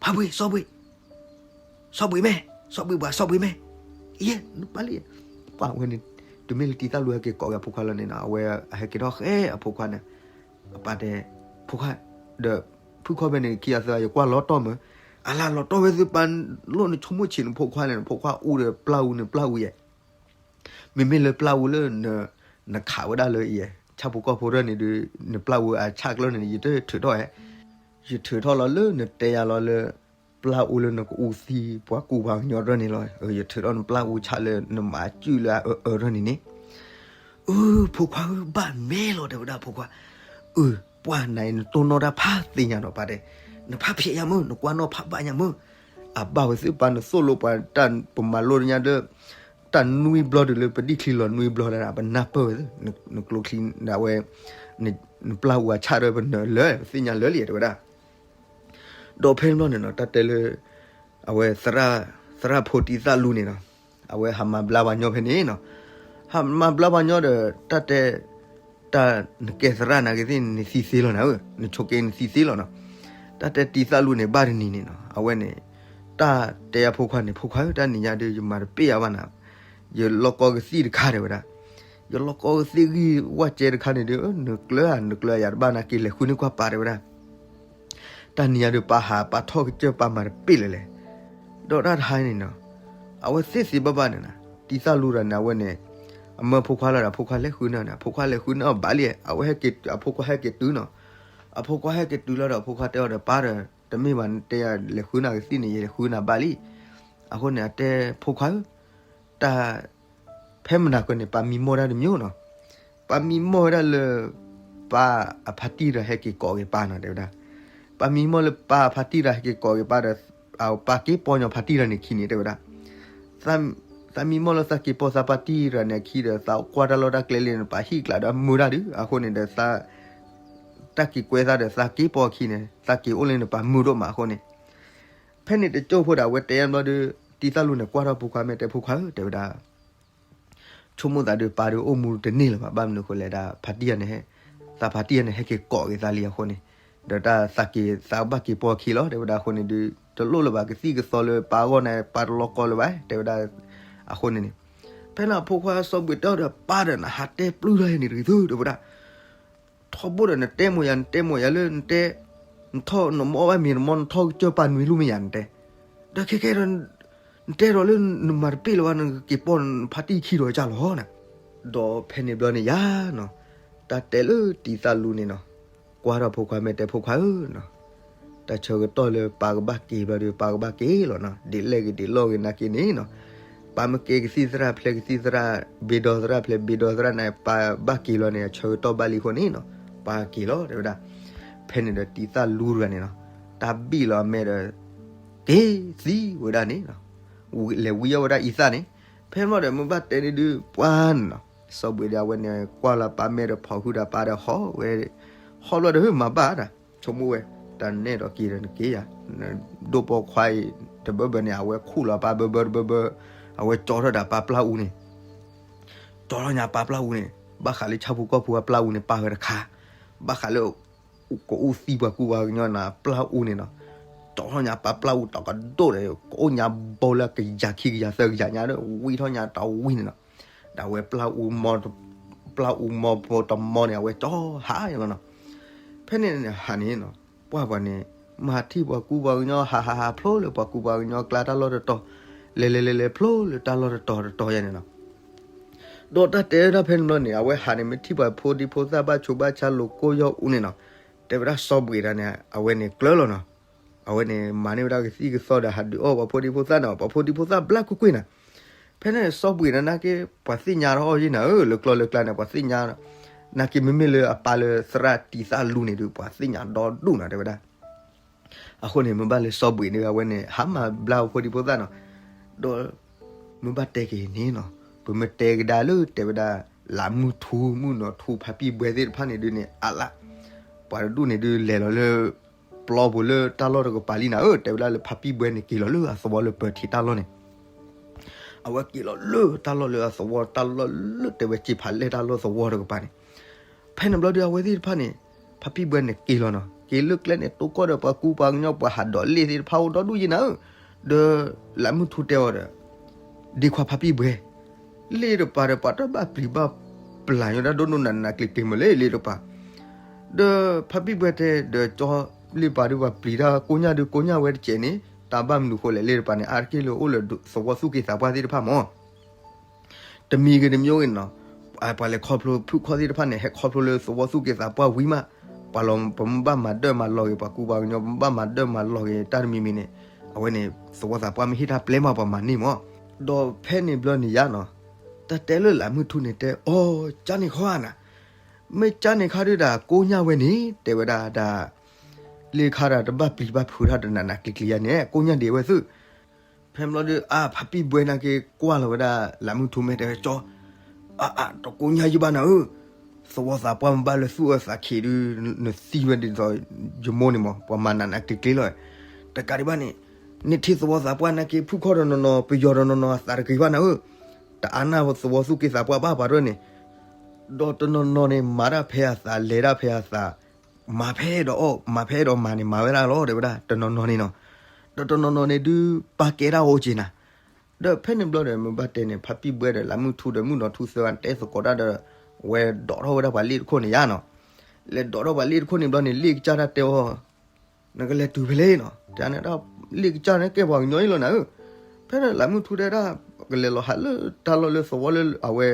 ဖးဘှံး စီၤဘှံး, စီၤဘှံးမဲာ်, စီၤဘှံးပှၤ စီၤဘှံးမဲာ်, ယဲ, နပၢ်လံ, ပှၤဝဲန့ၣ်, တုၤမ့ၢ်လၢတံၤသၣ်လူဟဲက့ၤကိးက့ၤအဖိခွါလီၤန့ၣ်နီၤ အဝဲဟဲက့ၤထီၣ်ဃဲအဖိခွါန့ၣ်, အပၢ်တဲ, ဖိခွါ, ဒီးဖုခီၣ်ဖဲန့ၣ် ခံဂၤသၢဂၤ ယကွၢ်လီၤတီၢ်မး, အလၢလီၤတီၢ်ဝဲသုပၢ်, လိၣ်နဆိကမိၣ်ဆံးနဖိခွါန့ၣ် နဖိခွါအူဒီးပျၢ်အူန့ၣ် ပျၢ်အူယဲ မ့မ့ၢ်လၢပျၢ်အူလၢ နခးဝဲဒၣ်လၢယဲ ဆၣ်ဖိကီၢ်ဖိရၢၢ်န့ၣ်ဒီး နပျၢ်အူအဆၣ်ကျၢၢ်န့ၣ် ယတထုးထီၣ်ဧါ, ယထုးထီၣ်လီၤလၢနတဲယၤလီၤလၢ ပျၢ်အူလၢနကအူသံပှၤကူပှၤကညီရၢၢ်န့ၣ်လီၤ. ယထုးထီၣ်နပျၢ်အူဆၣ်လၢနမၤစုၣ်လၢအအၢအၢရၢၢ်န့ၣ်န့ၣ် အၢ ဖိခွါဧၢ ဘၣ်မဲာ်လီၤ တဲဝဲဒၣ်ဖိခွါ, အၢ ပှၢ်နၤအံၤ နတိၢ်နီၣ်တၢ်ဖးသ့ၣ်ညါဒီးပၢ်တဲ, နဖးဖျဲးယၤမၢ် နကွၢ်နီၣ်ဖးဘၣ်ညါမၢ်, အဘၣ်ဝဲသုပၢ်နသိၣ်လိပှၤတၢ်ပမၤလိတညါဒီး တၢ်နွံဘျီဒုးလၢပဒံၣ်ချံလီၤနွံဘျီဒၣ် ပနၢ်ပၢၢ်ဝဲသု နကျိချံဒၣ်ဝဲ နပျၢ်အူအဆၣ်ဒီးပနၢၤလၢ ပသ့ၣ်ညါလၢလံ တဲဝဲဒၣ် ဒီးဖဲန့ၣ်ဘျီန့ၣ်နီၤ တၢ်တဲလၢ အဝဲ သရၣ်ဖိတံၤသၣ်လူန့ၣ်နီၤ အဝဲဟးမၤဘျါပှၤညီဖဲန့ၣ်နီၤ, ဟးမၤဘျါပှၤညီဒီး တၢ်တဲ တၢ်နကဲသရၣ်နာ်က့ၤသ့ၣ် နသံသ့လီၤနၤဧၢ, နဆိးက့နသံသ့လီၤနီၤ, တၢ်တဲတံၤသၣ်လူန့ၣ် ဘၣ်တနံၤန့ၣ်နီၤ အဝဲန့ၣ် တၢ်တဲအဖိခွါန့ၣ် ဖိခွါဧၢ တၢ်နံၤညါဒီး ယမၤတပ့ၢ်ယၤဘၣ်နၤ, ယလီၢ်ကီကသံၣ်တခါ တဲဝဲဒၣ်, ယလီၢ်ကီကသံၣ်ဂံၢ်ဝၣ်ကဲတခါန့ၣ်ဒီး နကျၢၤဧါ နကျၢၤဧါ ယၤတဘၣ်နာ်က့ၤ လဲၤဃုန့ၢ်ကွၢ်ပၢ် တဲဝဲဒၣ် တၢ်နံၤညါဒီး ပၢ်ဟးပၢ်ထီၣ်ကစၢၢ်ပၢ်မၤတပ့ၢ်လၢၤလဲၣ်, ဒီးတၢ်တဟါန့ၣ်နီၤ အဝဲသ့ၣ်သ့ဘၣ်ဘၣ်န့ၣ်နီၤ တံၤသၣ်လူဒီးန့ၣ် အဝဲန့ၣ် အမၢဖိခွါလီၤဒီး အဖိခွါလဲၤဃုန့ၢ်န့ၣ် အဖိခွါလဲၤဃုန့ၢ်အီၤဘၣ်လံ, အဝဲဟဲက့ၤ အဖိခွါဟဲက့ၤတုၤနီၤ, အဖိခွါဟဲက့ၤတုၤလီၤဒီး အဖိခွါတဲအီၤဒီး ပၢ်ဒီး တမ့ၢ်ဘၣ် နတဲယၤလဲၤဃုန့ၢ်ကသံၣ်န့ၣ် ယလဲၤဃုန့ၢ်ဘၣ်လံ, အဃိန့ၣ် အတဲဖိခွါဧၢ တၢ် ဖဲမနၤကီၢ်န့ၣ် ပၢ်မံမီၢ်တၢ်တမံၤနီၤ, ပၢ်မံမီၢ်ဝဲဒၣ်လၢ ပၢ်အဖါတံၢ်တဂၤဟဲက့ၤကိးက့ၤပၢ်နီၤ တဲဝဲဒၣ်, ပၢ်မံမီၢ်လၢပၢ်အဖါတံၢ်တဂၤဟဲက့ၤကိးက့ၤပၢ်ဒီး ပၢ်က့ၤပိာ်ညီဖါတံၢ်တဂၤန့ၣ်ခံန့ၣ် တဲဝဲဒၣ်, သးမံမီၢ်လၢသးက့ၤပိာ်သးဖါတံၢ်တဂၤန့ၣ်အခံဒီး သးကွၢ်တၢ်လီၢ်တၢ်ကျဲလံန့ၣ် ပၢ်ဟံၣ်ကျးဒီးမုာ်တၢ်ဒုး အဃိန့ၣ်ဒီး သး တၢ်က့ၤကွဲသးဒီး သးက့ၤပိာ်အခံန့ၣ် သးက့ၤအိၣ်လၢန့ၣ် ပၢ်မုာ်ဒိၣ်မးအဃိန့ၣ် ဖဲန့ၣ်တကၠိဖိဒီး အဝဲတဲဘျီဒီး တံၤသၣ်လူန့ၣ် ကွၢ်ထီၣ်ဖိခွါ မ့ၢ်တဲဖိခွါဧၢ တဲဝဲဒၣ်, ဆိကမိၣ်သးဒီး ပၢ်ဒီးအိၣ်မူတန့ၢ်လၢၤဘၣ် ဘၣ်မနုၤအဃိလဲၣ်ဒၣ် ဖါတံၢ်ယၤန့ၣ် သးဖါတံၢ်ယၤန့ၣ် ဟဲက့ၤကိးက့ၤသးလံအဃိန့ၣ်, ဒီးတၢ်သးက့ၤ သးဘၣ်က့ၤပိာ်အခံလီၤ တဲဝဲဒၣ်အဃိန့ၣ်ဒီး တလိၣ်လၢၤဘၣ် ကသံၣ်ကသီလၢပၢ်အဂီၢ်န့ၣ် ပၢ်တလီၤကီလၢၤဘၣ် တဲဝဲဒၣ်, အဃိန့ၣ်န့ၣ်, ဖဲန့ၣ်အဖိခွါစီၤဘှံးတဲအီၤဒီး ပၢ်ဒီး နဟးတဲပျုၢ်ထီၣ်ယဲန့ၣ်တဂ့ၤသု တဲဝဲဒၣ် ထီဘိဒီးနတဲမိၢ်ယၤ နတဲမိၢ်ယၤလၢနတဲ နထီၣ်နမီၢ်ဘၣ်မ့ၤနမီၢ် နထီၣ်ကစၢၢ်ပၢ်နွံလူၢ်မ့ၢ်ယၤနတဲ, ဒီးခဲကဲဒီး နတဲဒီးလၢနမၤတပ့ၢ်လၢၤဘၣ် နက့ၤပိာ်နဖါတံၢ်ခံဒီးကၢ်လီၤနၤ, ဒီးဖဲန့ၣ်ဘျီန့ၣ်ယါနီၤ, တၢ်တဲလၢတံၤသၣ်လူန့ၣ်နီၤ, ကွၢ်ထီၣ်ဖိခွါမဲာ်တဲ ဖိခွါဧၢနီၤ, တၢ်ဆၢကတီၢ်လၢပၢ်ကဘၣ်က့ၤဘျီဒီး ပၢ်ကဘၣ်က့ၤလီၤနီၤ, ဒ်လဲၣ်ဂ့ၤဒ်လဲၣ်ဂ့ၤနာ်က့န့ၣ်နီၤ, ပၢ်မ့ၢ်က့ၤကသံၣ်သရၣ်ဖျဲးကသံၣ်သရၣ်, ဘ့ဒီသရၣ်ဖျဲးဘ့ဒီသရၣ်န့ၣ် ပၢ်ဘၣ်က့ၤလီၤန့ၣ် အဆၢကတီၢ်ဘၣ်လံအဃိန့ၣ်နီၤ, ပၢ်က့ၤလီၤတဲဝဲဒၣ်. ဖဲန့ၣ်ဒီးတံၤသၣ်လူတဂၤန့ၣ်နီၤ, တၢ်ဘံၣ်လီၤအမဲာ်ဒီး က့ၤသံဝဲဒၣ်န့ၣ်နီၤ, လဲၤဝံအီၣ်ဝဲဒၣ်အံသၣ်န့ၣ်. ဖဲန့ၣ်ဘျီဒီး မ့ၢ်ဘၣ်တဲန့ၣ်ဒုးပှၤနီၤ, စီၤဘှံးဒီးအဝဲန့ၣ် ကွၢ်လီၤပၢ်မဲာ်ဒီး ဖီၣ်ဟုၣ်ဒီးပၢ်ဒီးဟီၣ်ဝဲ, ဟီၣ်ဘျီဒီး မၤဘၣ်ဒၣ် ဆိကမိၣ်ဝဲ, တၢ်နဲၣ်ဒီးက့ၤဒီးနက့ၤယၤ, ဒိၣ်ပိာ်ခွါအံၤ တဘၢဘၢန့ၣ် အဝဲခူၣ်လီၤပၢ်ဘၢဘၢတဘၢဘၢ, အဝဲကၠီထီၣ်ဒၣ်ပၢ်ပျၢ်အူန့ၣ်, ကၠီထီၣ်ညါပၢ်ပျၢ်အူန့ၣ်, ဘၣ်ဃးလၢဆၣ်ဖိကီၢ်ဖိအပျၢ်အူန့ၣ် ပၢ်ဝဲတခါ, ဘၣ်ဃးလၢ ကအိၣ်သံပှၤကူပှၤကညီန့ၣ် ပျၢ်အူန့ၣ်နီၤ, ကၠီထီၣ်ညါပၢ်ပျၢ်အူတကဒိၣ်ဒီး ကအိၣ်ညါဘိလၢကယၤခံကယၤသၢကယၤညါဒီး ဝံထီၣ်ညါတဝံန့ၣ်နီၤ, ဒီးအဝဲပျၢ်အူမီ ပျၢ်အူမီဖိတမီန့ၣ် အဝဲကၠီဟးယလီၤနီၤ. ဖဲန့ၣ်န့ၣ်ဟးန့ၣ်နီၤ, ပှၢ်ပှၤန့ၣ် မၤထံၣ်ပှၤကူပှၤကညီ ဟးဟးဟးဖျိလၢပှၤကူပှၤကညီကျါတၢ်လီၢ်တတီၤ, လဲၤလဲၤလဲၤလဲၤဖျိလၢတၢ်လီၢ်တတီၤတတီၤယါန့ၣ်နီၤ. ဒီးတၢ်တဲဝဲဒၣ်ဖဲန့ၣ်ဘျီန့ၣ် အဝဲဟးန့ၣ် မ့ၢ်ထံၣ်ပှၤဖိဒံဖိသၣ်ဘၣ်ဆိးဘၣ်ဆါလိာ်ကိၢ်ယီၢ်အူန့ၣ်နီၤ, တဲဝဲဒၣ်စီၤဘှံးတၢ်န့ၣ် အဝဲန့ၣ်ကျၢၤလီၤနီၤ. အဝဲန့ၣ်မၤန့ၢ်ဝဲဒၣ်ကသံၣ်ကသီဒီး ဟးဒုးအီၣ်ပှၤဖိဒံဖိသၣ်န့ၣ် ပှၤဖိဒံဖိသၣ်ဘျါကွ့ၢ်ကွ့ၢ်နီၤ. ဖဲန့ၣ်စီၤဘှံးန့ၣ် နာ်က့ ပှၤသ့ၣ်ညါထီၣ်အီၤယံၤနၤဧၢ, လၢကျီၢ်လၢကျါန့ၣ် ပှၤသ့ၣ်ညါ, နာ်က့မ့မ့ၢ်လၢအပၢ်လၢသရၣ်တံၤသၣ်လူန့ၣ်ဒုး ပှၤသ့ၣ်ညါဒီဒူၣ်နီၤ တဲဝဲဒၣ်. အဃိန့ၣ် မ့ၢ်ဘၣ်လၢစီၤဘှံးန့ၣ် အဝဲန့ၣ် ဟးမၤဘျါပှၤဖိဒံဖိသၣ်နီၤ. ဒီးမ့ၢ်ဘၣ်တဲက့ၤန့ၣ်နီၤ, ပမ့ၢ်တဲကဒါလၢတဲဝဲဒၣ် လးမုၢ်ထူ မုၢ်နီၤထူ ဖါပံၣ်ဘှဲသ့ၣ်တဖၣ်န့ၣ်ဒုးန့ၣ် အါလၢ ပှၤတဒူၣ်န့ၣ်ဒုး လဲၤလီၤလၢ ပျီပူၤလၢတၢ်လီၢ်တကပၤလံနၤဧၢ, တဲဝဲဒၣ်လၢဖါပံၣ်ဘှဲန့ၣ် က့ၤလီၤလၢအသဝီလၢပၢၤထံးတၢ်လီၢ်န့ၣ် အဝဲက့ၤလီၤလၢတၢ်လီၢ်လၢအသဝီတၢ်လီၢ်လၢတဲဝဲက့ၤဖးလဲၢ်တၢ်လီၢ်သဝီတကပၤန့ၣ်. ဖဲန့ၣ်ဘျီဒီး အဝဲသ့ၣ်တဖၣ်န့ၣ် ဖါပံၣ်ဘှဲန့ၣ်က့ၤလီၤနီၤ, က့ၤလၢကျဲန့ၣ် တိကိၢ်ဒီးပှၤကူပှၤကညီ ပှၤဟးဒိးလ့ၣ်သ့ၣ်တဖၣ်အိၣ်ဒီဒူၣ်ယံၤနၤဧၢ, ဒီးလးမုၢ်ထူတဲအီၤဒီး ဒ့ခွါဖါပံၣ်ဘှဲ, လ့ၣ်တကပၤဒီး ပှၤတဘၣ်ပျံၤဘၣ်ပျၢ်ညီဒၣ်ဒိၣ်ဒိၣ်နးနးကျ့ၤကျ့ၤမးလၢလ့ၣ်တကပၤ. ဒီးဖါပံၣ်ဘှဲတဲဒီး ကၠီလ့ၣ်ပၤဒုး ပှၤပျံၤတၢ်ကိၢ်ညၢ်ဒုးကိၢ်ညၢ်ဝဲတကဲးန့ၣ် တၢ်ဘၣ်မနုၤဃိလဲၣ် လ့ၣ်တကပၤန့ၣ် အါတက့ၢ်လၢအိၣ်လၢသဝီသူၣ်က့သးပှၢ်သ့ၣ်တဖၣ်မး တမံၤဂ့ၤတမံၤဂ့ၤနီၤ, ပှၤလဲၤခီဖျိဖုၣ်ခီၣ်သ့ၣ်တဖၣ်န့ၣ် ဟဲခီဖျိလၢသဝီသူၣ်က့သးပှၢ်ဝံၤမး, ပှၤလီၤ ပမ့ၢ်ဘၣ်မၤဒၢၣ်မၤလီၤက့ၤ ပှၤကူပှၤကညီ ပမ့ၢ်ဘၣ်မၤဒၢၣ်မၤလီၤက့ၤတၢ်တမံၤမံၤန့ၣ်, အဝဲန့ၣ် သဝီသးပှၢ်မ့ၢ်ဟ့ၣ်တၢ်ပျဲမး ပှၤမၤန့ၢ်မး. ဒီးဖဲန့ၣ်ဘျီန့ၣ်ယါနီၤ, တၢ်တဲလၢလးမုၢ်ထူန့ၣ်တဲ အိ ကၠါန့ၣ်ခီဧါနၤ, မ့ၢ်ကၠါန့ၣ်ခါဒုးဒၣ်ကိၢ်ညၢ်ဝဲန့ၣ် တဲဝဲဒၣ်ဒၣ် လ့ၣ်ခါဒၣ်တဘၣ်ပျံၤဘၣ်ဖုးတၢ်တနးနးကျံၤကျံၤယါန့ၣ် ကိၢ်ညၢ်ဒံးဝဲသု ဖဲန့ၣ်ဘျီဒီး အါ ဖါပံၣ်ဘှဲနာ်က့ၤကွၢ်လီၤဝဲဒၣ် လးမုၢ်ထူမဲာ်တဲဝဲကၠီ, အါအါ တကိၢ်ညၢ်ယဘၣ်နၤဧၢ, သဝီသးပှၢ်မ့ၢ်ဘၣ်လၢသူၣ်အၢသးခံးဒုး နသံဝဲဒ်သိးယမိၢ်န့ၣ်မး ပှၤမၤနးနးကျံၤကျံၤလီၤ. တကးဒံးဘၣ်န့ၣ် နထံၣ်သဝီသးပှၢ်နာ်က့ၤ ဖုၣ်ခီၣ်တနီၤနီၤ ပယီၤတနီၤနီၤအသးတဂ့ၤဘၣ်နၤဧၢ, တအါနၢ်သဝီသူၣ်က့သးပှၢ်ဘၣ်ပှၤတဖၣ်န့ၣ်, ဒီးတနီၤနီၤန့ၣ် မၤတၢ်ဖဲအသး လဲၤတၢ်ဖဲအသး မၤဖဲဒီးအီၣ် မၤဖဲဒီးမၤန့ၣ် မၤဝဲဒၣ်လီၤ တဲဝဲဒၣ် တနီၤနီၤန့ၣ်နီၤ, ဒီးတနီၤနီၤန့ၣ်ဒုး ပာ်ကဲဒၣ်အိၣ်က့ၤနၤ. ဒီးဖဲန့ၣ်ဘျီဒီး မ့ၢ်ဘၣ်တဲန့ၣ် ဖါပံၣ်ဘှဲဒီး လးမုၢ်ထူဒီး မုၢ်နီၤထူသၢဂၤန့ၣ် တဲသကိးတၢ်ဒီး ဝဲဒိးထီၣ်ဝဲဒၣ်ပှၤလ့ၣ်တခိၣ်န့ၣ်ယါနီၤ. လဲၤဒိးထီၣ်ပှၤလ့ၣ်တခိၣ်န့ၣ်ဘျီန့ၣ် လ့ၣ်ကစၢ်တၢ်တဲအီၤ နကလဲၤတုၤဖဲလဲၣ်နီၤ, တၢ်န့ၣ် လ့ၣ်ကစၢ်န့ၣ် ကဲပှၤကညီအံၤလီၤနၤဧၢ. ဖဲန့ၣ် လးမုၢ်ထူတဲဒၣ် ကလဲၤလီၤဟးလၢတၢ်လီၢ်လၢသဝီလၢအဝဲ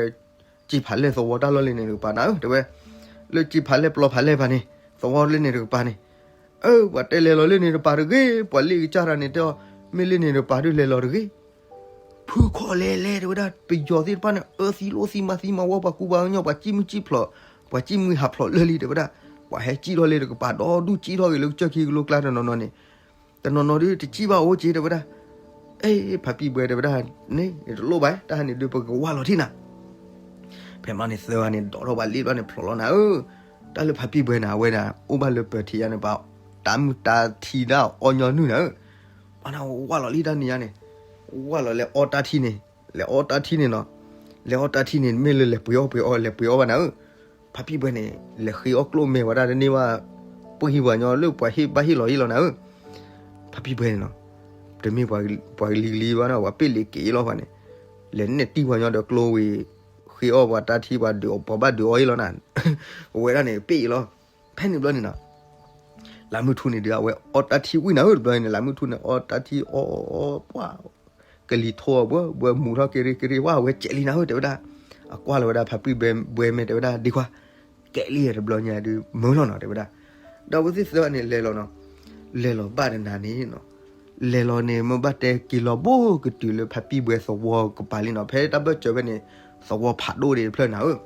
က့ၤဖးလဲၢ်သဝီတၢ်လီၢ်လၢန့ၣ်တကပၤနၤဧၢ တဲဝဲ, လၢက့ၤဖးလဲၢ်ပျီဖးလဲၢ်ဖးန့ၣ် သဝီလၢန့ၣ်တကပၤန့ၣ်, အၢ ပှၤတဲလဲၤလီၤလၢန့ၣ်တကပၤတဂ့ၤ, ပှၤလ့ၣ်ကစၢ်တၢ်န့ၣ်တဲအီၤ မ့ၢ်လၢန့ၣ်တကပၤဒုးလဲၤလီၤတဂ့ၤ ဖုၣ်ခီၣ်လဲၤလဲၤ တဲဝဲဒၣ် ပယီၤသ့ၣ်တဖၣ်န့ၣ် အၢသံလိၣ်သံမၤသံမၤဝီ ပှၤကူပှၤကညီ ပှၤစံၣ်မုၢ်စံၣ်ဖျိး ပှၤစံၣ်မှံဟးဖျိးလၢာ်လံ တဲဝဲဒၣ်. ပှၤဟဲစံၣ်ထီၣ်လၢတကပၤဒီဒူၣ် စံၣ်ထီၣ်ဂ့ၤလၢကစၢၢ်ခံကလိကျါတနီၤနီၤန့ၣ်, တနီၤနီၤဒုးတစံၣ်ဘၣ်အိၣ်က့ၤ တဲဝဲဒၣ်. အဲ ဖါပံၣ်ဘှဲတဲဝဲဒၣ်န့ၣ် တလိၣ်ဘၣ် တၢ်ဟဲန့ၣ်ဒုး ပကဝၢ်လီၤထံၣ်နၤ ဖဲမးန့ၣ် သၢဂၤန့ၣ် ဒိးထီၣ်ပှၤလ့ၣ်ဘျီန့ၣ် ဖျိးလီၤနၤဧၢ. တၢ်လၢဖါပံၣ်ဘှဲန့ၣ် အဝဲဒၣ် အိၣ်ဘၣ်လၢပၢၤထံးယါန့ၣ် ပှၤတၢ်မုာ်တၢ်ထံဒၣ်အီညီနုၢ်နၤဧၢ. ပှၤန့ၣ်ဝၢ်လီၤလံတၢ်န့ၣ်ယါန့ၣ်, ဝၢ်လီၤလဲၤအီတၢ်ထံန့ၣ်, လဲၤအီတၢ်ထံန့ၣ်နီၤ, လဲၤအီတၢ်ထံန့ၣ် မ့ၢ်လၢလဲၤပှ့ၤအီၣ်ပှ့ၤအီ လဲၤပှ့ၤအီဘၣ်နၤဧၢ. ဖါပံၣ်ဘှဲန့ၣ် လဲၤဃ့အီၣ်ကျိၣ်မဲာ်ဝဲဒၣ်တန့ၢ်ဘၣ်, ပှ့ၤဟံးပှၤညီလၢပှၤဟ့ၣ်ဘၣ်ဟ့ၣ်လီၤဟ့ၣ်လီၤနၤဧၢ. ဖါပံၣ်ဘှဲန့ၣ်နီၤ, တမ့ၢ်ပှၤကလံၤကလံၤဘၣ်နီၤ, ပှၤပ့ၣ်လ့ၤက့ၤလီၤပှၤန့ၣ်, လဲၤနဲၣ်တံၢ်ပှၤညီဒီးကျိဝံၤ ဃ့အီၣ်ပှၤတၢ်ထံ ပှၤဒုးအီၣ် ပှၤဘၣ်ဒုးအီၣ်အံၤလီၤနၤ, အဝဲဒၣ်န့ၣ် ပ့ၣ်အံၤလီၤ. ဖဲန့ၣ်ဘျီန့ၣ်နီၤ, လးမုၢ်ထူန့ၣ်ဒီး အဝဲအီၣ်တၢ်ထံဝံၤနၤဧၢ တဘျီန့ၣ် လးမုၢ်ထူန့ၣ် အီၣ်တၢ်ထံအီၣ်အီၣ်ပှၢ်, ကလံၤထိအဘၢဘၢမူထီၣ်က့ၤရ့က့ၤရ့ ဝဲအဝဲကဲးလံနၤဧၢ တဲဝဲဒၣ်. အကွၢ်လီၤဝဲဒၣ်ဖါပံၢ်ဘှဲ ဘှဲမဲာ် တဲဝဲဒၣ် ဒ့ခွါ, ကဲလံတဘျီညါဒုး မၢလီၤနီၤ တဲဝဲဒၣ်. ဒီးအဝဲသ့ၣ်သၢဂၤန့ၣ် လဲၤလီၤနီၤ, လဲၤလီၤဘၣ်တနၤန့ၣ်နီၤ, လဲၤလီၤန့ၣ် မ့ၢ်ဘၣ်တဲက့ၤလီၤဘိကတုၤလၢဖါပံၢ်ဘှဲသဝီကပၤလံနီၤ, ဖဲတၢ်ဘၢၣ်စၢၤဖဲန့ၣ် သဝီဖးဒိၣ်ဒံးတဖျၢၣ်နၤဧၢ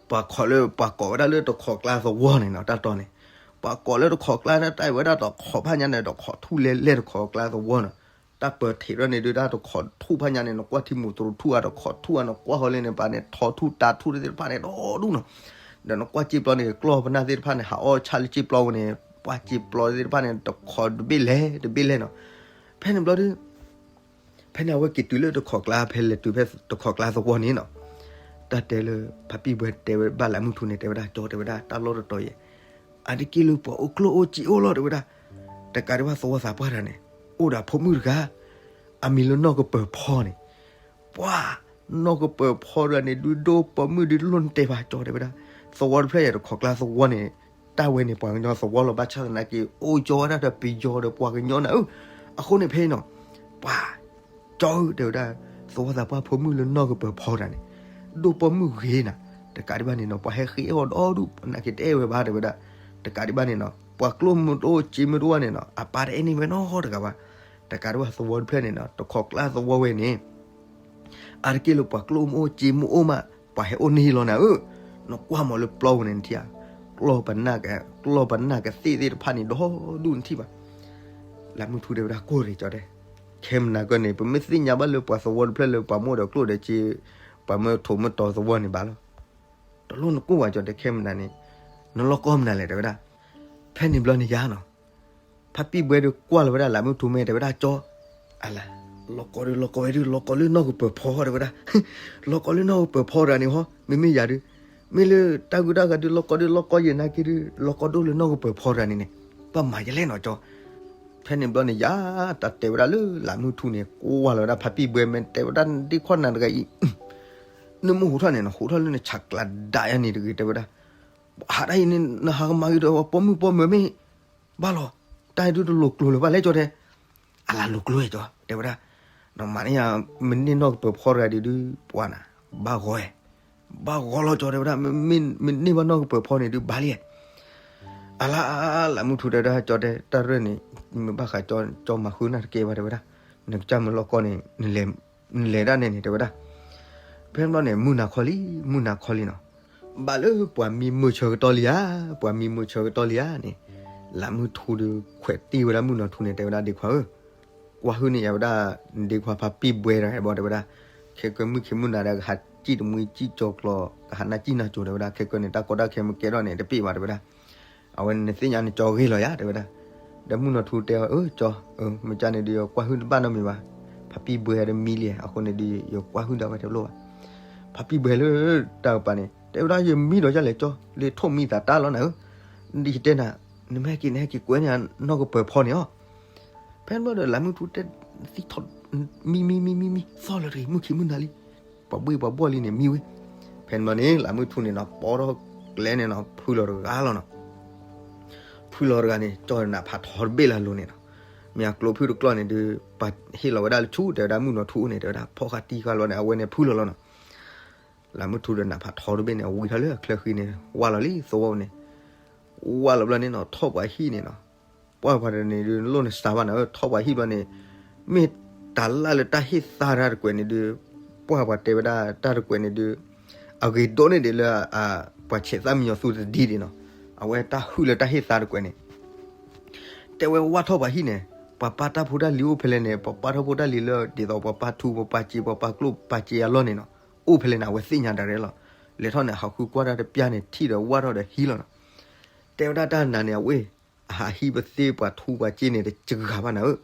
ပှၤခိးလၢ ပှၤကိးဝဲဒၣ်လၢတခိးကျါသဝီန့ၣ်နီၤ, တၢ်တီန့ၣ်, ပှၤကိးလၢတခိးကျါန့ၣ် တၢ်ဝဲဒၣ်တခိးဖးညါန့ၣ် တခိးထူၣ်လဲလဲတခိးကျါသဝီနီၤ, တၢ်ပၢၤထံးထီၣ်န့ၣ်ဒုး တၢ်တခိးထူၣ်ဖးညါန့ၣ် နကွၢ်ထံမူးတရူးထူၣ်ဧါ တခိးထူၣ်ဧါ နကွၢ်ဃီလၢန့ၣ် ပှၤန့ၣ် ထိးထူၣ်တၤထူၣ်သ့ၣ်တဖၣ်န့ၣ် ဒီဒူၣ်နီၤ, ဒီးနကွၢ်စ့ပျီန့ၣ် ကျီၢ်ပနၢ်သ့ၣ်တဖၣ်န့ၣ် ဟးအီၣ်ဆၣ်လၢစ့ပျီဝဲန့ၣ် ပှၤစ့ပျီသ့ၣ်တဖၣ်န့ၣ် တခိးတဘ့ၣ်လဲၤတဘ့ၣ်လဲၤနီၤ, ဖဲန့ၣ်ဘျီဒုး ဖဲန့ၣ်အဝဲက့ၤတုၤလၢတခိးကျါ ဖဲလဲၤတုၤဖဲတခိးကျါသဝီန့ၣ်နီၤ, တၢ်တဲလၢ ဖါပံၢ်ဘှဲတဲဝဲဘၣ်လးမုၢ်ထူန့ၣ် တဲဝဲဒၣ် ကၠီ တဲဝဲဒၣ် တၢ်လီၢ်တတီၤယဲၢ်, အါတက့ၢ်လၢပှၤအိၣ်ကျိၣ်အိၣ်စ့အိၣ်လီၤ တဲဝဲဒၣ်, တကးဒံးဘၣ်သဝီသးပှၢ်တဂၤန့ၣ် အိၣ်ဒီးဖိမုၣ်တဂၤ အမံၤလၢနီၢ်ကပၢၤဖီန့ၣ်, ပှၤ နီၢ်ကပၢၤဖီတဂၤန့ၣ် ဒုးဒိၣ်ပိာ်မုၣ်ဒုးလိၣ်နတဲဘၣ် ကၠီ တဲဝဲဒၣ်, သဝီတဖျၢၣ်ယဲၢ်တခိးကျါသဝီန့ၣ် တၢ်ဝဲန့ၣ် ပှၤကညီသဝီလီၤ ဘၣ်ဆၣ်သနာ်က့ အိၣ်ကၠီဝဲဒၣ်ဒီးပယီၤဒီးပှၤကညီနၤဧၢ, အဃိန့ၣ်ဖဲအံၤနီၤ ပှၤ ကၠီဧၢ တဲဝဲဒၣ်, သဝီသးပှၢ်ဖိမုၣ်လၢနီၢ်ကပၢၤဖီတဂၤန့ၣ် ဒိၣ်ပိာ်မုၣ်ဂ့ၤနၤ, တကးဒံးဘၣ်န့ၣ်နီၤ ပှၤဟဲဃ့အီၣ်ဒီဒူၣ် နာ်က့တအဲၣ်ဝဲဘၣ် တဲဝဲဒၣ်, တကးဒံးဘၣ်န့ၣ်နီၤ ပှၤကျိၣ်မ့ၢ်တအိၣ်စ့မ့ၢ်တအိၣ်န့ၣ်နီၤ အပၢ်တအဲၣ်န့ၢ်ဝဲနီတဂၤဘၣ်, တကးဒံးဘၣ်သဝီတဖျၢၣ်န့ၣ်နီၤ တခိးကျါသဝီဝဲန့ၣ် အါတက့ၢ်လၢပှၤကျိၣ်မ့ၢ်အိၣ်စ့မ့ၢ်အိၣ်မး ပှၤဟဲအိၣ်န့ၢ်လီၤနၤဧၢ, နကွၢ်မးလၢပျီပူၤန့ၣ်နထံၣ်ဧါ, ကျီၢ်ပနၢ်က ကျီၢ်ပနၢ်ကသ့ၣ်သ့ၣ်တဖၣ်န့ၣ် ဒီဒူၣ်နထံၣ်ဘၣ် လးမုၢ်ထူတဲဝဲဒၣ် ကိၢ်ရ့ၣ်ကၠီတဲ, ခဲမနၤကီၢ်န့ၣ် ပမ့ၢ်သ့ၣ်ညါဘၣ်လၢပှၤသဝီတဖျၢၣ်လၢပှၤမိၢ်ဒီးကျိၣ်ဒီးစ့, ပှၤမ့ၢ်ထိးမ့ၢ်တီၤသဝီန့ၣ်ဘၣ်လီၤ, တလိၣ်နကိၢ်ဘၣ်ကၠီတဲ ခဲမနၤန့ၣ်, နလီၢ်ကီၢ်မနုၤလဲၣ် တဲဝဲဒၣ်, ဖဲန့ၣ်ဘျီန့ၣ်ယါနီၤ ဖါပံၢ်ဘှဲဒုးကွၢ်လီၤဝဲဒၣ်လးမုၢ်ထူမဲာ် တဲဝဲဒၣ် ကၠီ, အလၤ, လီၤကီဒုးလီၤကီဝဲဒုး လီၤကီလၢနီၢ်ကပၢၤဖီ တဲဝဲဒၣ်, လီၤကီလၢနီၢ်ကပၢၤဖီတဂၤန့ၣ်ဟီ, မ့မ့ၢ်ယၤဒုး, မ့ၢ်လၢတၢ်ဂုၤတၢ်ဂၤဒုး လီၤကီဒုးလီၤကီယဲၢ်နာ်က့ဒုး လီၤကီဒိၣ်လၢနီၢ်ကပၢၤဖီတဂၤန့ၣ်န့ၣ်, ဘၣ်မၤယလဲၣ်နီၤကၠီ, ဖဲန့ၣ်ဘျီန့ၣ်ယါ, တၢ်တဲဝဲဒၣ်လၢလးမုၢ်ထူန့ၣ် ကွၢ်လီၤဝဲဒၣ်ဖါပံၢ်ဘှဲမဲာ် တဲဝဲဒၣ် ဒ့ခွါနၤတဂၤအံၤ နမ့ၢ်ဟူးထီၣ်န့ၣ်နီၤ ဟူးထီၣ်လၢနဆးကျးဒၣ်ယါန့ၣ်တဂ့ၤ တဲဝဲဒၣ်, ဟးဒၣ်အံၤန့ၣ် နဟးကမၤဂ့ၤဒီးပိာ်မုၣ်ပိာ်မၢၤမ့ၢ်, ဘၣ်လီၤ, တၢ်အံၤဒုးတလိၤကျိၤလၢၤဘၣ်လဲၣ်ကၠီတဲ, အလၤလိၤကျိၤကၠီ တဲဝဲဒၣ်, နမၤန့ၢ်ယၤ မ့ၢ်န့ၢ်နီၢ်ကပၢၤဖီတဂၤဒုးဒုး ပှၤနၤ ဘၣ်ဂီၤ, ဘၣ်ဂီၤလီၤကၠီတဲဝဲဒၣ်, မ့ၢ်န့ၢ်ဘၣ်နီၢ်ကပၢၤဖီန့ၣ်ဒုးဘၣ်လံ, အလၤ, လးမုၢ်ထူတဲဝဲဒၣ် ကၠီတဲ တၢ်ရဲၣ်န့ၣ် မ့ၢ်ဘၣ်ဃးကၠီ ကၠီမၤဃုနၢ်တကဲဘၣ်တဲဝဲဒၣ်, နကစၢ်မ့ၢ်လီၢ်ကီၢ်န့ၣ် နလဲၤဒၣ်နဲန့ၣ် တဲဝဲဒၣ်, ဖဲန့ၣ်ဘျီန့ၣ် မုၢ်နၤခီလံ မုၢ်နၤခီလံနီၤ, ဘၣ်လၢပှၤမံမုၢ်ဆၢကတီၢ်လံဧါ, ပှၤမံမုၢ်ဆၢကတီၢ်လံဧါန့ၣ်, လးမုၢ်ထူဒီးခွဲးတံၢ်ဝဲဒၣ်မုၣ်နီၤထူန့ၣ် တဲဝဲဒၣ် ဒ့ခွါဧၢ, ကွၢ်ဟုၣ်န့ၢ်ယၤဝဲဒၣ် ဒ့ခွါဖါပံၢ်ဘှဲတဂၤဘၣ် တဲဝဲဒၣ်, ခဲကဲမုၣ်ခံမုၣ်နၤဒီး ကဟးစံၣ်တမှံစံၣ်ကၠီၤကျီၤ ကဟးနၢ်စံၣ်နၢ်ကၠိၤ တဲဝဲဒၣ်, ခဲကဲန့ၣ် တၢ်ကီတၢ်ခဲမ့ၢ်ကဲထီၣ်န့ၣ် တပ့ၢ်ဘၣ် တဲဝဲဒၣ်, အဝဲန့ၣ်နသ့ၣ်ညါနကၠီဂ့ၤလီၤယၤ တဲဝဲဒၣ်, ဒီးမုၣ်နီၤထူတဲအီၤ အၢ ကၠီ, မ့ၢ်ကန့ၣ်ဒုး ယကွၢ်ဟုၣ်တဘၣ်နီတမံၤဘၣ်, ဖါပံၢ်ဘှဲဒီးမံလံ အဃိန့ၣ်ဒုး ယကွၢ်ဟုၣ်ဒၣ်ဝဲတဘျီဘၣ်, ဖါပံၢ်ဘှဲလၢတၢ်ကပၤန့ၣ် တဲဝဲဒၣ် ယမံဒီးယလဲၤကၠီ လၢထိၣ်မံသးတၢ်လီၤနၤဧၢ, ဒ်ယတဲနၤ, နမ့ၢ်ဟဲက့ၤ နဟဲက့ၤကွဲန့ၢ်နီၢ်ကပၢၤဖီန့ၣ်အီၤ, ဖဲန့ၣ်ဘျီဒီး လးမုၢ်ထူတဲ သံထီၣ် မံမံမံမံမံ သီၣ်လၢၤတဂ့ၤ မုၣ်ခံမုၣ်နၤလံ, ပှၤဘှ့ၣ်ပှၤဘှီၣ်လံန့ၣ် မံဝဲ, ဖဲန့ၣ်ဘျီန့ၣ် လးမုၢ်ထူန့ၣ်နီၤ ပိာ်ထီၣ်ကျဲန့ၣ်နီၤ ဖုလီၤတဂၤလီၤနီၤ, ဖုလီၤတဂၤန့ၣ် ကၠီနးဖးထီတဘ့ၣ်လၢအလိၤန့ၣ်နီၤ, မ့ၢ်အကျိဖုတကျီၢ်န့ၣ်ဒုး ပှၤဟ့ၣ်လီၤဝဲဒၣ်လၢဆူ တဲဝဲဒၣ်မုၣ်နီၤထူန့ၣ် တဲဝဲဒၣ် ဖီၣ်ဃာ်တံၢ်ဃာ်လီၤန့ၣ် အဝဲန့ၣ်ဖုလီၤလီၤနီၤ, လးမုၢ်ထူဒီးနးဖးထီတဘ့ၣ်န့ၣ် အဝံထီၣ်လၢအချၢဃံန့ၣ် ဝၢ်လီၤလံသဝီန့ၣ်, ဝၢ်လီၤဘျီန့ၣ်နီၤ ထီၣ်ပှၤဟံၣ်န့ၣ်နီၤ, ပှၢ်ပှၤတဂၤန့ၣ်ဒုး နလိၣ်နစးဘၣ်နၤဧၢ ထီၣ်ပှၤဟံၣ်ဘျီန့ၣ်, မ့ၢ်တၢ်လၢ်လၢတၢ်ဟ့ၣ်သါတၢ်တကွဲးန့ၣ်ဒုး, ပှၢ်ပှၤတဲဝဲဒၣ်တၢ်တကွဲးန့ၣ်ဒုး, အဂ့ၤဒိၣ်န့ၢ်ဒံးလၢ ပှၤဆဲးသၣ်မံညီၤသူတဒံဒံးနီၤ, အဝဲတၢ်ဟုၣ်လၢတၢ်ဟ့ၣ်သါတကွဲးန့ၣ် တဲဝဲဝၢ်ထီၣ်ပှၤဟံၣ်န့ၣ်, ပှၤပၢ်တၢ်ဖိတၢ်လံၤအိၣ်ဖဲလဲၣ်န့ၣ်, ပှၤပၢ်တၢ်ဖိတၢ်လံၤလၢ ဒ်သိးပှၤပၢ်ထူ ပှၤပၢ်စ့ ပှၤပၢ်ကျိၣ်ပၢ်စ့အလီၢ်န့ၣ်နီၤ, အိၣ်ဖဲလဲၣ်န့ၣ် အဝဲသ့ၣ်ညါတၢ်ရဲၣ်လီၤ. လဲၤထီၣ်န့ၣ် ဟးဃုကွၢ်တၢ်တပျၢ်န့ၣ် ထံၣ်ဒီးဝၢ်ထီၣ်ဒီးဟံးလီၤနီၤ. တဲဝဲဒၣ်တၢ်နၤန့ၣ် အဝဲ အဟးဟံးပသ့ပှၤထူပှၤစ့န့ၣ် တစှၤဘၣ်နၤဧၢ,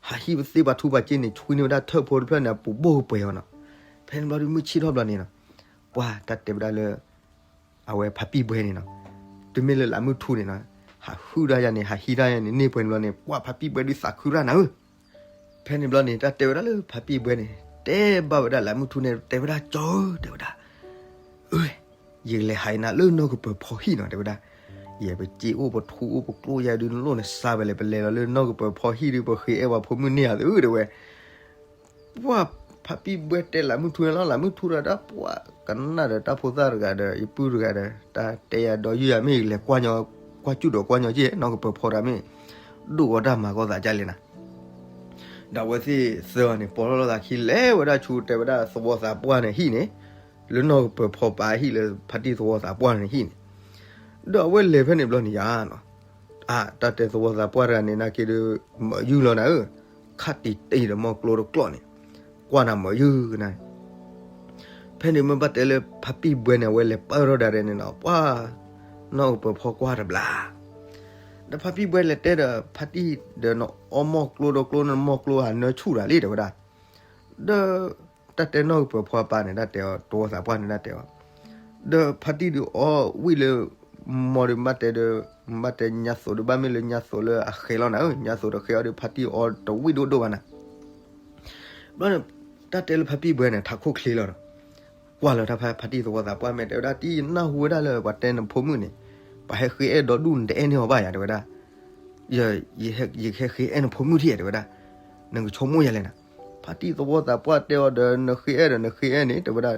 ဟးဟံးပသ့ပှၤထူပှၤစ့န့ၣ် ဆွံန့ၢ်ဝဲဒၣ်ထၢၣ်ဖိတဖျၢၣ်န့ၣ် အပူၤဘိၣ်ကပှဲၤအီၤနီၤ. ဖဲန့ၣ်ဘျီဒုးမုၢ်ဆ့ၣ်ထီၣ်ဘျီန့ၣ်နီၤ, ပှၤတၢ်တဲဝဲဒၣ်လၢ အဝဲဖါပံၢ်ဘှဲန့ၣ်နီၤ, တုၤမ့ၢ်လၢလးမုၢ်ထူန့ၣ်နီၤ, ဟးဟုၣ်ဒၣ်ယၤန့ၣ် ဟးဟံးဒၣ်ယၤန့ၣ် န့ၢ်ပှဲၤန့ၣ်ဘျီန့ၣ် ပှၤဖါပံၢ်ဘှဲဒုးသးခုရၣ်နၤဧၢ. ဖဲန့ၣ်ဘျီန့ၣ် တၢ်တဲဝဲဒၣ်လၢဖါပံၢ်ဘှဲန့ၣ် တဲဘၣ်ဝဲဒၣ်လးမုၢ်ထူန့ၣ် တဲဝဲဒၣ်ကၠီဧၢ တဲဝဲဒၣ်, အၢ ယကလဲၤဟးအံၤနၤလၢနီၢ်ကပၢၤဖီဟံၣ်နီၤ တဲဝဲဒၣ်, ယဲပစ့အိၣ်ပထူအိၣ်ပကျိၣ်ယၤဒုးနလိၣ်နစါဘၣ်လဲၣ် ပလဲၤလီၤလၢနီၢ်ကပၢၤဖီဟံၣ်ဒုး ပဃ့အဲၣ်ပှၤဖိမုၣ်န့ၢ်ဧါသု တဲဝဲ ပှၢ်ဖ ဖါပံၣ်ဘှဲတဲလၢမုၢ်ထူန့ၣ်လီၤ, လၢမုၢ်ထူဒီးတၢ်ပှၤကနၣ်ဒီးတၢ်ဖိသၣ်တဂၤဒီး ယပုၢ်တဂၤဒီး တၢ်တဲယၤဒီးယုၢ်ယၤမ့ၢ်လဲၤကွၢ်ညီ, ကွၢ်ကၠူၣ်ဒီးကွၢ်ညီက့ၤ နီၢ်ကပၢၤဖီတဂၤမ့ၢ် ဒိၣ်ဂီၤတၢ်မၤကီသးကလဲၣ်နၤ. ဒီးအဝဲသ့ၣ်သၢဂၤန့ၣ် ပိာ်ထီၣ်လိာ်သးခံ လဲၤဝဲဒၣ်ဆူတဲဝဲဒၣ်သဝီသးပှၢ်န့ၣ်ဟံၣ်န့ၣ်, လၢနီၢ်ကပၢၤဖီပၢ်ဟံၣ်လၢဖါတံၢ်သဝီသးပှၢ်န့ၣ်ဟံၣ်န့ၣ်, ဒီးအဝဲလဲၤဖဲန့ၣ်ဘျီန့ၣ်ယါနီၤ, အါ တၢ်တဲသဝီသးပှၢ်တဂၤန့ၣ် နာ်က့ဒီး မၤယုၢ်လီၤနၤဧၢ, ခးတံာ်တံာ်ဒီးမီၢ်ကျိတကျီၢ်န့ၣ်, ကွၢ်နၤမၤယုၢ်ကနၤ ဖဲန့ၣ်မ့ၢ်ဘၣ်တဲလၢဖါပံၣ်ဘှဲန့ၣ် အဝဲလဲၤပၢၢ်ထီၣ်ဒၣ်ရဲၣ်န့ၣ်နီၤ, ပှၤ နီၢ်ကပၢၤဖီကွၢ်တဘျီ, ဒီးဖါပံၣ်ဘှဲလဲၤတဲဒီးဖါတံၢ်ဒီး နအီမီၢ်ကျိဒီးကျိန့ၣ် မီၢ်ကျိဟးနၢဆူၣ်တၢ်လံ တဲဝဲဒၣ်, ဒီး တၢ်တဲနီၢ်ကပၢၤဖီအပၢ်န့ၣ် တၢ်တဲအီၤ သဝီသးပှၢ်န့ၣ် တၢ်တဲအီၤ, ဒီးဖါတံၢ်ဒုးအီဝံၣ်လၢ မီၢ်ဒုးဘၣ်တဲဒီး ဘၣ်တဲညါသိးဒီး ဘၣ်မ့ၢ်လၢညါသိးလၢအဃဲၤလီၤနၤဧၢ, ညါသိးတဃဲၤအီၤဒီး ဖါတံၢ်အီတဝံၣ်ဒိၣ်ဒိၣ်ဘၣ်နၤ ဘျီန့ၣ် တၢ်တဲလၢဖါပံၣ်ဘှဲန့ၣ် ထးခိၣ်ချ့လီၤဒီး ကွၢ်လီၤတၢ်ဖါ ဖါတံၢ်သဝီသးပှၢ် မ့ၢ်တဲဝဲဒၣ် တံၢ် နၢ်ဟူဝဲဒၣ်လၢပှၤတဲနဖိမုၣ်န့ၣ် ပှၤဟဲဃ့အဲၣ်ဒီဒူၣ် နတအဲၣ်န့ၢ်အီၤဘၣ်ယၤ တဲဝဲဒၣ်, ယဟဲဃ့အဲၣ်နဖိမုၣ်ထံၣ် တဲဝဲဒၣ်, နကဆိကမိၣ်ယၤလဲၣ်နၤ, ဖါတံၢ်သဝီသးပှၢ်တဲအီၤဒီး နဃ့အဲၣ်ဒီးနဃ့အဲၣ်န့ၣ် တဲဝဲဒၣ်,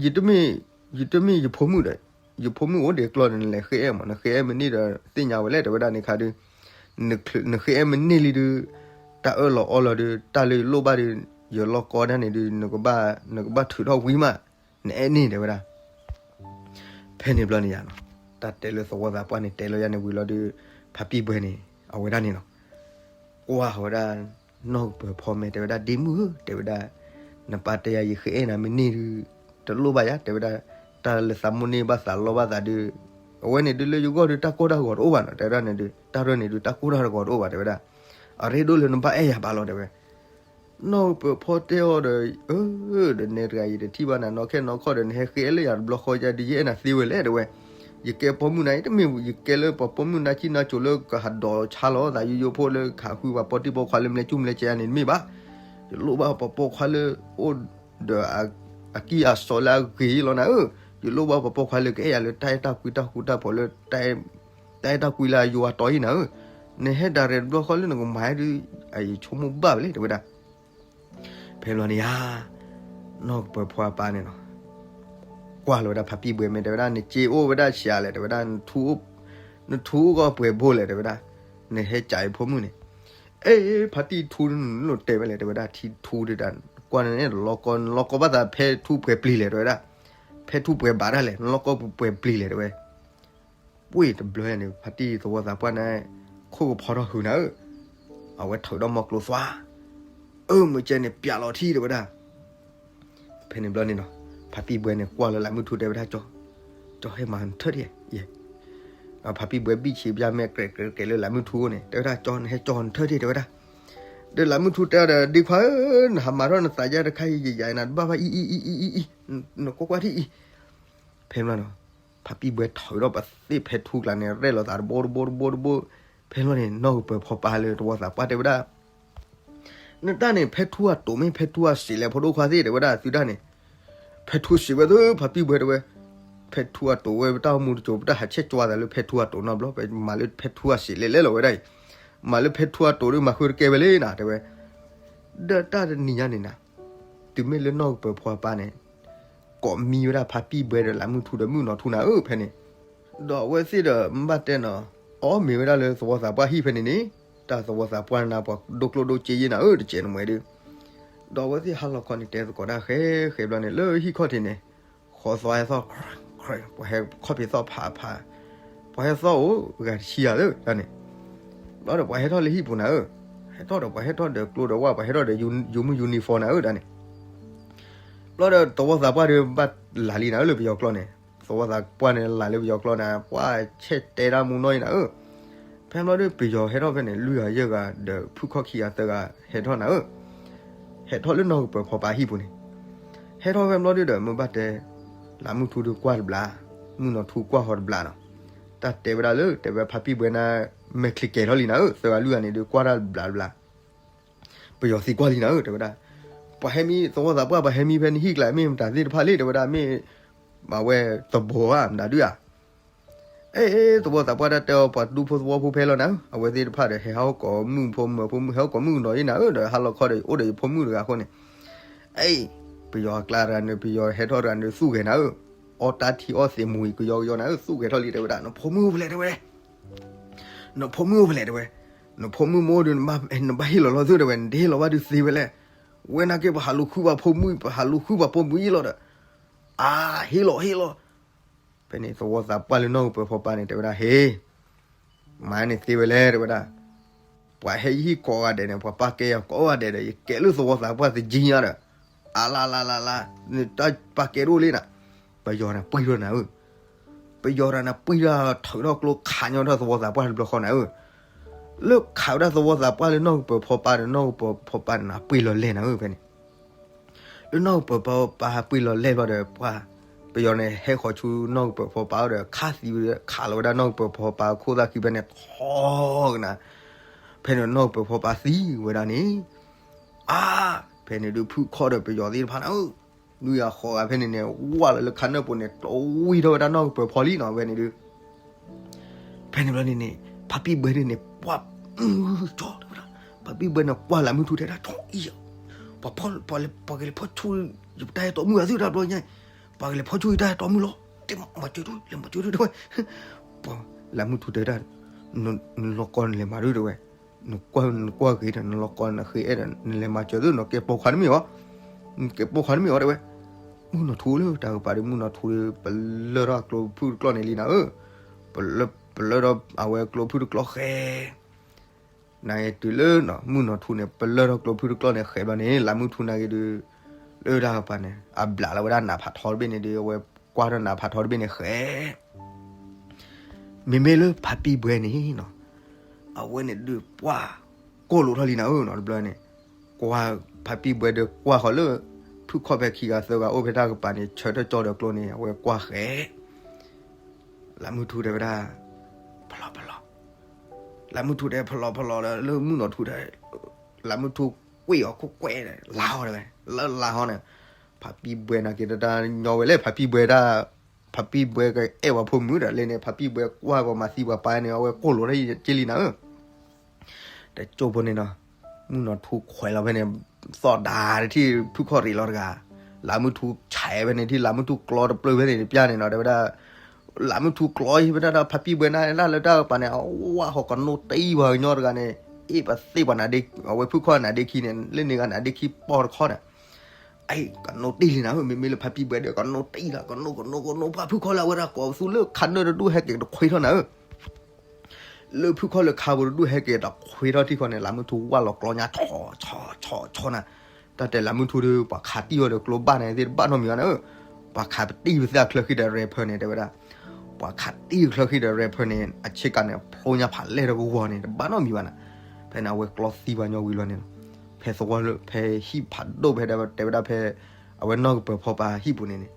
ယတမ့ၢ် ယတမ့ၢ်ယဖိမုၣ်ဒီး ယဖိမုၣ်အိၣ်ဒံးကျီၢ်န့ၣ် နလဲၤဃ့အဲၣ်မး နဃ့အဲၣ်မ့ၢ်န့ၢ်ဒီး သ့ၣ်ညါဝဲလဲၣ် တဲဝဲဒၣ်န့ၣ်ခါဒုး နဃ့အဲၣ်မ့ၢ်န့ၢ်လံဒုး တၢ်အၢၣ်လီၤအီလီၤဒုး တၢ်လၢယလိၣ်ဘၣ်ဒုး ယလီၢ်ကီဒၣ်န့ၣ်ဒုး နကဘၣ်ထုးထီၣ်ဝံၤမး နအဲၣ်န့ၢ် တဲဝဲဒၣ်, ဖဲန့ၣ်ဘျီန့ၣ်ယါနီၤ, တၢ်တဲလၢသဝီသးပှၢ်န့ၣ် တဲလီၤယါန့ၣ်ဝံၤလီၤဒုး ဖါပံၣ်ဘှဲန့ၣ် အဝဲဒၣ်န့ၣ်နီၤ ကွၢ်ဝဲဒၣ် နီၢ်ကပၢၤဖီမဲာ် တဲဝဲဒၣ် ဒ့မုၣ်ဧၢ တဲဝဲဒၣ်, နပၢ်တဲယၤ ယဃ့အဲၣ်နၤမ့ၢ်န့ၢ်ဒုး တလိၣ်ဘၣ်ယၤ တဲဝဲဒၣ်, တၢ်လၢသးမိၣ်န့ၢ်ဘၣ်သးလီဘၣ်သးဒုး အဝဲန့ၣ်ဒုးလၢယဂီၢ်ဒုး တၢ်ကိၢ်တၢ်ဂီၤတအိၣ်ဘၣ်နီၤ တဲဝဲဒၣ်န့ၣ်ဒုး တၢ်ရဲၣ်န့ၣ်ဒုး တၢ်ကိၢ်တၢ်ဂီၤတအိၣ်ဘၣ် တဲဝဲဒၣ်, အရ့ဒိၣ်လၢနဘၣ်အဲၣ်ယၤဘၣ်လီၤ တဲဝဲ နီၢ်ကပၢၤဖီတဲအီၤဒီး အၢ ဒီးနဲတဂၤ ယတထံၣ်ဘၣ်နၤနီၢ်ခဲနီၢ်ခီဒီး နဟဲဃ့အဲၣ်လၢယၤတဘျီဃီယါဒီး ယအဲၣ်နၤသ့ဝဲလဲၣ် တဲဝဲ, ယကဲပိာ်မုၣ်နၤ တမ့ၢ် ယကဲလၢပှၤပိာ်မုၣ်နါဆံၣ်နါစိၤလၢကဟးဒိးဆါလီၤသးယိယိဖိလၢကဟးဃုပှၤပိာ်တံၢ်ပိာ်ခွါလၢမလဲၤကၠူၣ်မလဲၤကဲယါန့ၣ် တမ့ၢ်ဘၣ်, ယလိၣ်ဘၣ်ပှၤပိာ်ခွါလၢအိၣ်ဒီး အကံၢ်အစီလၢအဂ့ၤလီၤနၤဧၢ, ယလိၣ်ဘၣ်ပှၤပိာ်ခွါလၢကအဲၣ်ယၤလၢတၢ်အဲၣ်တၢ်ကွံတၢ်ဃူတၢ်ဖိးလၢ တၢ်အဲၣ်တၢ်ကွံလၢအယိအတီအံၤနၤဧၢ, နဟဲဒၣ်ရဲၣ်တဘျီဃီလၢနကမၤဒုး ယဆိကမိၣ်ဘၣ်ဝဲလဲၣ် တဲဝဲဒၣ် ဖဲဘျီန့ၣ်ဧါ, နီၢ်ကပၢၤဖီအပၢ်န့ၣ်နီၤ, ကွၢ်လီၤဝဲဒၣ်ဖါပံၣ်ဘှဲမဲာ် တဲဝဲဒၣ် နစ့အိၣ်ဝဲဒၣ်ဆံးလဲၣ် တဲဝဲဒၣ်, နထူအိၣ်ကီၢ်ပှဲၤဘိလဲၣ် တဲဝဲဒၣ်, နဟဲကးအံၤဖိမုၣ်န့ၣ်, အဲ ဖါတံၢ်ထူလိာ်တဲဝဲလဲၣ် တဲဝဲဒၣ် ထံထူဒၣ် ကွၢ်န့ၣ် နလီၤကီ နလီၤကီဘၣ်သးဖဲထူပှဲၤပျံၤလဲၣ် တဲဝဲဒၣ်, ဖဲထူပှဲၤဘၣ်ဒၣ်လဲၣ် နလီၤကီပှဲၤပျံၤလဲၣ် တဲဝဲ ပှ့ၢ်တဘျီန့ၣ် ဖါတံၢ်သဝီသးပှၢ်န့ၣ် ခိၣ်ကဖီထီၣ်ဟုးနၤဧၢ, အဝဲထုးဒီးမီၢ်ကျိသွါ, အၢ မ့ၢ်ကဲန့ၣ် ပျးလီၤထံ တဲဝဲဒၣ်, ဖဲန့ၣ်ဘျီန့ၣ်နီၤ, ဖါပံၣ်ဘှဲန့ၣ် ကွၢ်လၢလးမုၢ်ထူ တဲဝဲဒၣ် ကၠီ, ကၠီဟဲမၤနထၢၣ်ဒံး, ဖါပံၣ်ဘှဲဘံၣ်ဆံးဘျၢ်မဲာ် ကြဲးကြဲးလၢလးမုၢ်ထူအအိၣ်န့ၣ် တဲဝဲဒၣ် ကၠီ နဟဲကၠီနထၢၣ်ဒံး တဲဝဲဒၣ်, ဒီးလးမုၢ်ထူတဲအီၤဒီး ဒ့ခွါဧၢ, နဟးမၤထီၣ်နသးယါတခါအံၤ ယယၤနၤတဘၣ်ဘၣ်အံၤအံၤအံၤအံၤအံၤ, နကွၢ်ကွၢ်ထံၣ်အံၤ, ဖဲန့ၣ်ဘျီနီၤ, ဖါပံၣ်ဘှဲထုးဒီးပသ့ၣ်ဖဲထူကျါန့ၣ် ရဲၣ်လီၤသးတဘိတဘိတဘိတဘိ, ဖဲန့ၣ်ဘျီန့ၣ် နီၢ်ကပၢၤဖီပၢ်လၢသဝီသးပှၢ် တဲဝဲဒၣ် နတၢ်န့ၣ် ဖဲထူအတိာ်မ့ၢ်ဖဲထူအစံးလဲၣ် ဖိဒိၣ်ခွါသ့ၣ် တဲဝဲဒၣ် သုတၢ်န့ၣ်, ဖဲထူစံးဝဲသု ဖါပံၣ်ဘှဲတဲဝဲ, ဖဲထူအတိာ်ဝဲ ပတၢ်အိၣ်မူတစိၤ ပတၢ်ဟးဆဲးကွၢ်သးလၢဖဲထူအတိာ်နီတဘျီ ပမၤလၢဖဲထူအစံးလဲၣ်လဲၣ်လီၤ ဝဲဒၣ်အံၤ, မၤလၢဖဲထူအတိာ်ဒီး မၤဃုတကဲဝဲလံနၤ တဲဝဲ, ဒီးတၢ်တနံၤညါန့ၣ်နၤ, တုၤမ့ၢ်လၢနီၢ်ကပၢၤဖီအပၢ်န့ၣ် ကိးမံဝဲဒၣ်ဖါပံၣ်ဘှဲဒီး လးမုၢ်ထူဒီးမုၣ်နီၤထူနၤဧၢ ဖဲန့ၣ်, ဒီးအဝဲသ့ၣ်ဒီး မ့ၢ်ဘၣ်တဲနီၤ, အီၣ်မ့ၤဝဲဒၣ်လၢသဝီသးပှၢ်ဟံၣ်ဖဲန့ၣ်န့ၣ်, တၢ်သဝီသးပှၢ်န့ၣ် ပှၤဒိၣ်ကျိၣ်ဒိၣ်စ့ယဲနၤဧၢ တစဲးနမှဲဒုး, ဒီးအဝဲသ့ၣ်ဟါလီၤခီန့ၣ် တဲသကိးတၢ်ဃဲဃဲဘျီန့ၣ် လၢဟံၣ်ခီၣ်ထံးန့ၣ်, ဃီသီဟဲသီၣ်, ပှၤဟဲခီၣ်ဖံးသီၣ်ဖးဖး, ပှၤဟဲသီၣ်အိၣ်ဂၤတဆံယၤလၢတၢ်န့ၣ်, ဘျီဒီးပှၤဟဲထီၣ်လၢဟံၣ်ပူၤနၤဧၢ, ဟဲထီၣ်ဒီးပှၤဟဲထီၣ်ဒီးကျိဒီးဝၣ် ပှၤဟဲထီၣ်ဒီး ယူမုၢ်ယူနံၣ်ဖီနၤဧၢ တၢ်န့ၣ် ဘျီဒီးသဝီသးပှၢ်ဒီးဘၣ်လၢ်လံနၤဧၢ လၢပယီၤကျိာ်န့ၣ်, သဝီသးပှၢ်န့ၣ်လၢ်လၢပယီၤကျိာ်န့ၣ် ပှၤဆဲးတဲတၢ်မူနီၢ်အံၤနၤဧၢ, ဖဲဘျီဒီးပယီၤဟဲထီၣ်ဖဲန့ၣ် လွံၢ်ဂၤယဲၢ်ဂၤဒီးဖုၣ်ခီၣ်ခံဂၤသၢဂၤဟဲထီၣ်နၤဧၢ, ဟဲထီၣ်လၢနီၢ်ကပၢၤဖီပၢ်ဟံၣ်ပူၤန့ၣ်, ဟဲထီၣ်ဖဲဘျီဒီး မ့ၢ်ဘၣ်တဲ လးမုၢ်ထူဒီးကွၢ်တဘျီ, မုၣ်နီၤထူကွၢ်ဃီတဘျီနီၤ, တၢ်တဲဝဲဒၣ်လၢ တဲဝဲဖါပံၣ်ဘှဲနၤ မဲာ်ချံကဲၤထီၣ်လံနၤဧၢ, သၢဂၤလွံၢ်ဂၤန့ၣ်ဒီးကွၢ်တၢ်တဘျီတဘျီ ပယီၤသံကွၢ်လံနၤဧၢ တဲဝဲဒၣ်, ပှၤဟဲမံသဝီသးပှၢ် ပှၤဟဲမံဖဲနဟံၣ်ကျါ မ့ၢ်မတၤသ့ၣ်တဖၣ်လဲၣ် တဲဝဲဒၣ်, မ့ၢ်အဝဲသဘိဧါ မတၤဒုဧါ, အဲ သဝီသးပှၢ်တၢ်တဲအီၤ ပှၤဒူဖိသဝီဖိဖဲလီၤနၤဧၢ, အဝဲသ့ၣ်တဖၣ်ဒီး ဟဲဟးအိၣ်ကိးမုၣ်ဖိမၢၤဖိမုၣ် ဟဲအိၣ်ကိးမုၣ်ကနီၤယဲနၤဧၢ, ဒီးဟါလီၤခီဒီးအိၣ်ဒီးယဖိမုၣ်တဂၤအဃိန့ၣ်, အဲ ပယီၤအကျါတဂၤန့ၣ် ပယီၤဟဲထီၣ်တဂၤန့ၣ် သူၣ်ဂဲၤနၤဧၢ, အီၣ်တၢ်ထံအီၣ်သံးမူၤအံၤ ကယီကယီနၤဧၢ, သူၣ်ဂဲၤထီၣ်လံ တဲဝဲဒၣ်, နဖိမုၣ်အိၣ်ဖဲလဲၣ် တဲဝဲ, နဖိမုၣ်အိၣ်ဖဲလဲၣ် တဲဝဲ, နဖိမုၣ်မ့ၢ်အိၣ်ဒီး နဘၣ်ဟ့ၣ်လီၤလီၤသု တဲဝဲ, နတဟ့ၣ်လီၤဘၣ်ဒုးသ့ဝဲလဲၣ်, ဝဲနာ်က့ ပဟးလူၤဃုပှၤဖိမုၣ် ပဟးလူၤဃုပှၤပိာ်မုၣ်အံၤလီၤဒီး, အါ ဟ့ၣ်လီၤ ဟ့ၣ်လီၤ ဖဲန့ၣ် သဝီသးပှၢ်လၢနီၢ်ကပၢၤဖီပာ်န့ၣ် တဲဝဲဒၣ်, ဟ့ၣ်, မၤန့ၣ်သ့ဝဲလဲၣ် တဲဝဲဒၣ်, ပှၤဟဲယဟံၣ်ကိးဂၤဒဲးန့ၣ် ပှၤပာ်ကဲယၤကိးဂၤဒဲးဒီး ယကဲလၢသဝီသးပှၢ်သကံညါဒီး, အလါလါလါလါ, နတၢ်ပာ်ကဲတအိၣ်လံနၤ, ပယီၤန့ၣ်ပှံၢ်ထီၣ်နၤဧၢ, ပယီၤတဂၤန့ၣ်ပှံၢ်ထီၣ်ထုးထီၣ်ကျိခးညီထီၣ်သဝီသးပှၢ်တဘျီဃီနၤဧၢ, လၢခးဝဲဒၣ်သဝီသးပှၢ်လၢနီၢ်ကပၢၤဖီပာ်ဒီး နီၢ်ကပၢၤဖီပာ်န့ၣ် ပှံၢ်လီၤလဲၢ်နၤဧၢ ဖဲန့ၣ် လၢနီၢ်ကပၢၤဖီပာ်ဟးပှံၢ်လီၤလဲၢ်ဘျီဒီး ပှၤ ပယီၤန့ၣ်ဟဲဃီၤဆူနီၢ်ကပၢၤဖီပာ်အအိၣ်ဒီး ခးသံဝဲ ခးလီၤဝဲဒၣ်နီၢ်ကပၢၤဖီပာ်အခိၣ်သၣ်ခံဖဲန့ၣ် ထီကနၤ, ဖဲန့ၣ်နီၢ်ကပၢၤဖီပာ်သံဝဲဒၣ်န့ၣ်, အါ, ဖဲန့ၣ်ဒုးဖုၣ်ခီၣ်ဒီးပယီၤသ့ၣ်တဖၣ်န့ၣ် နွံဂၤဃိးဂၤဖဲန့ၣ်န့ၣ် ဝၢ်လီၤလၢခါနၢၣ်ပူၤန့ၣ် တဝံထီၣ်ဝဲဒၣ်နီၢ်ကပၢၤဖီလံနီၤ ဖဲန့ၣ်ဒုး ဖဲန့ၣ်ဘျီန့ၣ်န့ၣ် ဖါပံၣ်ဘှဲဒုးန့ၣ် ပှၢ် ကၠီတဲဝဲဒၣ်, ဖါပံၣ်ဘှဲန့ၣ် ကွၢ်လၢမုၢ်ထူတဲဒၣ် ကၠီအံၤ, ပှၤဖီၣ် ပှၤကလဲၤဖီၣ်ဆူၣ် ယတၢ်အဲၣ်တီမုၣ်အသုတၢ်ဘျီညါ, ပှၤကလဲၤဖီၣ်ဆူၣ်ယတၢ်အဲၣ်တီမုၣ်လီၤ, တဲမၤစၢၤဒုး လဲၤမၤစၢၤဒုးတဲဝဲ, ပှၤလၢမုၢ်ထူတဲဒၣ်, နလီၤကီနလဲၤမၤဒုးတဲဝဲ, နကွၢ်နကွၢ်ဂ့ၤဒီး နလီၤကီနဃ့အဲၣ်ဒီး နလဲၤမၤစၢၤသု နကဲပိာ်ခွါတမ့ၢ်အီၤ, နကဲပိာ်ခွါတမ့ၢ်အီၤတဲဝဲ, မုၢ်နီၢ်ထူလၢတၢ်ကပၤဒီး မုၢ်နီၢ်ထူဒီး ပလၢၢ်ထီၣ်ကျိဖုၣ်တကျီၢ်န့ၣ်လံနၤဧၢ, ပလၢၢ်ထီၣ်အဝဲကျိဖုၣ်တကျီၢ်ဃဲ နာ်က့တုၤလၢမုၢ်နီၢ်ထူန့ၣ် ပလၢၢ်ထီၣ်ကျိဖုၣ်တကျီၢ်န့ၣ်ဃဲဘျီန့ၣ် လၢမုၢ်ထူနာ်က့ဒုး လၢတၢ်ကပၤန့ၣ် အဘျးလီၤဝဲဒၣ်နးဖးထီတဘ့ၣ်န့ၣ်ဒီး အဝဲကွၢ်ထီၣ်နးဖးထီတဘ့ၣ်န့ၣ်ဃဲ မ့မ့ၢ်လၢဖါပံၣ်ဘှဲန့ၣ်နီၤ, အဝဲန့ၣ်ဒုးပှၢ်ကိၢ်လိာ်ထီၣ်လံနၤဧၢနီၤ တဘျီန့ၣ်, ကွၢ် ဖါပံၣ်ဘှဲဒီးကွၢ်ဃီၤလၢ ဖုၣ်ခီၣ်ဖဲခံဂၤသၢဂၤအိၣ်ဖဲတၢ်ကပၤန့ၣ် ဆၢထၢၣ်ကၠီဒီးကျိန့ၣ် အဝဲကွၢ်ဃဲ လၢမုၢ်ထူတဲဝဲဒၣ်, ဖလီၤဖလီၤ, လၢမုၢ်ထူတဲဖလီၤဖလီၤလၢ လၢမုၢ်နီၢ်ထူတဲ, လၢမုၢ်ထူကွံာ်အီၤခိၣ်ကွဲ လါဟီတဲဝဲ, လၢလါဟီန့ၣ်, ဖါပံၣ်ဘှဲနာ်က့တၢ်ညီဝဲလဲၣ် ဖါပံၣ်ဘှဲတၢ်, ဖါပံၣ်ဘှဲကအဲၣ်ဝဲဖိမုၣ်ဒီးလဲၣ်န့ၣ် ဖါပံၣ်ဘှဲကွၢ်ပှၤမၤသံပှၤပာ်န့ၣ် အဝဲကိၢ်လိာ်ထီၣ်က့လံနၤဧၢ တကၠိဖိန့ၣ်နီၤ, မုၢ်နီၢ်ထူခွဲးလီၤဖဲန့ၣ်, သီၣ်ဒၣ်တထံၣ်ဖုၣ်ခီၣ်ရံးလီၤတဂၤ, လၢမုၢ်ထူဆဲးဖဲန့ၣ်ထံၣ်လၢမုၢ်ထူကျီတပျၢၢ်ဖဲန့ၣ်တပျၢ်န့ၣ်နီၤ တဲဝဲဒၣ်, လၢမုၢ်ထူကျီဟံးဝဲဒၣ်ဒီးဖါပံၣ်ဘှဲနၤလၢတၢ်ကပၤန့ၣ် အဝဲဟီၣ်ကနိတံၢ်ပှၤကညီတဂၤန့ၣ်, အ့ၣ်ပသ့ၣ်ပှၤနါဒ့, အဝဲဖုၣ်ခီၣ်နါဒ့ခံန့ၣ် လၢန့ၣ်ဂၤနါဒ့ခံပီၢ်တခီန့ၣ် အံၤ ကနိတံၢ်လံနၤဧၢ မ့မ့ၢ်လၢဖါပံၣ်ဘှဲဒီး ကနိတံၢ်လီၤ ကနိကနိကနိ ပှၤဖုၣ်ခီၣ်လၢအဝဲဒၣ်ကိးပသူလၢခါနၢၣ်တဒူၣ်ဟဲက့ၤတခွ့ထီၣ်နၤဧၢ လၢဖုၣ်ခီၣ်လၢခါပူၤတဒူၣ်ဟဲက့ၤတခွ့ထီၣ်ထံၣ်ခီန့ၣ် လၢမုၢ်ထူဝၢ်လီၤကျီညါ ဆီဆီဆီဆီနၤ, တၢ်တဲလၢမုၢ်ထူဒီး ပှၤခးတံၢ်အီၤဒီးကျိဘၣ်န့ၣ်သ့ၣ်တဘၣ်နီတမံၤဘၣ်နၤဧၢ, ပှၤခးတံၢ်ပသ့ၣ်အချၢဃံဒီးရဲၣ်ဖၢန့ၣ် တဲဝဲဒၣ် ပှၤခးတံၢ်ချၢဃံဒီးရဲၣ်ဖၢန့ၣ် အဆ့ကၤန့ၣ် ဖျိညါဖးလဲၢ်တကဝီၤန့ၣ် တဘၣ်နီတမံၤဘၣ်နၤ, ဖဲန့ၣ် အဝဲကျီသံပှၤညီဝံၤလီၤန့ၣ်လီၤ, ဖဲသဝီလၢ ဖဲဟံၣ်ဖးဒိၣ်ဖဲဒၣ်တဲဝဲဒၣ်ဖဲ အဝဲနီၢ်ကပၢၤဖီပၤဟံၣ်ပူၤန့ၣ်န့ၣ်,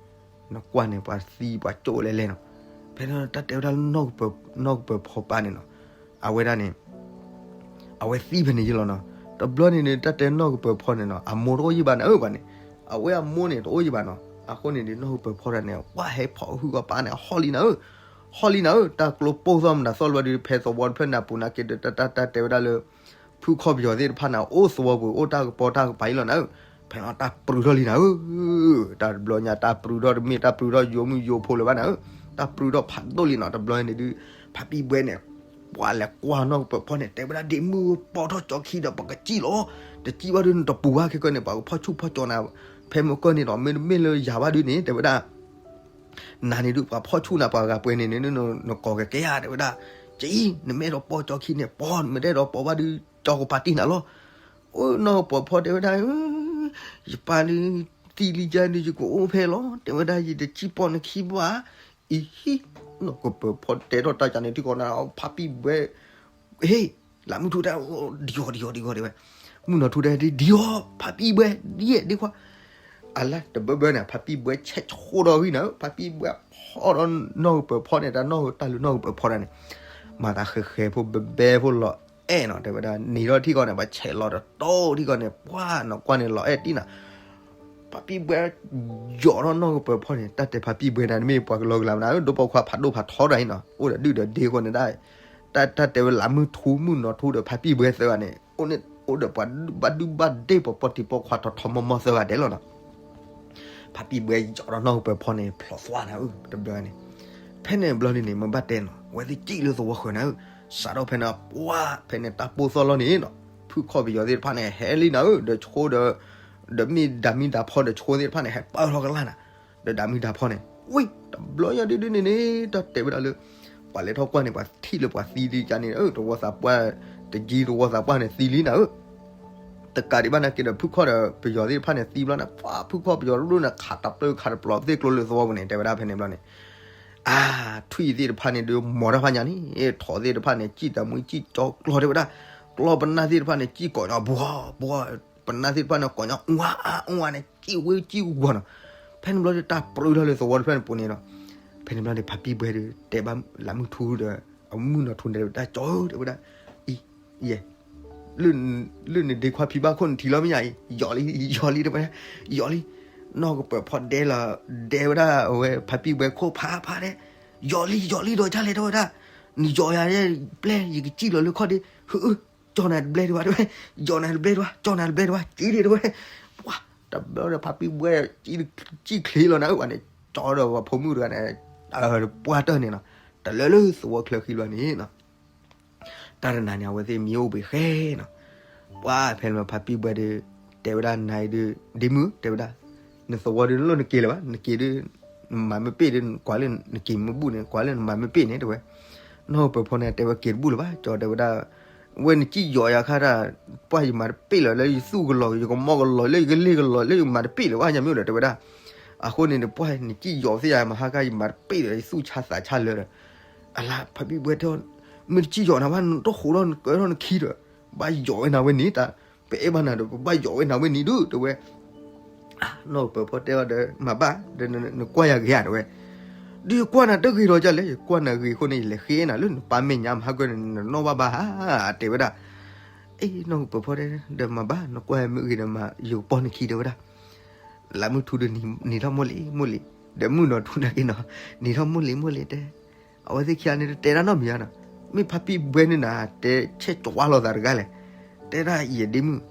နကွၢ်န့ၣ် ပှၤသံပှၤကၠိလဲၣ်လဲၣ်နီၤ, ဖဲန့ၣ်တၢ်တဲဝဲဒၣ်လၢ နီၢ်ကပၢၤဖီပၤန့ၣ်နီၤ, အဝဲဒၣ်န့ၣ် အဝဲသံဖဲန့ၣ်ယံၤလီၤနီၤ, တဘျီန့ၣ်န့ၣ် တၢ်တဲနီၢ်ကပၢၤဖီန့ၣ်နီၤ အမိၢ်တအိၣ်ယံၤဘၣ်နၤဧၢပှၤန့ၣ်, အဝဲအမိၢ်န့ၣ် တအိၣ်ယံၤဘၣ်နီၤ, အဃိန့ၣ်ဒီး နီၢ်ကပၢၤဖီတဂၤန့ၣ် ဝဲဟဲဖီၣ်ဟုၣ်ကီးပာ်န့ၣ် ဟီၣ်လံနၤဧၢ, ဟီၣ်လံနၤဧၢ, တၢ်ကျိပိၢ်သီၣ်မတၤသီၣ်လၢၤဘၣ်ဒီး ဖဲသဝီတဖျၢၣ်နၢ်ပူၤနာ်က့ဒီး တၢ်တၢ်တၢ်တဲဝဲဒၣ်လၢ ဖုၣ်ခီၣ်ပယီၤသ့ၣ်တဖၣ်န့ၣ် အိၣ်သဝီပူၤ အိၣ်တၢ်ကပီၤတၢ်ကပၤအံၤလီၤနၤဧၢ, ဖဲန့ၣ်တၢ်ပြုၢ်ထီၣ်လံနၤဧၢ, တၢ်တဘျီညါတၢ်ပြုၢ်ထီၣ်တမ့ၢ်တၢ်ပြုၢ်ထီၣ်ယိာ်မုၢ်ယိာ်ဖိလၢၤဘၣ်နၤဧၢ, တၢ်ပြုၢ်ထီၣ်ဖးဒိၣ်လံနီၤ, တဘျီန့ၣ်ဒုး ဖါပံၣ်ဘှဲန့ၣ် ပှၤလဲၤကွၢ်နီၢ်ကပၢၤဖီန့ၣ် တဲဝဲဒၣ်ဒ့မုၢ်ပိာ်ထီၣ်ကၠီခံဒီး ပကစံၣ်လီၤ, တစံၣ်ဘၣ်ဒုးနတပူၤဘၣ်ခဲကီန့ၣ် ပှၤကဖီၣ်ဆူၣ်ဖီၣ်ကၠီနၤ, ဖဲမ့ၢ်ကီၢ်န့ၣ်ဒီး မ့တမ့ၢ်လၢယၤဘၣ်ဒုးန့ၣ် တဲဝဲဒၣ် နၤန့ၣ်ဒုး ပှၤဖီၣ်ဆူၣ်နၤ ပှၤဂၤပှဲၤန့ၣ်န့ၣ် နကိးကကဲဧါ တဲဝဲဒၣ်, ကံ နမ့ၢ်အဲၣ်ဒိးပိာ်ကၠီခံန့ၣ် ပိာ် နမ့ၢ်တအဲၣ်ဒိးပိာ်ဘၣ်ဒုး ကၠီကပၤတံၢ်နၤလီၤ, အိၣ်နီၢ်ကပၢၤဖီတဲဝဲဒၣ်, ယပၢ်ဒုး သံလံယၤဒုး ယကအိၣ်ဖဲလီၤ တဲဝဲဒၣ် ယတစံၣ်ပိာ်နခံဘၣ်, အံၤဟံၣ်, နီၢ်ကပၢၤဖီတဲထီၣ်တၢ်ကန့ၣ်ထံကီၢ်နၤ ဖါပံၣ်ဘှဲ ဟ့ၣ်, လၢမုၢ်ထူတဲ ဒံအီၤ ဒံအီၤ ဒံအီၤ တဲဝဲ, မုၢ်နီၢ်ထူတဲ ဒံအီၤ ဖါပံၣ်ဘှဲ ဒ်အဲၣ်ဒ်ခွါ, အလၢတဘၢဘၢန့ၣ် ဖါပံၣ်ဘှဲဆဲးဆိဒီးဂံၢ်နၤ, ဖါပံၣ်ဘှဲဖီၣ်ဒီးနီၢ်ကပၢၤဖီန့ၣ် တၢ်နီၢ်ကတၢ်လၢနီၢ်ကပၢၤဖီတၢ်န့ၣ်, မၤသးဃဲၤဃဲၤဖိဘဲဘဲဖိလီၤအဲၣ်နီၤ တဲဝဲဒၣ် နံၤထီၣ်ထံကီၢ်န့ၣ် ပှၤဆဲးလီၤတတီထံကီၢ်န့ၣ် ပှၤနီၢ်ကွၢ်န့ၣ်လီၤအဲၣ်တံၢ်နၤ ဖါပံၣ်ဘှဲ ယီၤထီၣ်နီၢ်ကပၢၤဖီန့ၣ် တၢ်တဲဖါပံၣ်ဘှဲနၤ နမ့ၢ်ပှၤကလီကလးမနၤ ဒိၣ်ပိာ်ခွါဖးဒိၣ်ဖးထီတၢ်အံၤနီၤ အိၣ်ဒီးဒုၣ်ဒီးဒ့အဃိန့ၣ်ဒၣ်, တၢ်တဲဝဲလၢမုၢ်ထူမုၢ်နီၢ်ထူဒီးဖါပံၣ်ဘှဲသၢဂၤန့ၣ် အိၣ်န့ၣ် အိၣ်ဒီးပှၤဘၣ်ဒုဘၣ်ဒ့ၣ် ပှၤပိာ်တံၤပိာ်ခွါထီထီမီမီသၢဂၤဒဲးလီၤနီၤ. ဖါပံၣ်ဘှဲယီၤဒီးနီၢ်ပၢၤဖီန့ၣ် ဖျိးသွါနၤဧၢ တဘျီန့ၣ်. ဖဲန့ၣ်ဘျီန့ၣ်န့ၣ် မ့ၢ်ဘၣ်တဲနီၤ အဝဲသ့ၣ်စံၣ်လၢသဝီဃၢၤနၤဧၢ. စးထီၣ်ဖဲန့ၣ် ပှၤဖဲန့ၣ် တၢ်ပိၢ်သီၣ်လီၢ်န့ၣ်နီၤ ဖုၣ်ခီၣ်ပယီၤသ့ၣ်တဖၣ်န့ၣ် ဟဲလံနၤဧၢ ဒီးဆိဒီး ဒီးမ့ၢ်ဒၤမံဒၤဖီဒီးဆိသ့ၣ်တဖၣ်န့ၣ် ဟဲပၢၢ်ထီၣ်ကလၢ်နၤ. ဒီးဒၤမံဒၤဖီန့ၣ် ဝံၤ တဘျီညါဒုဒုန့ၣ်န့ၣ် တၢ်တဲဝဲဒၣ်လၢ ပှၤလဲၤထီၣ်ကွၢ်န့ၣ် ပှၤထံၣ်လၢပှၤသံဒ်ကန့ၣ် အၢ သဝီသးပှၢ် တယံၤသဝီသးပှၢ်န့ၣ်သံလံနၤဧၢ. တကးဒံးဘၣ်နာ်က့ဒီး ဖုၣ်ခီၣ်ဒီးပယီၤသ့ၣ်တဖၣ်န့ၣ်သံဘျီန့ၣ် ပှၤဖုၣ်ခီၣ်ပယီၤဒိၣ်န့ၣ် ခးတပျၢၢ်ခးတပျီသ့ၣ်ကျိလၢသဝီပူၤန့ၣ် တဲဝဲဒၣ်ဖဲန့ၣ်ဘျီန့ၣ် အါ ထွံၣ်သ့ၣ်တဖၣ်န့ၣ်ဒုး မိၤတၢ်ဖးညါန့ၣ် ထိးသ့ၣ်တဖၣ်န့ၣ် စံၣ်တၢ်မူစံၣ်ကၠီကျီတဲဝဲဒၣ်, ကျီပနၢ်သ့ၣ်တဖၣ်န့ၣ် စံၣ်ကိးညီဘှီဘှီ, ပနၢ်သ့ၣ်တဖၣ်န့ၣ် ကိးညီအူအါအူအါန့ၣ် စံၣ်ဝဲစံၣ်ဂီၤနီၤ. ဖဲန့ၣ်ဘျီဒီး တၢ်ပြၢထီၣ်လၢသဝီတဖျၢၣ်န့ၣ်ပူၤန့ၣ်ဒီး ဖဲန့ၣ်ဘျီန့ၣ် ဖါပံၣ်ဘှဲဒီး တဲဘၣ်လၤမုၢ်ထူဒီး အမုၢ်နီၢ်ထူန့ၣ်တဲဝဲဒၣ် ကၠီဧၢ တဲဝဲဒၣ်, အံၤ ယဲ လၢနဒ့ခွါဖံဘၣ်ခိၣ်နထံၣ်လီၤမ့ၢ်ယၤအံၤ ယီၤလံ ယီၤလံ တဲဝဲဒၣ်, ယီၤလံ. နီၢ်ကပၢၤဖီဒဲလီၤ ဒဲဝဲဒၣ်အဝဲဖါပံၣ်ဘှဲခိၣ်ဖးဖးဒဲး, ယီၤလံ ယီၤလံဒီးဒ်လဲၣ်တဲဝဲဒၣ်, နယီၤယၤဒ်လဲၣ် ယကစံၣ်လီၤလၢခီၣ်ဒ့, ဟု ကၠီနၤတဘျဲဒံးဘၣ်တဲဝဲ, ယီၤနၤတဘျဲဒံးဘၣ် ကၠီနၤတဘျဲဒံးဘၣ် စံၣ်ဒံးတဲဝဲ, ပှၤ တဘျီဒီးဖါပံၣ်ဘှဲ စံၣ်ချ့လီၤနၤဧၢ ပှၤန့ၣ် ကၠီဒီးပှၤဖိမုၣ်တဂၤန့ၣ် ပှၢ်တၢၢ်န့ၣ်နီၤ, တလၢလၢသဝီချၢဃံလီၤန့ၣ်နီၤ တၢ်တနၤန့ၣ် အဝဲသ့ၣ်မံအိၣ်ဘှံးဃဲနီၤ, ပှၤဖဲန့ၣ်ဖါပံၣ်ဘှဲဒီး တဲဝဲဒၣ်နၤအံၤဒုး ဒ့မုၣ် တဲဝဲဒၣ်, နသဝီဒုးနလိၣ်နက့ၤလၢၤဘၣ် နက့ၤဒုး နမၤမ့ၢ်ပ့ၣ်ဒုး ကွၢ်လၢနက့ၤမ့ၢ်ဘူၣ်န့ၣ် ကွၢ်လၢနမၤမ့ၢ်ပ့ၣ်န့ၣ် တဲဝဲ, နီၢ်ပၢၤဖီန့ၣ် တဲဝဲက့ၤတဘူၣ်လၢၤဘၣ် ကၠီတဲဝဲဒၣ်, ဝဲနစံၣ်ယီၤယၤခါဒၣ်, ပှၤယမၤတပ့ၣ်လၢၤ လၢယသူၣ်ကလီၤ ယကမီၢ်ကလီၤ လၢယကလ့ၢ်ကလီၤ လၢယမၤတပ့ၣ်လၢၤဘၣ် ညါမ့ၢ်ဒီးတဲဝဲဒၣ်, အဃိန့ၣ် ပှၤနစံၣ်ယီၤသ့ၣ်ယၤမဟါခါ ယမၤတပ့ၣ်လၢၤ ယသူၣ်ဆါသးဆါလၢၤဒီး, အလါဖါပံၣ်ဘှဲတဲ, မ့ၢ်တစံၣ်ယီၤနၤဘၣ် နတဃိးထီၣ်နကၢထီၣ်နခံဒီး, ဘၣ်ယီၤဝဲနၤဝဲန့ၣ် တၢ်ပအဲၣ်ဘၣ်နၤဒီး ပဘၣ်ယီၤဝဲနၤဝဲန့ၣ်ဒုး တဲဝဲ နီၢ်ပၢၤဖီတဲအီၤဒီး မၤဘၣ်ဒီး နကွၢ်ယၤဂ့ၤဧါ တဲဝဲ, ဒီးယကွၢ်နၤတဂ့ၤဒီးဒ်လဲၣ် ယကွၢ်နၤဂ့ၤအဃိန့ၣ် ယလဲၤဃ့နၤလၢနပၢ်မဲာ်ညါ မဟါကၢန့ၣ် နနီၣ်ဘၣ်ဘၣ်ဧါ တဲဝဲဒၣ်, အ့ နီၢ်ပၢၤဖီတဲ ဒီးမၤဘၣ် နကွၢ်မ့ၢ်ဂ့ၤဒီး ယကပီၢ်နခံ တဲဝဲဒၣ်, လါမုၢ်ထူဒီးနံၤထီၣ်မိၢ်လံၤမိၢ်လံၤ, ဒီးမုၢ်နီၢ်ထူနာ်က့နီၤ နံၤထီၣ်မိၢ်လံၤမိၢ်လံၤတဲ, အဝဲသ့ၣ်ခံဂၤန့ၣ် တတဲတၢ်နီတမံၤဧါနီၤ, မ့ၢ်ဖါပံၣ်ဘှဲန့ၣ်နၤ တဲဆဲးကဝါလိာ်သးတဂၤလဲၣ်, တဲဒၣ်ယဲဒ့မုၣ်,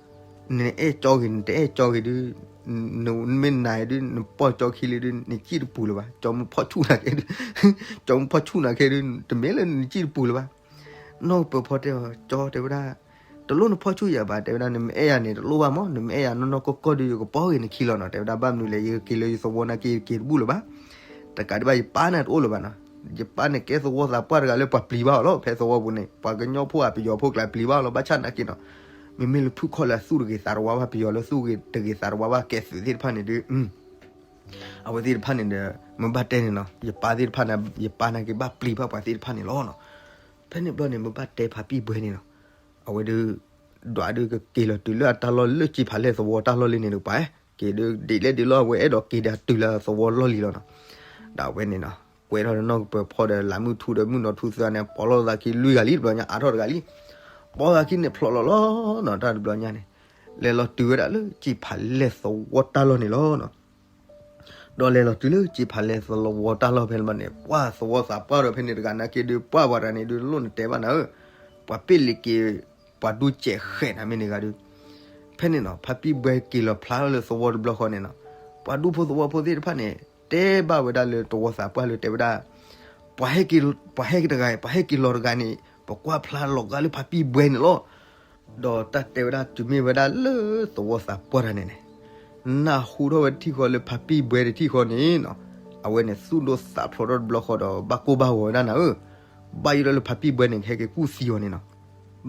နအဲၣ်ကၠီဂ့ၤ နတအဲၣ်ကၠီဂ့ၤဒုး, နမ့ၢ်နၤဒုး နပီၢ်ကၠီခံလံဒုး နစံၣ်တပူၤလၢၤဘၣ် ကၠီမုၢ်ဖီၣ်ဆူၣ်နာ်က့ဒုး, ကၠီမုၢ်ဖီၣ်ဆူၣ်နာ်က့ဒုး တမ့ၢ်လၢနစံၣ်တပူၤလၢၤဘၣ်, နီၢ်ပၢၤဖီတဲအီၤ ကၠီတဲဝဲဒၣ်, တလိၣ်နဖီၣ်ဆူၣ်ယၤဘၣ် တဲဝဲဒၣ် နမ့ၢ်အဲၣ်ယၤန့ၣ် တလိၣ်ဘၣ်မး နမ့ၢ်အဲၣ်ယၤနီၢ်နီၢ်ကီၢ်ကီၢ်ဒုး ယကပီၢ်ဂ့ၤနခံလီၤနီၤ တဲဝဲဒၣ် ဘၣ်မနုၤလဲၣ် ယကက့ၤလၢယသဝီနာ်က့ ယက့ၤတဘူၣ်လၢၤဘၣ်, တကးဒံးဘၣ် ယပၢ်န့ၣ်တအိၣ်လၢၤဘၣ်နီၤ, ယပၢ်န့ၣ်ကဲသဝီသးပှၢ်တဂၤလၢပှၤပျံၤဘၣ်အီၤလီၤ ဖဲသဝီပူၤန့ၣ် ပှၤကညီဖိဧါ ပယီၤဖိကျါပျံၤဘၣ်အီၤလီၤ ဘၣ်ဆၣ်နာ်က့နီၤ, မ့မ့ၢ်လၢဖုၣ်ခီၣ်လၢအသူၣ်တဂ့ၤသးတဝါဘၣ် ပယီၤလၢသူၣ်တဂ့ၤသးတဝါဘၣ် ကဲသုးသ့ၣ်တဖၣ်န့ၣ်ဒုး အဝဲသ့ၣ်တဖၣ်န့ၣ်ဒီး မ့ၢ်ဘၣ်တဲန့ၣ်နီၤ ယပၢ်သ့ၣ်တဖၣ်န့ၣ် ယပၢ်နာ်က့ဘၣ်ပျံၤဘၣ်ပှၤသ့ၣ်တဖၣ်န့ၣ်လီၤနီၤ, ဖဲန့ၣ်ဘျီန့ၣ် မ့ၢ်ဘၣ်တဲဖါပံၣ်ဘှဲန့ၣ်နီၤ, အဝဲဒုး ဒွးဒုးကက့ၤလီၤတုၤလၢအတၢ်လီၢ်လၢစ့ဖးလဲၢ်သဝီတၢ်လီၢ်လံန့ၣ်တကပၤ, က့ၤဒုးဒ်လဲၣ်ဒ်လဲၣ် အဝဲအဲၣ်ဒိးက့ၤဒီးတုၤလၢသဝီလီၢ်လံလီၤနီၤ, ဒီးအဝဲန့ၣ်နီၤ ကွဲထီၣ်ဒီးနီၢ်ကပၢၤဖီဒီးလါမုၢ်ထူဒီးမုၢ်နီၢ်ထူသၢန့ၣ် ပိာ်လိာ်သးခံလွံၢ်ဂၤလံ တဘျီညါအါထီၣ်တဂၤလံ, ပိာ်သးခံန့ၣ်ဖျိးလီၤလီၤနီၤ တၢ်တဘျီညါန့ၣ်, လဲၤလီၤတုၤဝဲဒၣ်လၢစ့ဖးလဲၢ်သဝီတၢ်လီၢ်န့ၣ်လီၤနီၤ ဒီးလဲၤလီၤတုၤလၢစ့ဖးလဲၢ်သဝီတၢ်လီၢ်ဖဲန့ၣ်ဘျီန့ၣ် ပှၤသဝီသးပှၢ်ဒီးဖဲန့ၣ်တဂၤနာ်က့ဒုး ပှၢ်ပှၤတဂၤန့ၣ်ဒုး လိၣ်နတဲဘၣ်နၤဧၢ, ပှၤပ့ၣ်လံက့ၤ ပှၤဒူကဲးဃဲးနၤမ့ၢ်န့ၣ်ဂၤဒုး, ဖဲန့ၣ်နီၤ ဖါပံၣ်ဘှဲက့ၤလီၤဖျါထီၣ်လၢသဝီတဘျီဃီန့ၣ်နီၤ, ပှၤဒူဖိသဝီဖိသ့ၣ်တဖၣ်န့ၣ် တဲဘၣ်ဝဲဒၣ်လၢသဝီသးပှၢ်လၢတဲဝဲဒၣ်, ပှၤဟဲက့ၤတဂၤ ပှၤဟဲက့ၤလီၤတဂၤန့ၣ် ပကွၢ်ဖျါလီၤဂာ်လၢဖါပံၣ်ဘှဲန့ၣ်လီၤ ဒီးတၢ်တဲဝဲဒၣ်တုၤမ့ၢ်ဝဲဒၣ်လၢသဝီသးပှၢ်တၢ်န့ၣ်န့ၣ်, နၢ်ဟူထီၣ်ဝဲတထံၣ်ဃီလၢဖါပံၣ်ဘှဲတထံၣ်ဃီန့ၣ်နီၤ, အဝဲန့ၣ်သူၣ်ဒိၣ်သးဖျိးထီၣ်တဘျီဃီဒီး ဘၣ်ကိၢ်ဘၣ်ဂီၤဝဲဒၣ်နၤဧၢ, ဘၣ်ယိၣ်ဒၣ်လၢဖါပံၣ်ဘှဲန့ၣ် ကဟဲက့ၤကူၣ်သံအီၤန့ၣ်နီၤ,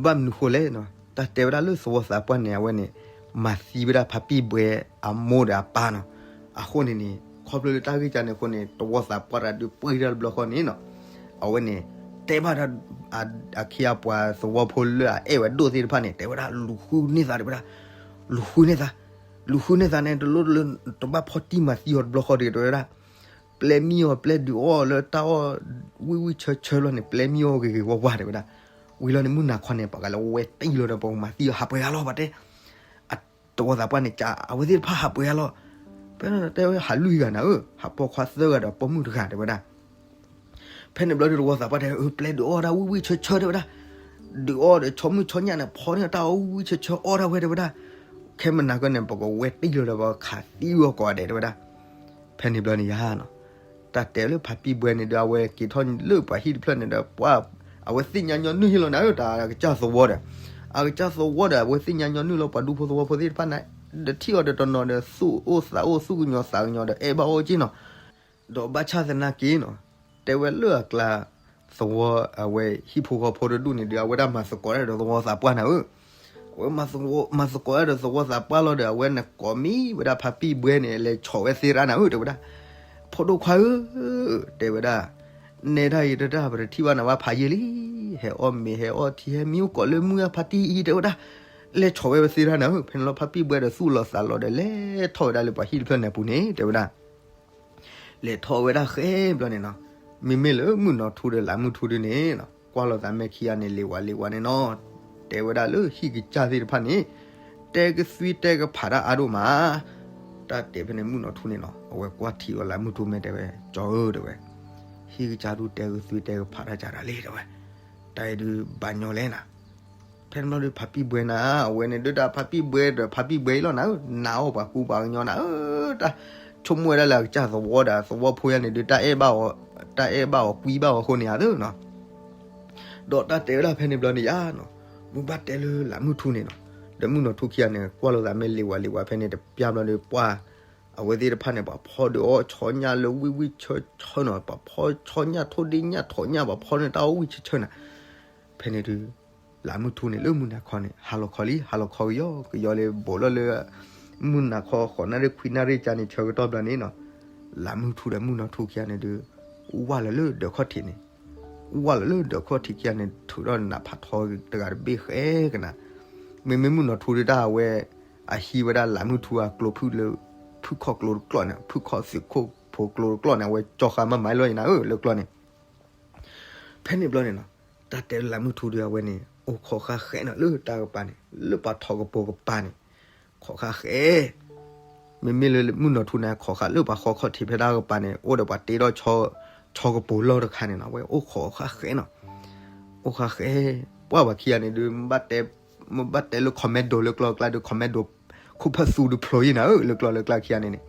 ဘၣ်မနုၤဃိလဲၣ်နီၤ, တၢ်တဲဝဲဒၣ်လၢသဝီသးပှၢ်န့ၣ် အဝဲန့ၣ် မၤသံဝဲဒၣ်ဖါပံၣ်ဘှဲအမိၢ်ဒီးအပၢ်နီၤ, အဃိန့ၣ်န့ၣ် ခီဖျိလၢတၢ်ဂ့ၢ်ကါန့ၣ်အဃိန့ၣ် သဝီသးပှၢ်တၢ်ဒုးပှ့ၤတၢ်တဘျီဃီန့ၣ်နီၤ, အဝဲန့ၣ် တဲဘၣ်ဒၣ် အခ့အပှၤသဝီဖိလၢအအဲၣ်ဝဲဒိၣ်သ့ၣ်တဖၣ်န့ၣ် တဲဝဲဒၣ် လူၤဃုန့ၢ်သး တဲဝဲဒၣ်, လူၤဃုန့ၢ်သး, လူၤဃုန့ၢ်သးန့ၣ် တလိၣ်တလၢ တဘၣ်ဖီၣ်တံၢ်မၤသံအီၤတဘျီဃီတဂ့ၤ တဲဝဲဒၣ်, ပျဲမံအီၤ ပျဲဒုးအီၣ်အီၤလၢတၢ်အီၣ် ဝံၣ်ဝံၣ်ဆၢဆၢလီၤန့ၣ် ပျဲမံအီၤဂ့ၤဂ့ၤဝါဝါ တဲဝဲဒၣ်, ဝံၤလီၤန့ၣ် မုၢ်နၤခီန့ၣ် ပှၤကလဲၤဝဲတံၢ်လီၤဒီး ပှၤကမၤသံအီၤ ဟးပှဲၤဂၤလီၤ ပှၤတဲ သဝီသးပှၢ်န့ၣ် ကး အဝဲသ့ၣ်တဖၣ်ဟးပှဲၤဂၤလီၤ, ဖဲတဲဝဲဟးလွံၢ်ဂၤနၤဧၢ, ဟးပိာ်ခွါသၢဂၤဒီးပိာ်မုၣ်တဂၤ တဲဝဲဒၣ်, ဖဲန့ၣ်ဘျီဒုးသဝီသးပှၢ်တဲ ပျဲဒုးအီၣ်ဒၣ်ဝံၣ်ဝံၣ်ဆၢဆၢ တဲဝဲဒၣ်, ဒုးအီၣ်ဒီးဆီမုၢ်ဆီညၣ်န့ၣ် ဖီန့ၢ်တၢ်အီၣ်ဝံၣ်ဝံၣ်ဆၢဆၢအီၣ်ဒၣ်ဝဲ တဲဝဲဒၣ်. ခဲမုၢ်နၤကီၢ်န့ၣ် ပကဝဲတံၢ်လီၤဒီး ပကခးသံအီၤကိးဂၤဒဲး တဲဝဲဒၣ်. ဖဲန့ၣ်ဘျီန့ၣ်ယါနီၤ, တၢ်တဲလၢဖါပံၢ်ဘှဲန့ၣ်ဒီး အဝဲက့ၤထီၣ်လၢပှၤဟံၣ်တဖျၢၣ်န့ၣ်ဒီး ပှၤ အဝဲသ့ၣ်ညါညီနုၢ်ဟ့ၣ်လီၤနၤဧၢ တၢ်အကစၢ်သဝီဒီး, အကစၢ်သဝီဒီး အဝဲသ့ၣ်ညါညီနုၢ်လီၤ ပှၤဒူဖိသဝီဖိသ့ၣ်တဖၣ်န့ၣ် ဒီးထံၣ်အီၤဒီးတနီၤဒီး သူၣ်အိၣ်သးအိၣ် သူၣ်ကညီၤသးကညီၤဒီး အဲၣ်ဘၣ်အီၤက့နီၤ. ဒီးဘၣ်ဆၣ်သနာ်က့နီၤ, တဲဝဲလၢအကျါ သဝီ အဝဲဟံၣ်ဖိဃီဖိတဒူၣ်န့ၣ်ဒီး အဝဲဒၣ်မၤသကိးတၢ်ဒီးသဝီသးပှၢ်နၤဧၢ. အဝဲမၤသကိးတၢ်ဒီးသဝီသးပှၢ်လီၤဒီး အဝဲန့ၣ်ကိးမံၤဝဲဒၣ်ဖါပံၢ်ဘှဲန့ၣ် လဲၤဆီၣ်ဝဲသ့ရၣ်နၤဧၢ တဲဝဲဒၣ်. ဖိဒိၣ်ခွါဧၢ, တဲဝဲဒၣ်, နဲဒၣ်အံၤတဒၣ် ပတထံၣ်ဘၣ်နၤဘၣ်ဖးယံာ်လံ, ဟဲအီၣ်မ့ၤ ဟဲအီၣ်ထံ ဟဲမံအိၣ်ကိးလၢမုၢ်အဖါတံၢ်အံၤ တဲဝဲဒၣ်. လဲၤဆီၣ်ဝဲသ့ရၣ်နၤဧၢ. ဖဲန့ၣ်လီၤဖါပံၢ်ဘှဲဒီးသူၣ်လီၤသးလီၤဒီး လဲၤထီၣ်ဝဲဒၣ်လၢပှၤဟံၣ်တဖျၢၣ်န့ၣ်အပူၤန့ၣ် တဲဝဲဒၣ်. လဲၤထီၣ်ဝဲဒၣ်ဃဲဘျီန့ၣ်နီၤ, မ့မ့ၢ်လၢမုၢ်နီၢ်ထူဒီးလးမုၢ်ထူဒုန့ၣ်နီၤ ကွၢ်လိာ်သးမဲာ်ခံဂၤန့ၣ် လ့ၤဝါလ့ၤဝါန့ၣ်နီၤ, တဲဝဲဒၣ်လၢဟံၣ်ကစၢ်သ့ၣ်တဖၣ်န့ၣ် တဲကသွံတဲကဖးတၢ်အါဒိၣ်မး. တၢ်တဲဖဲန့ၣ်မုၢ်နီၢ်ထူန့ၣ်နီၤ အဝဲကွၢ်ထံအီၤလးမုၢ်ထူမ့ၢ်တဲဝဲ ကၠီဧၢ တဲဝဲ, ဟံၣ်ကစၢ်ဒုးတဲကသွံတဲကဖးတၢ်ကဒီးလံ တဲဝဲ, တၢ်အံၤဒုးဘၣ်ညီလဲၣ်နၤ. ဖဲန့ၣ်ဘျီဒီးဖါပံၢ်ဘှဲနၤ အဝဲန့ၣ်ဒုးတၢ်ဖါပံၢ်ဘှဲဒီး ဖါပံၢ်ဘှဲအံၤလီၤနၤဧၢ, နာ်အီၣ်ပှၤကူပှၤကညီနၤဧၢ, တၢ်ဆိကမိၣ်ဝဲဒၣ်လၢအကစၢ်သဝီဒီး သဝီဖိယါန့ၣ်ဒုး တၢ်အဲၣ်ဘၣ်အီၤ တၢ်အဲၣ်ဘၣ်အီၤကွံဘၣ်အီၤအဃိန့ၣ်ဧါသ့နီၤ. ဒီးတၢ်တဲဝဲဒၣ်ဖဲန့ၣ်ဘျီန့ၣ်ယါနီၤ, မ့ၢ်ဘၣ်တဲလၢလးမုၢ်ထူန့ၣ်နီၤ, ဒီးမုၢ်နီၢ်ထူခံဂၤန့ၣ် ကွၢ်လိာ်သးမ့ၢ်လ့ၤဝါလ့ၤဝါဖဲန့ၣ်တပျၢ်ဘျီဒီး ပှၢ် အဝဲသ့ၣ်တဖၣ်န့ၣ် ပှၤဖီဒီးအီၣ်ဆီညၣ်လၢဝံၣ်ဝံၣ်ဆၢဆၢနီၤ, ပှၤဖီဆီညၣ်ထိၣ်ဒ့ညၣ်ထိးညၣ် ပှၤဖီန့ၣ်တၢ်အီၣ်ဝံၣ်ဆၢဆၢနၤ. ဖဲန့ၣ်ဒုး လးမုၢ်ထူန့ၣ်လၢမုၢ်နၤခီန့ၣ် ဟါလီၤခီလံ ဟါလီၤခီကယီကယီလံ ဘူးလီၤလၢ မုၢ်နၤခီဃိးနၣ်ရံၣ်ခွံနၣ်ရံၣ်ကၢ်န့ၣ် ဆၢကတီၢ်ဘျီန့ၣ်နီၤ, လးမုၢ်ထူဒီးမုၢ်နီၢ်ထူခံဂၤန့ၣ်ဒုး ဝၢ်လီၤလၢဒၢးခီၣ်ထံးန့ၣ်, ဝၢ်လီၤလၢဒၢးခီၣ်ထံးခံဂၤန့ၣ် ထုးထီၣ်နးဖးထီတဂၤတဘ့ၣ်ဃဲကနၤ. မ့မ့ၢ်မုၢ်နီၢ်ထူဒုးတၢ်အဝဲ အဟံးဝဲဒၣ်လးမုၢ်ထူအကျိဖုၣ်လၢ ဖုၣ်ခီၣ်ကျိတကျီၢ်န့ၣ် ဖုၣ်ခီၣ်သုးခိၣ်ဖိကျိတကျီၢ်န့ၣ် အဝဲကၠီဃာ်မးမးလီၤအံၤနၤဧၢ လၢကျီၢ်န့ၣ်. ဖဲန့ၣ်ဘျီန့ၣ်နီၤ, တၢ်တဲလၢလးမုၢ်ထူဒုးအဝဲန့ၣ် အိၣ်ခိးဃာ်ဃဲနီၤ လၢတၢ်ကပၤန့ၣ် လၢပှၤထီၣ်ကပိာ်ကပၤန့ၣ် ခိးဃာ်ဃဲ. မ့မ့ၢ်လၢမုၢ်နီၢ်ထူန့ၣ် ခိးဃာ်လၢပှၤဃီခီၣ်ထံးဖဲတၢ်ကပၤန့ၣ် အိၣ်ဒီးပှၤတ့ထီၣ် ဆီကပိာ်လီၢ်တခါန့ၣ်နီၤ အဝဲအိၣ်ခိးဃာ်ဃဲနီၤ. အိၣ်ဃာ်ဃဲ, ပှၢ်ပှၤခံဂၤန့ၣ်ဒုး မ့ၢ်ဘၣ်တဲလၢ commando လၢကျီၢ်ကျါဒုး commando ခိၣ်ဖၢၣ်သူဒုးဖျိယံၤနၤဧၢ လၢကျီၢ်လၢကျါခံဂၤန့ၣ်န့ၣ်.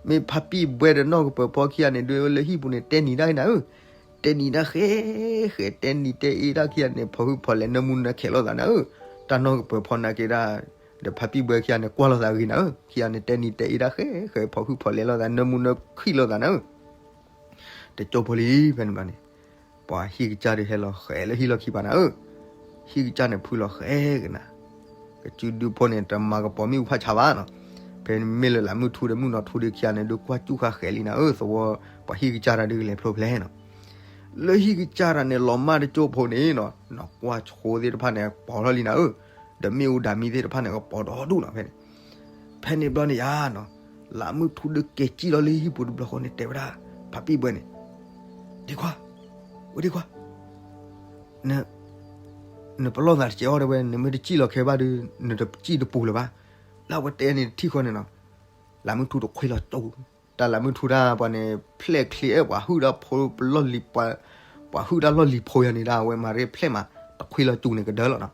မ့ၢ်ဖါပံၢ်ဘှဲဒီးနီၢ်ကပၢၤဖီခံဂၤန့ၣ်ဒုး လၢဟံၣ်ပူၤန့ၣ် တဲနံၤဒၣ်နၤဧၢ, တဲနံၤဒၣ်ဃဲဃဲ တဲနံၤတဲအ့ဒၣ်ခံဂၤန့ၣ် ဖီဟုၣ်ဖီလဲၤ နၢမူနၢခဲးလိာ်သးနၤဧၢ. တၢ်နီၢ်ကပၢၤဖီနာ်က့ဒၣ် ဒီးဖါပံၢ်ဘှဲခံဂၤန့ၣ် ကွၢ်လိာ်သးဂ့ၤနၤဧၢ, ခံဂၤန့ၣ် တဲနံၤတဲအ့ဒၣ်ဃဲဃဲ ဖီဟုၣ်ဖီလဲၤလိာ်သး နၢမူနၢခံးလိာ်သးနၤဧၢ. တကၠိဖိလံ ဖဲန့ၣ်ဘျီန့ၣ် ပှၤဟံၣ်ကစၢ်ဒုးဟဲလီၤဃဲးလၢဟံၣ်လီၢ်ခံပၤနၤဧၢ. ဟံၣ်ကစၢ်န့ၣ်ဖုလီၤဃဲးကနၤ, ကစုဒုဖိန့ၣ် တမၤကပီၤမ့ၣ်အူဖးဆါဘၣ်နီၤ. ဖဲမ့ၢ်လၢလးမုၢ်ထူဒီးမုၢ်နီၢ်ထူဒုးခံဂၤန့ၣ်ဒုး ကွၢ်စူၣ်ဃာ်ဃဲးလံနၤဧၢ သဝီ ပှၤဟံၣ်ကစၢ်တၢ်ဒုးကလဲၤဖျိဖျဲနီၤ. လၢဟံၣ်ကစၢ်တၢ်န့ၣ် လီၤမၢ်တကၠိဖိန့ၣ်နီၤ နီၢ်ကွၢ်ဆိသ့ၣ်တဖၣ်န့ၣ် ပိာ်ထီၣ်လံနၤဧၢ, ဒီးမ့ၣ်အူဒၣ်မံသ့ၣ်တဖၣ်န့ၣ် ကပိာ်ဒီဒူၣ်နီၤ ဖဲန့ၣ်. ဖဲန့ၣ်ဘျီန့ၣ်ယါနီၤ, လးမုၢ်ထူဒုးက့ၤစံၣ်လီၤလၢဟံၣ်ပူၤတဘျီဃီန့ၣ် တဲဝဲဒၣ် ဖါပံၢ်ဘှဲန့ၣ်, ဒ့ခွါ, ဝဲဒ့ခွါ, နပလီၢ်သးတစဲးအီၤတဲဝဲ နမ့ၢ်တစံၣ်လီၤခဲဘၣ်ဒီး နတစံၣ်တပူၤလၢၤဘၣ်. လၢအဝဲတဲန့ၣ်တထံၣ်ဃီန့ၣ်နီၤ, လးမုၢ်ထူတခွ့လီၤကၠိ, တၢ်လးမုၢ်ထူတၢ်ပှၤန့ၣ် ဖျဲၣ်ချ့အဲၣ်ပှၤဟုၣ်တၢ်ဖိလီၢ်လံၤ, ပှၤဟုၣ်တၢ်လီၢ်လံၤဖိယါန့ၣ်ဒၣ် အဝဲမၤရ့ဖျဲၣ်မး တခွ့လီၤကၠိန့ၣ်ကဒၢလီၤနီၤ.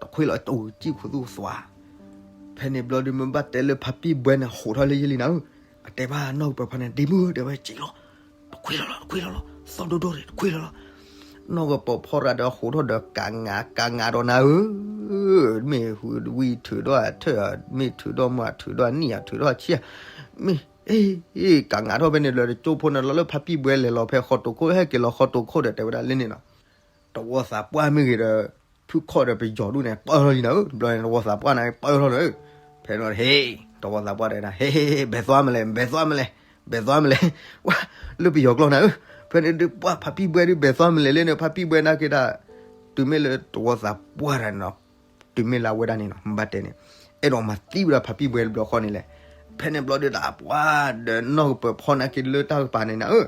တခွ့လီၤကၠိစံၣ်ခူသူၣ်သွါ. ဖဲန့ၣ်ဘျီဒုးမ့ၢ်ဘၣ်တဲလၢဖါပံၢ်ဘှဲန့ၣ် ဟိးထီၣ်လၢယဲၢ်လံနၤဧၢ, အတဲဘၣ်နီၢ်ကပၢၤဖီန့ၣ် ဒ့မုၢ်တဲဝဲစံၣ်လီၤ, တခွ့လီၤလီၤ တခွ့လီၤလီၤ, သီၣ်ဒိၣ်ဒိၣ်န့ၣ် တခွ့လီၤလီၤ. နီၢ်ကပၢၤဖီရၤဒီးဟိးထီၣ်ဒီးကးငါကးငါဒီးနၤဧၢ, မ့ၢ်ဝံၤထုးဒီးအထၢၣ်, မ့ၢ်ထုးဒီးမုၢ် ထုးဒီးနံၣ် ထုးဒီးဆံ, မ့ၢ် ကးငါထီၣ်ဖဲန့ၣ်လၢတကၠိဖိန့ၣ် လီၤလၢဖါပံၢ်ဘှဲလဲၤလီၤဖဲဃီတိာ်ခိၣ် ဟဲက့ၤလီၤဃီတိာ်ခိၣ်ဒီး တဲဝဲဒၣ်လၢန့ၣ်နီၤ, တဝီသးပှၢ်မ့ၢ်ဂ့ၤဒီး ဖုၣ်ခီၣ်ဒီးပယီၤဒူၣ်န့ၣ် ပၢၢ်ထီၣ်လံနၤဧၢ, တဘျီန့ၣ် တဝီသးပှၢ်န့ၣ် ပၢၢ်ထီၣ်လီၤ. ဖဲန့ၣ် ဟ့ၣ် တဝီသးပှၢ်တဲဒၣ် ဟ့ၣ် ဟ့ၣ် ဟ့ၣ် ဘဲသွါမလဲၣ် ဘဲသွါမလဲၣ် ဘဲသွါမလဲၣ်, ဝါ လၢပယီၤကျိာ်နၤဧၢ. ဖဲန့ၣ်ဒုးပှၢ်ဖါပံၢ်ဘှဲဒုး ဘဲသွါမလဲၣ်လၢန့ၣ် ဖါပံၢ်ဘှဲနာ်က့ဒၣ် တုၤမ့ၢ်လၢတဝီသးပှၢ်တၢ်န့ၣ်နီၤ, တုၤမ့ၢ်လၢအဝဲဒၣ်န့ၣ်နီၤ မ့ၢ်ဘၣ်တဲန့ၣ် အဲၣ်ဒိးမၤသံဝဲဒၣ်ဖါပံၢ်ဘှဲတဘျီဃီန့ၣ်လဲၣ်. ဖဲန့ၣ်ဘျီဒုးတၢ်ပှၢ်ဒီးနီၢ်ကပၢၤဖီနာ်က့ လၢတၢ်ကပၤန့ၣ်နၤဧၢ,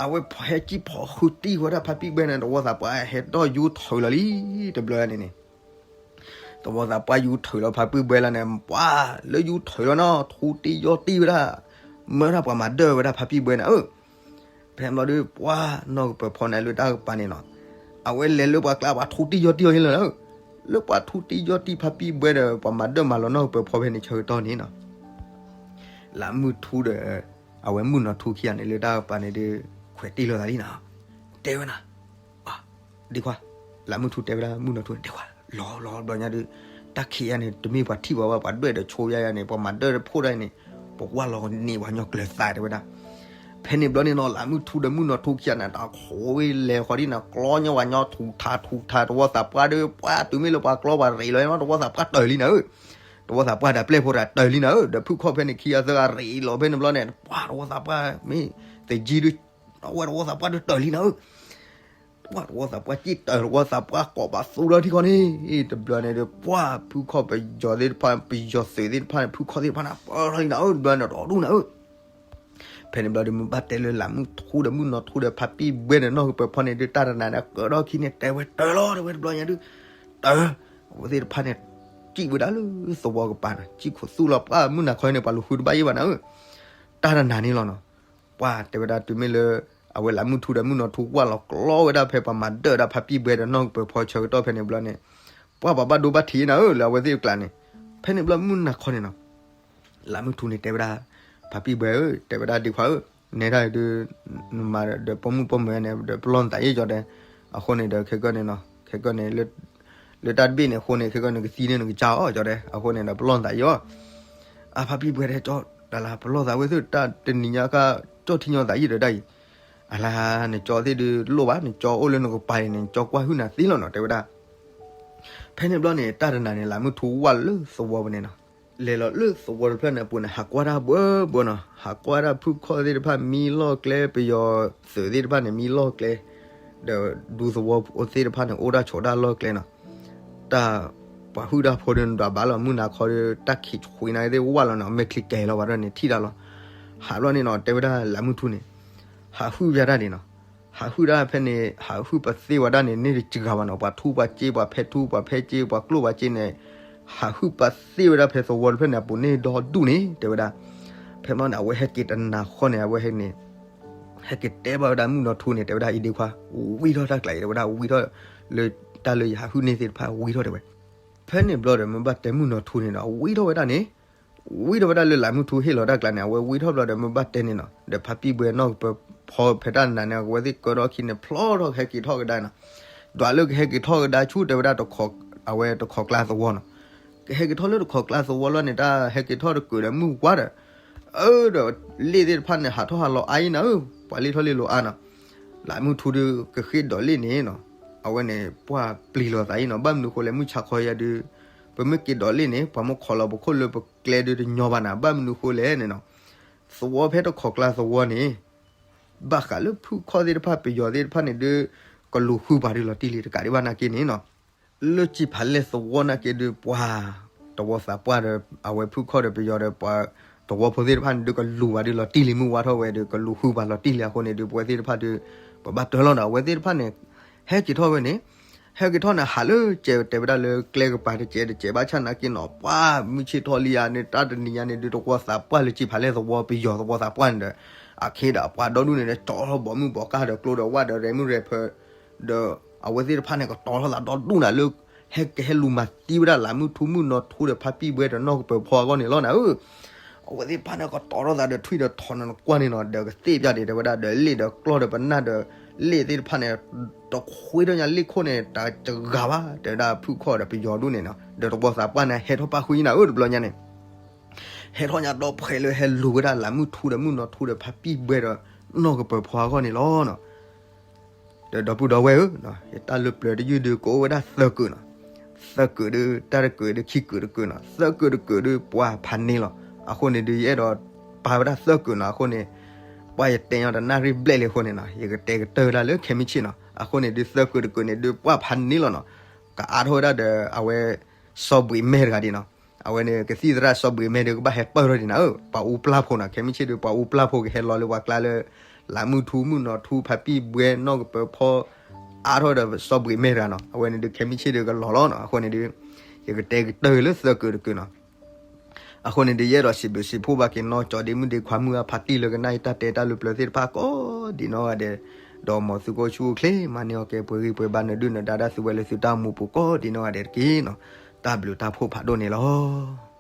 အဝဲဖီၣ်ဟဲကံၣ်ဖီၣ်ဃုတံၢ်ဝဲဒၣ်ဖါပံၢ်ဘှဲန့ၣ် တဝီသးပှၢ်ဟဲဒီးယူထၢလီၤလံ တဘျီန့ၣ်န့ၣ် တဝီသးပှၢ်ယူထၢလီၤဖါပံၢ်ဘှဲလီၤန့ၣ် ပှၢ်လၢယူထၢလီၤနီၤ ထူတံၢ်ယီၢ်တံၢ်ဝဲဒၣ်, မၢဒၣ်ပှၤမၤဒၢၣ်ဝဲဒၣ်ဖါပံၢ်ဘှဲန့ၣ်ဧၢ. ဖဲန့ၣ်ဘျီဒုးပှၢ်နီၢ်ကပၢၤဖီန့ၣ်လၢတၢ်ကပၤန့ၣ်နီၤ, အဝဲလဲၤလၢပှၤကျါ ပှၤထူတံၢ်ယီၢ်တံၢ်အီၤဟ့လီၤလၢ, လၢပှၤထူတံၢ်ယီၢ်တံၢ်ဖါပံၣ်ဘှဲဒီး ပှၤမၤဒၢၣ်မၤလီၤနီၢ်ကပၢၤဖီဖဲန့ၣ်ဆၢကတီၢ်န့ၣ်နီၤ, လးမုၢ်ထူဒီး အဝဲမုၢ်နီၢ်ထူခံဂၤန့ၣ် လၢတၢ်ပၤန့ၣ်ဒုး ခွဲးတ့ၢ်လိာ်သးလံနီၤ, တဲဝဲနီၤ, ဒ့ခွါ, လးမုၢ်ထူတဲဝဲဒၣ်မုၢ်နီၢ်ထူန့ၣ် ဒ့ခွါ, လီၤလီၤဘျီညါဒုး, တၢ်ခံးယါန့ၣ် တမ့ၢ်ပှၤထံၣ်ပှၤဘၣ် ပှၤဒွဲၣ်ဒီးဆိယါယါန့ၣ် ပှၤမၤဒၢၣ်တဖိဒၣ်အံၤန့ၣ်, ပဝၢ်လီၤန့ၢ်ပှၤညီကျၢၤသးတဲဝဲဒၣ်. ဖဲန့ၣ်ဘျီန့ၣ်နီၤ လးမုၢ်ထူဒီးမုၢ်နီၢ်ထူခံဂၤန့ၣ် တၢ်ခိးဝဲလဲၤဃီဒ်န့ၣ် ကျီညီဝဲညီထူးထးထူးထး တဝီသးပှၢ်ဒီး ပှၤတုၤမ့ၢ်လၢပှၤကျီပှၤရ့းလီၤနီၤ တဝီသးပှၢ်တၢၢ်လံနၤဧၢ, တဝီသးပှၢ်ဒီးပျဲၢ်ဖိတၢ်တၢၢ်လံနၤဧၢ, ဒီးဖုၣ်ခီၣ်ဖဲန့ၣ်ခံဂၤသၢဂၤရ့းလီၤဖဲန့ၣ်ဘျီန့ၣ် ပှၤတဝီသးပှၢ်မ့ၢ်သယံၤဒုး, အဝဲတဝီသးပှၢ်ဒုးတၢၢ်လံနၤဧၢ ပှၤတဝီသးပှၢ်စံၣ်တၢၢ် တဝီသးပှၢ်ကိးဘၣ်သူဒီထံဃီန့ၣ်, တဘျီန့ၣ်ဒီး ပှၤဖုၣ်ခီၣ်ပယီၤသ့ၣ်တဖၣ် ပယီၤသုးသ့ၣ်တဖၣ်န့ၣ် ဖုၣ်ခီၣ်သ့ၣ်တဖၣ်န့ၣ် ပၢၢ်ထီၣ်လံနၤဧၢ တဘျီန့ၣ်ဒီဒူၣ်နၤဧၢ. ဖဲန့ၣ်ဘျီဒီး မ့ၢ်ဘၣ်တဲလၢလးမုၢ်ထူဒီးမုၢ်နီၢ်ထူဒီးဖါပံၣ်ဘှဲဒီးနီၢ်ကပၢၤဖီန့ၣ်ဒုး တၢ်တနၤန့ၣ် ကၢထီၣ်ခံန့ၣ် တဲဝဲတၢၢ်လီၤ တဲဝဲတဘျီညါဒုး, တၢၢ်, အဝဲသ့ၣ်တဖၣ်န့ၣ် စံၣ်ဝဲဒၣ်လၢသဝီကပၤနီၤ စံၣ်ခိးသူၣ်လီၤပှၢ်မုၢ်နၤခီန့ၣ် ပှၤလူၤဃုတဘၣ်ယဲၢ်ဘၣ်နၤဧၢ, တၢ်တနၤန့ၣ်လီၤနီၤ. ပှၤတဲဝဲဒၣ်တုၤမ့ၢ်လၢ အဝဲလးမုၢ်ထူဒီးမုၢ်နီၢ်ထူဝၢ်လီၤကျီဝဲဒၣ်ဖဲပှၤမၤဒၢၣ်ဒၣ်ဖါပံၣ်ဘှဲဒီးနီၢ်ကပၢၤဖီဆၢကတီၢ်ဖဲန့ၣ်ဘျီန့ၣ်, ပှၤပှၤဘၣ်ဒိဘၣ်ထံးနၤဧၢ လၢအဝဲသ့ၣ်အကျါန့ၣ်, ဖဲန့ၣ်ဘျီမုၢ်နၤခီန့ၣ်နီၤ လးမုၢ်ထူန့ၣ်တဲဝဲဒၣ် ဖါပံၣ်ဘှဲဧၢ တဲဝဲဒၣ်ဒ့ခွါဧၢ, နဲဒၣ်ဒုး နမၤဒီးပိာ်မုၣ်ပိာ်မၢၤန့ၣ် ဒီးပလီၢ်နသးယဲၢ်ကၠီတဲ, အဃိန့ၣ်ဒီးခဲကနံၣ်န့ၣ်နီၤ ခဲကနံၣ်န့ၣ် လၢတၢ်တဘ့ၣ်န့ၣ်အဃိန့ၣ် ခဲကနံၣ်န့ၣ် ကသံန့ၣ်နကစၢ်အီၤကၠီတဲ အဃိန့ၣ်ဒီးပလီၢ်နသးယဲၢ်အီၤ. အဖါပံၣ်ဘှဲတဲကၠီ တၢ်လၢပလီၢ်သးဝဲသ့ၣ် တၢ်တနံၤညါခါ ကၠီထံညီသးယံာ်ဒီးဒၣ်အံၤ, အလါ နကၠီသ့ၣ်ဒုးတလိၣ်ဘၣ် နကၠီအိၣ်လၢနကပၤအံၤန့ၣ် နကၠီကွၢ်ဟုၣ်နၤသ့လီၤနီၤ တဲဝဲဒၣ်. ဖဲန့ၣ်ဘျီန့ၣ် တၢ်တနၤန့ၣ် လးမုၢ်ထူဝၢ်လၢသဝီပူၤန့ၣ်နီၤ, လဲၤလီၤလၢသဝီတဖျၢၣ်န့ၣ်အပူၤန့ၣ် ဟးကွၢ်တၢ်ဘှဲဘှဲနီၤ, ဟးကွၢ်တၢ်ဖုၣ်ခီၣ်သ့ၣ်တဖၣ်မံလီၢ်ကျဲ ပယီၤသုးသ့ၣ်တဖၣ်န့ၣ် မံလီၢ်ကျဲ ဒီးဒူသဝီသ့ၣ်တဖၣ်န့ၣ် အိၣ်တၢ်ဆိးတၢ်လီၢ်ကျဲနီၤ, တၢ်ပှၤဟုၣ်တၢ်ဖိဒီးနဒွးဘၣ်လီၤ မုၢ်နၤခီဒီး တၢ်ခံးဆှံနၤသ့ၣ်ဝၢ်လီၤန့ၣ် အမဲာ်ချံကဲၤလီၤဘၣ်ဒီးန့ၣ် ထံၣ်တၢ်လီၤ. ဟးဘျီန့ၣ်နီၤ တဲဝဲဒၣ်လးမုၢ်ထူန့ၣ် ဟးဟုၣ်ဝဲဒၣ်န့ၣ်နီၤ, ဟးဟုၣ်ဒၣ်ဖဲန့ၣ် ဟးဟုၣ်ပသ့ဝဲဒၣ်န့ၣ် န့ၢ်တစှၤဘၣ်နီၤ, ပှၤထူပှၤစ့ ပှၤဖဲထူ ပှၤဖဲစ့ ပှၤကျိၣ်ပှၤစ့န့ၣ် ဟးဟုၣ်ပသ့ဝဲဒၣ်ဖဲသဝီတဖျၢၣ်န့ၣ် အပူၤန့ၣ်ဒီဒူၣ်န့ၣ် တဲဝဲဒၣ်. ဖဲမ့ၢ်န့ၣ် အဝဲဟဲက့ၤတနၤဃီန့ၣ် အဝဲဟဲန့ၣ် ဟဲက့ၤတဲဘၣ်ဝဲဒၣ်မုၢ်နီၢ်ထူန့ၣ် တဲဝဲဒၣ်အံၤဒ့ခွါ, ဝံထီၣ်တၢ်ကျးအံၤ တဲဝဲဒၣ်ဝံထီၣ်လၢ တၢ်လၢယဟးဟုၣ်န့ၢ်သ့ၣ်တဖၣ်ဝံထီၣ်တဲဝဲ. ဖဲန့ၣ်ဘျီဒီး မ့ၢ်ဘၣ်တဲမုၢ်နီၢ်ထူန့ၣ်နီၤ ဝံထီၣ်ဝဲဒၣ်န့ၣ်, ဝံထီၣ်ဝဲဒၣ်လၢလးမုၢ်ထူဟ့ၣ်လီၤတၢ်ကျးန့ၣ် အဝဲဝံထီၣ်ဘျီဒီး မ့ၢ်ဘၣ်တဲန့ၣ်နီၤ ဒီးဖါပံၣ်ဘှဲနီၢ်ကပၢၤဖီဖဲတၢ်နၤန့ၣ် အဝဲသ့ၣ်ကၢထီၣ်ခံန့ၣ် ဖျီထီၣ်ကဟဲက့ၤထီၣ်ကဒါနီၤ, ဒွးလၢကဟဲက့ၤထီၣ်ကဒါဆူတဲဝဲဒၣ် အဝဲတခိးကျါသဝီနီၤ, ကဟဲက့ၤထီၣ်လၢတခိးကျါသဝီလီၤန့ၣ် တၢ်ဟဲက့ၤထီၣ်တကုာ်ဒီးမုၢ်ဝါဒီး အၢ ဒီးလ့ၣ်သ့ၣ်တဖၣ်န့ၣ် ဟးထီၣ်ဟးလီၤအါအံၤနၤဧၢ, ပှၤလ့ၣ်ထီၣ်လ့ၣ်လီၤအါနီၤ. လးမုၢ်ထူဒုးကဃ့ဒိးလ့ၣ်န့ၣ်နီၤ, အဝဲန့ၣ် ပှၢ်ပျံၤလီၤသးအံၤနီၤ, ဘၣ်မနုၤဃိလဲၣ် မုၢ်ဆါခီယၤဒုး ပမ့ၢ်က့ၤဒိးလ့ၣ်န့ၣ် ပှၤမ့ၢ်ခိးလီၤပခိၣ်လၢပကျဲဒုးတညီဘၣ်နၤ, ဘၣ်မနုၤဃိလဲၣ်န့ၣ်နီၤ, သဝီဖဲတခိးကျါသဝီန့ၣ် ဘၣ်ဃးလၢဖုၣ်ခီၣ်သ့ၣ်တဖၣ် ပယီၤသ့ၣ်တဖၣ်န့ၣ်ဒုး ကလူၤဃုပှၤဒုးလီၤတံၢ်လံတကးဒံးဘၣ်နာ်က့န့ၣ်နီၤ လၢစံၣ်ဖးလဲၢ်သဝီနာ်က့ဒုး ပှၤ တဝီသးပှၢ်ဒီး အဝဲဖုၣ်ခီၣ်ဒီးပယီၤဒီး ပှၤသဝီဖိသ့ၣ်တဖၣ်န့ၣ်ဒုး ကလူၤပှၤဒုးလီၤတံၢ်လံ မုၢ်ဝါထီၣ်ဝဲဒုး ကလူၤဃုပှၤလီၤတံၢ်လံအဃိန့ၣ်ဒုး ပဝဲသ့ၣ်တဖၣ်ဒုး ပဘၣ်တၢၢ်လီၤဒီး အဝဲသ့ၣ်တဖၣ်န့ၣ် ဟဲက့ၤထီၣ်ဝဲန့ၣ် ဟဲက့ၤထီၣ်န့ၣ် ဟးလၢကဲတဲဝဲဒၣ်လၢကျဲကပၤတကဲတကဲဘၣ်ဆၣ်နာ်က့နီၤ ပှၤမုၢ်ဆ့ၣ်ထီၣ်လံယၤန့ၣ် တၢ်တနံၤညါန့ၣ်ဒုး တဝီသးပှၢ်လၢစံၣ်ဖးလဲၢ်သဝီ ပယီၤသဝီသးပှၢ်န့ၣ်ဒီး အခ့ဒီးပှၤဒီဒူၣ်န့ၣ်ဒီး ကၠီထီၣ်ဘီမုၢ်ဘီကါဒီးကျိဒီးဝၣ်ဒီးရဲၣ်မုၢ်ရဲၣ်ဖၢ ဒီးအဝဲသ့ၣ်တဖၣ်န့ၣ် ကတီၤထီၣ်သးဒီဒူၣ်နၤလၢ ဟဲကဟဲလူၤမၤသံဝဲဒၣ်လးမုၢ်ထူမုၢ်နီၢ်ထူဒီးဖါပံၣ်ဘှဲဒီးနီၢ်ကပၢၤဖီအဂီၢ်န့ၣ်လီၤနၤဧၢ. အဝဲသ့ၣ်တဖၣ်န့ၣ် ကတီၤထီၣ်သးဒီးထွံၣ်ဒီးထိးန့ၣ် နကွၢ်န့ၣ်နီၤ ဒီးကသ့ၣ်ပျၢ်ဒံးတဲဝဲဒၣ်ဒီးလ့ၣ်ဒီးကျီၢ်ဒီးပနၢ်ဒီးလ့ၣ်သ့ၣ်တဖၣ်န့ၣ် တခွ့ထီၣ်ညါလ့ၣ်ခိၣ်န့ၣ် တဂၤဘၣ် တဲဝဲဒၣ်ဖုၣ်ခီၣ်ဒီးပယီၤဒူၣ်န့ၣ်နီၤ ဒီးတဝီသးပှၢ်န့ၣ် ဟဲထီၣ်ပၣ်ဃုာ်နၤဧၢ တဘျီညါန့ၣ် ဟဲထီၣ်ညါဒီဖှဲးလၢဟဲလူၤဝဲဒၣ်လးမုၢ်ထူဒီးမုၢ်နီၢ်ထူဒီးဖါပံၣ်ဘှဲဒီးနီၢ်ကပၢၤဖီအဂီၢ်န့ၣ်လီၤနီၤ. ဒီးဒီပုၢ်ဒီဝဲၢ်ဧၢ, ယတၢ်လၢပျၢၤတယုၢ်ဒုးကအိၣ်ဝဲဒၣ်သၢကုာ်နီၤ. သၢကုာ်ဒုး တၢ်တကုာ်ဒုးခံကုာ်တကုာ်နီၤ. သၢကုာ်တကုာ်ဒုးပှၤဖးန့ၢ်လီၤ. အဃိန့ၣ်ဒုး ယအဲၣ်ဒိးပာ်ဝဲဒၣ်သၢကုာ်နီၤ. အဃိန့ၣ် ပှၤယတဲညီတနၣ်ရံၣ်ဘျဲၣ်လံအဃိန့ၣ်နီၤ ယကတဲကတၢၢ်ဝဲဒၣ်လၢခဲမုၢ်ဆ့ၣ်နီၤ. အဃိန့ၣ်ဒုး သၢကုာ်တကုာ်န့ၣ်ဒုး ပှၤဖးန့ၢ်လီၤနီၤ. ကအါထီၣ်ဝဲဒၣ်ဒီး အဝဲ စီၤဘှံးမဲာ်တဂၤဒံးနီၤ. အဝဲန့ၣ် ကသံၣ်သရၣ်စီၤဘှံးမဲာ်ဒုး ကဘၣ်ဟဲပၢၢ်ထီၣ်ဒံးနၤဧၢ, ပှၤအူပျၢ်ဖိနီၤ. ခဲမုၢ်ဆ့ၣ်ဒုး ပှၤအူပျၢ်ဖိကဟဲလီၤလၢပှၤကျါလၢ လးမုၢ်ထူမုၢ်နီၢ်ထူဖါပံၣ်ဘှဲနီၢ်ကပၢၤဖီ အါထီၣ်ဒီးစီၤဘှံးမဲာ်တဂၤနီၤ. အဝဲန့ၣ်ဒုး ခဲမုၢ်ဆ့ၣ်ဒုးကလီၤလီၤနီၤ. အဃိန့ၣ်ဒုး ယကတဲကတၢၢ်လၢသၢကုာ်တကုာ်နီၤ. အဃိန့ၣ်ဒုး ယအဲၣ်ဒိးစံးဘျုးစံးဖှိၣ်ဘၣ်က့ၤနီၢ်ကၠီဒ့မုၣ်ဒ့ခွါမုၢ်အဖါတံၢ်လၢကနၣ်ယတၢ်တဲတၢ်လၢပျၢၤသ့ၣ်တဖၣ်ကိးဒံးနီၢ်ဂၤဒဲး, ဒီးမ်သုကအိၣ်ဆူၣ်အိၣ်ချ့ မၤန့ၢ်အီၣ်ကဲပှဲၤဂံၢ်ပှဲၤဘါ နဒုၣ်နဒါဒၣ်သုဝဲလၢသုတၢ်အိၣ်မူပူၤကိးဒံနီၢ်ဂၤဒဲးတက့ၢ်နီၤ. တၢ်ဘျုးတၢ်ဖှိၣ်ဖးဒိၣ်န့ၣ်လီၤ.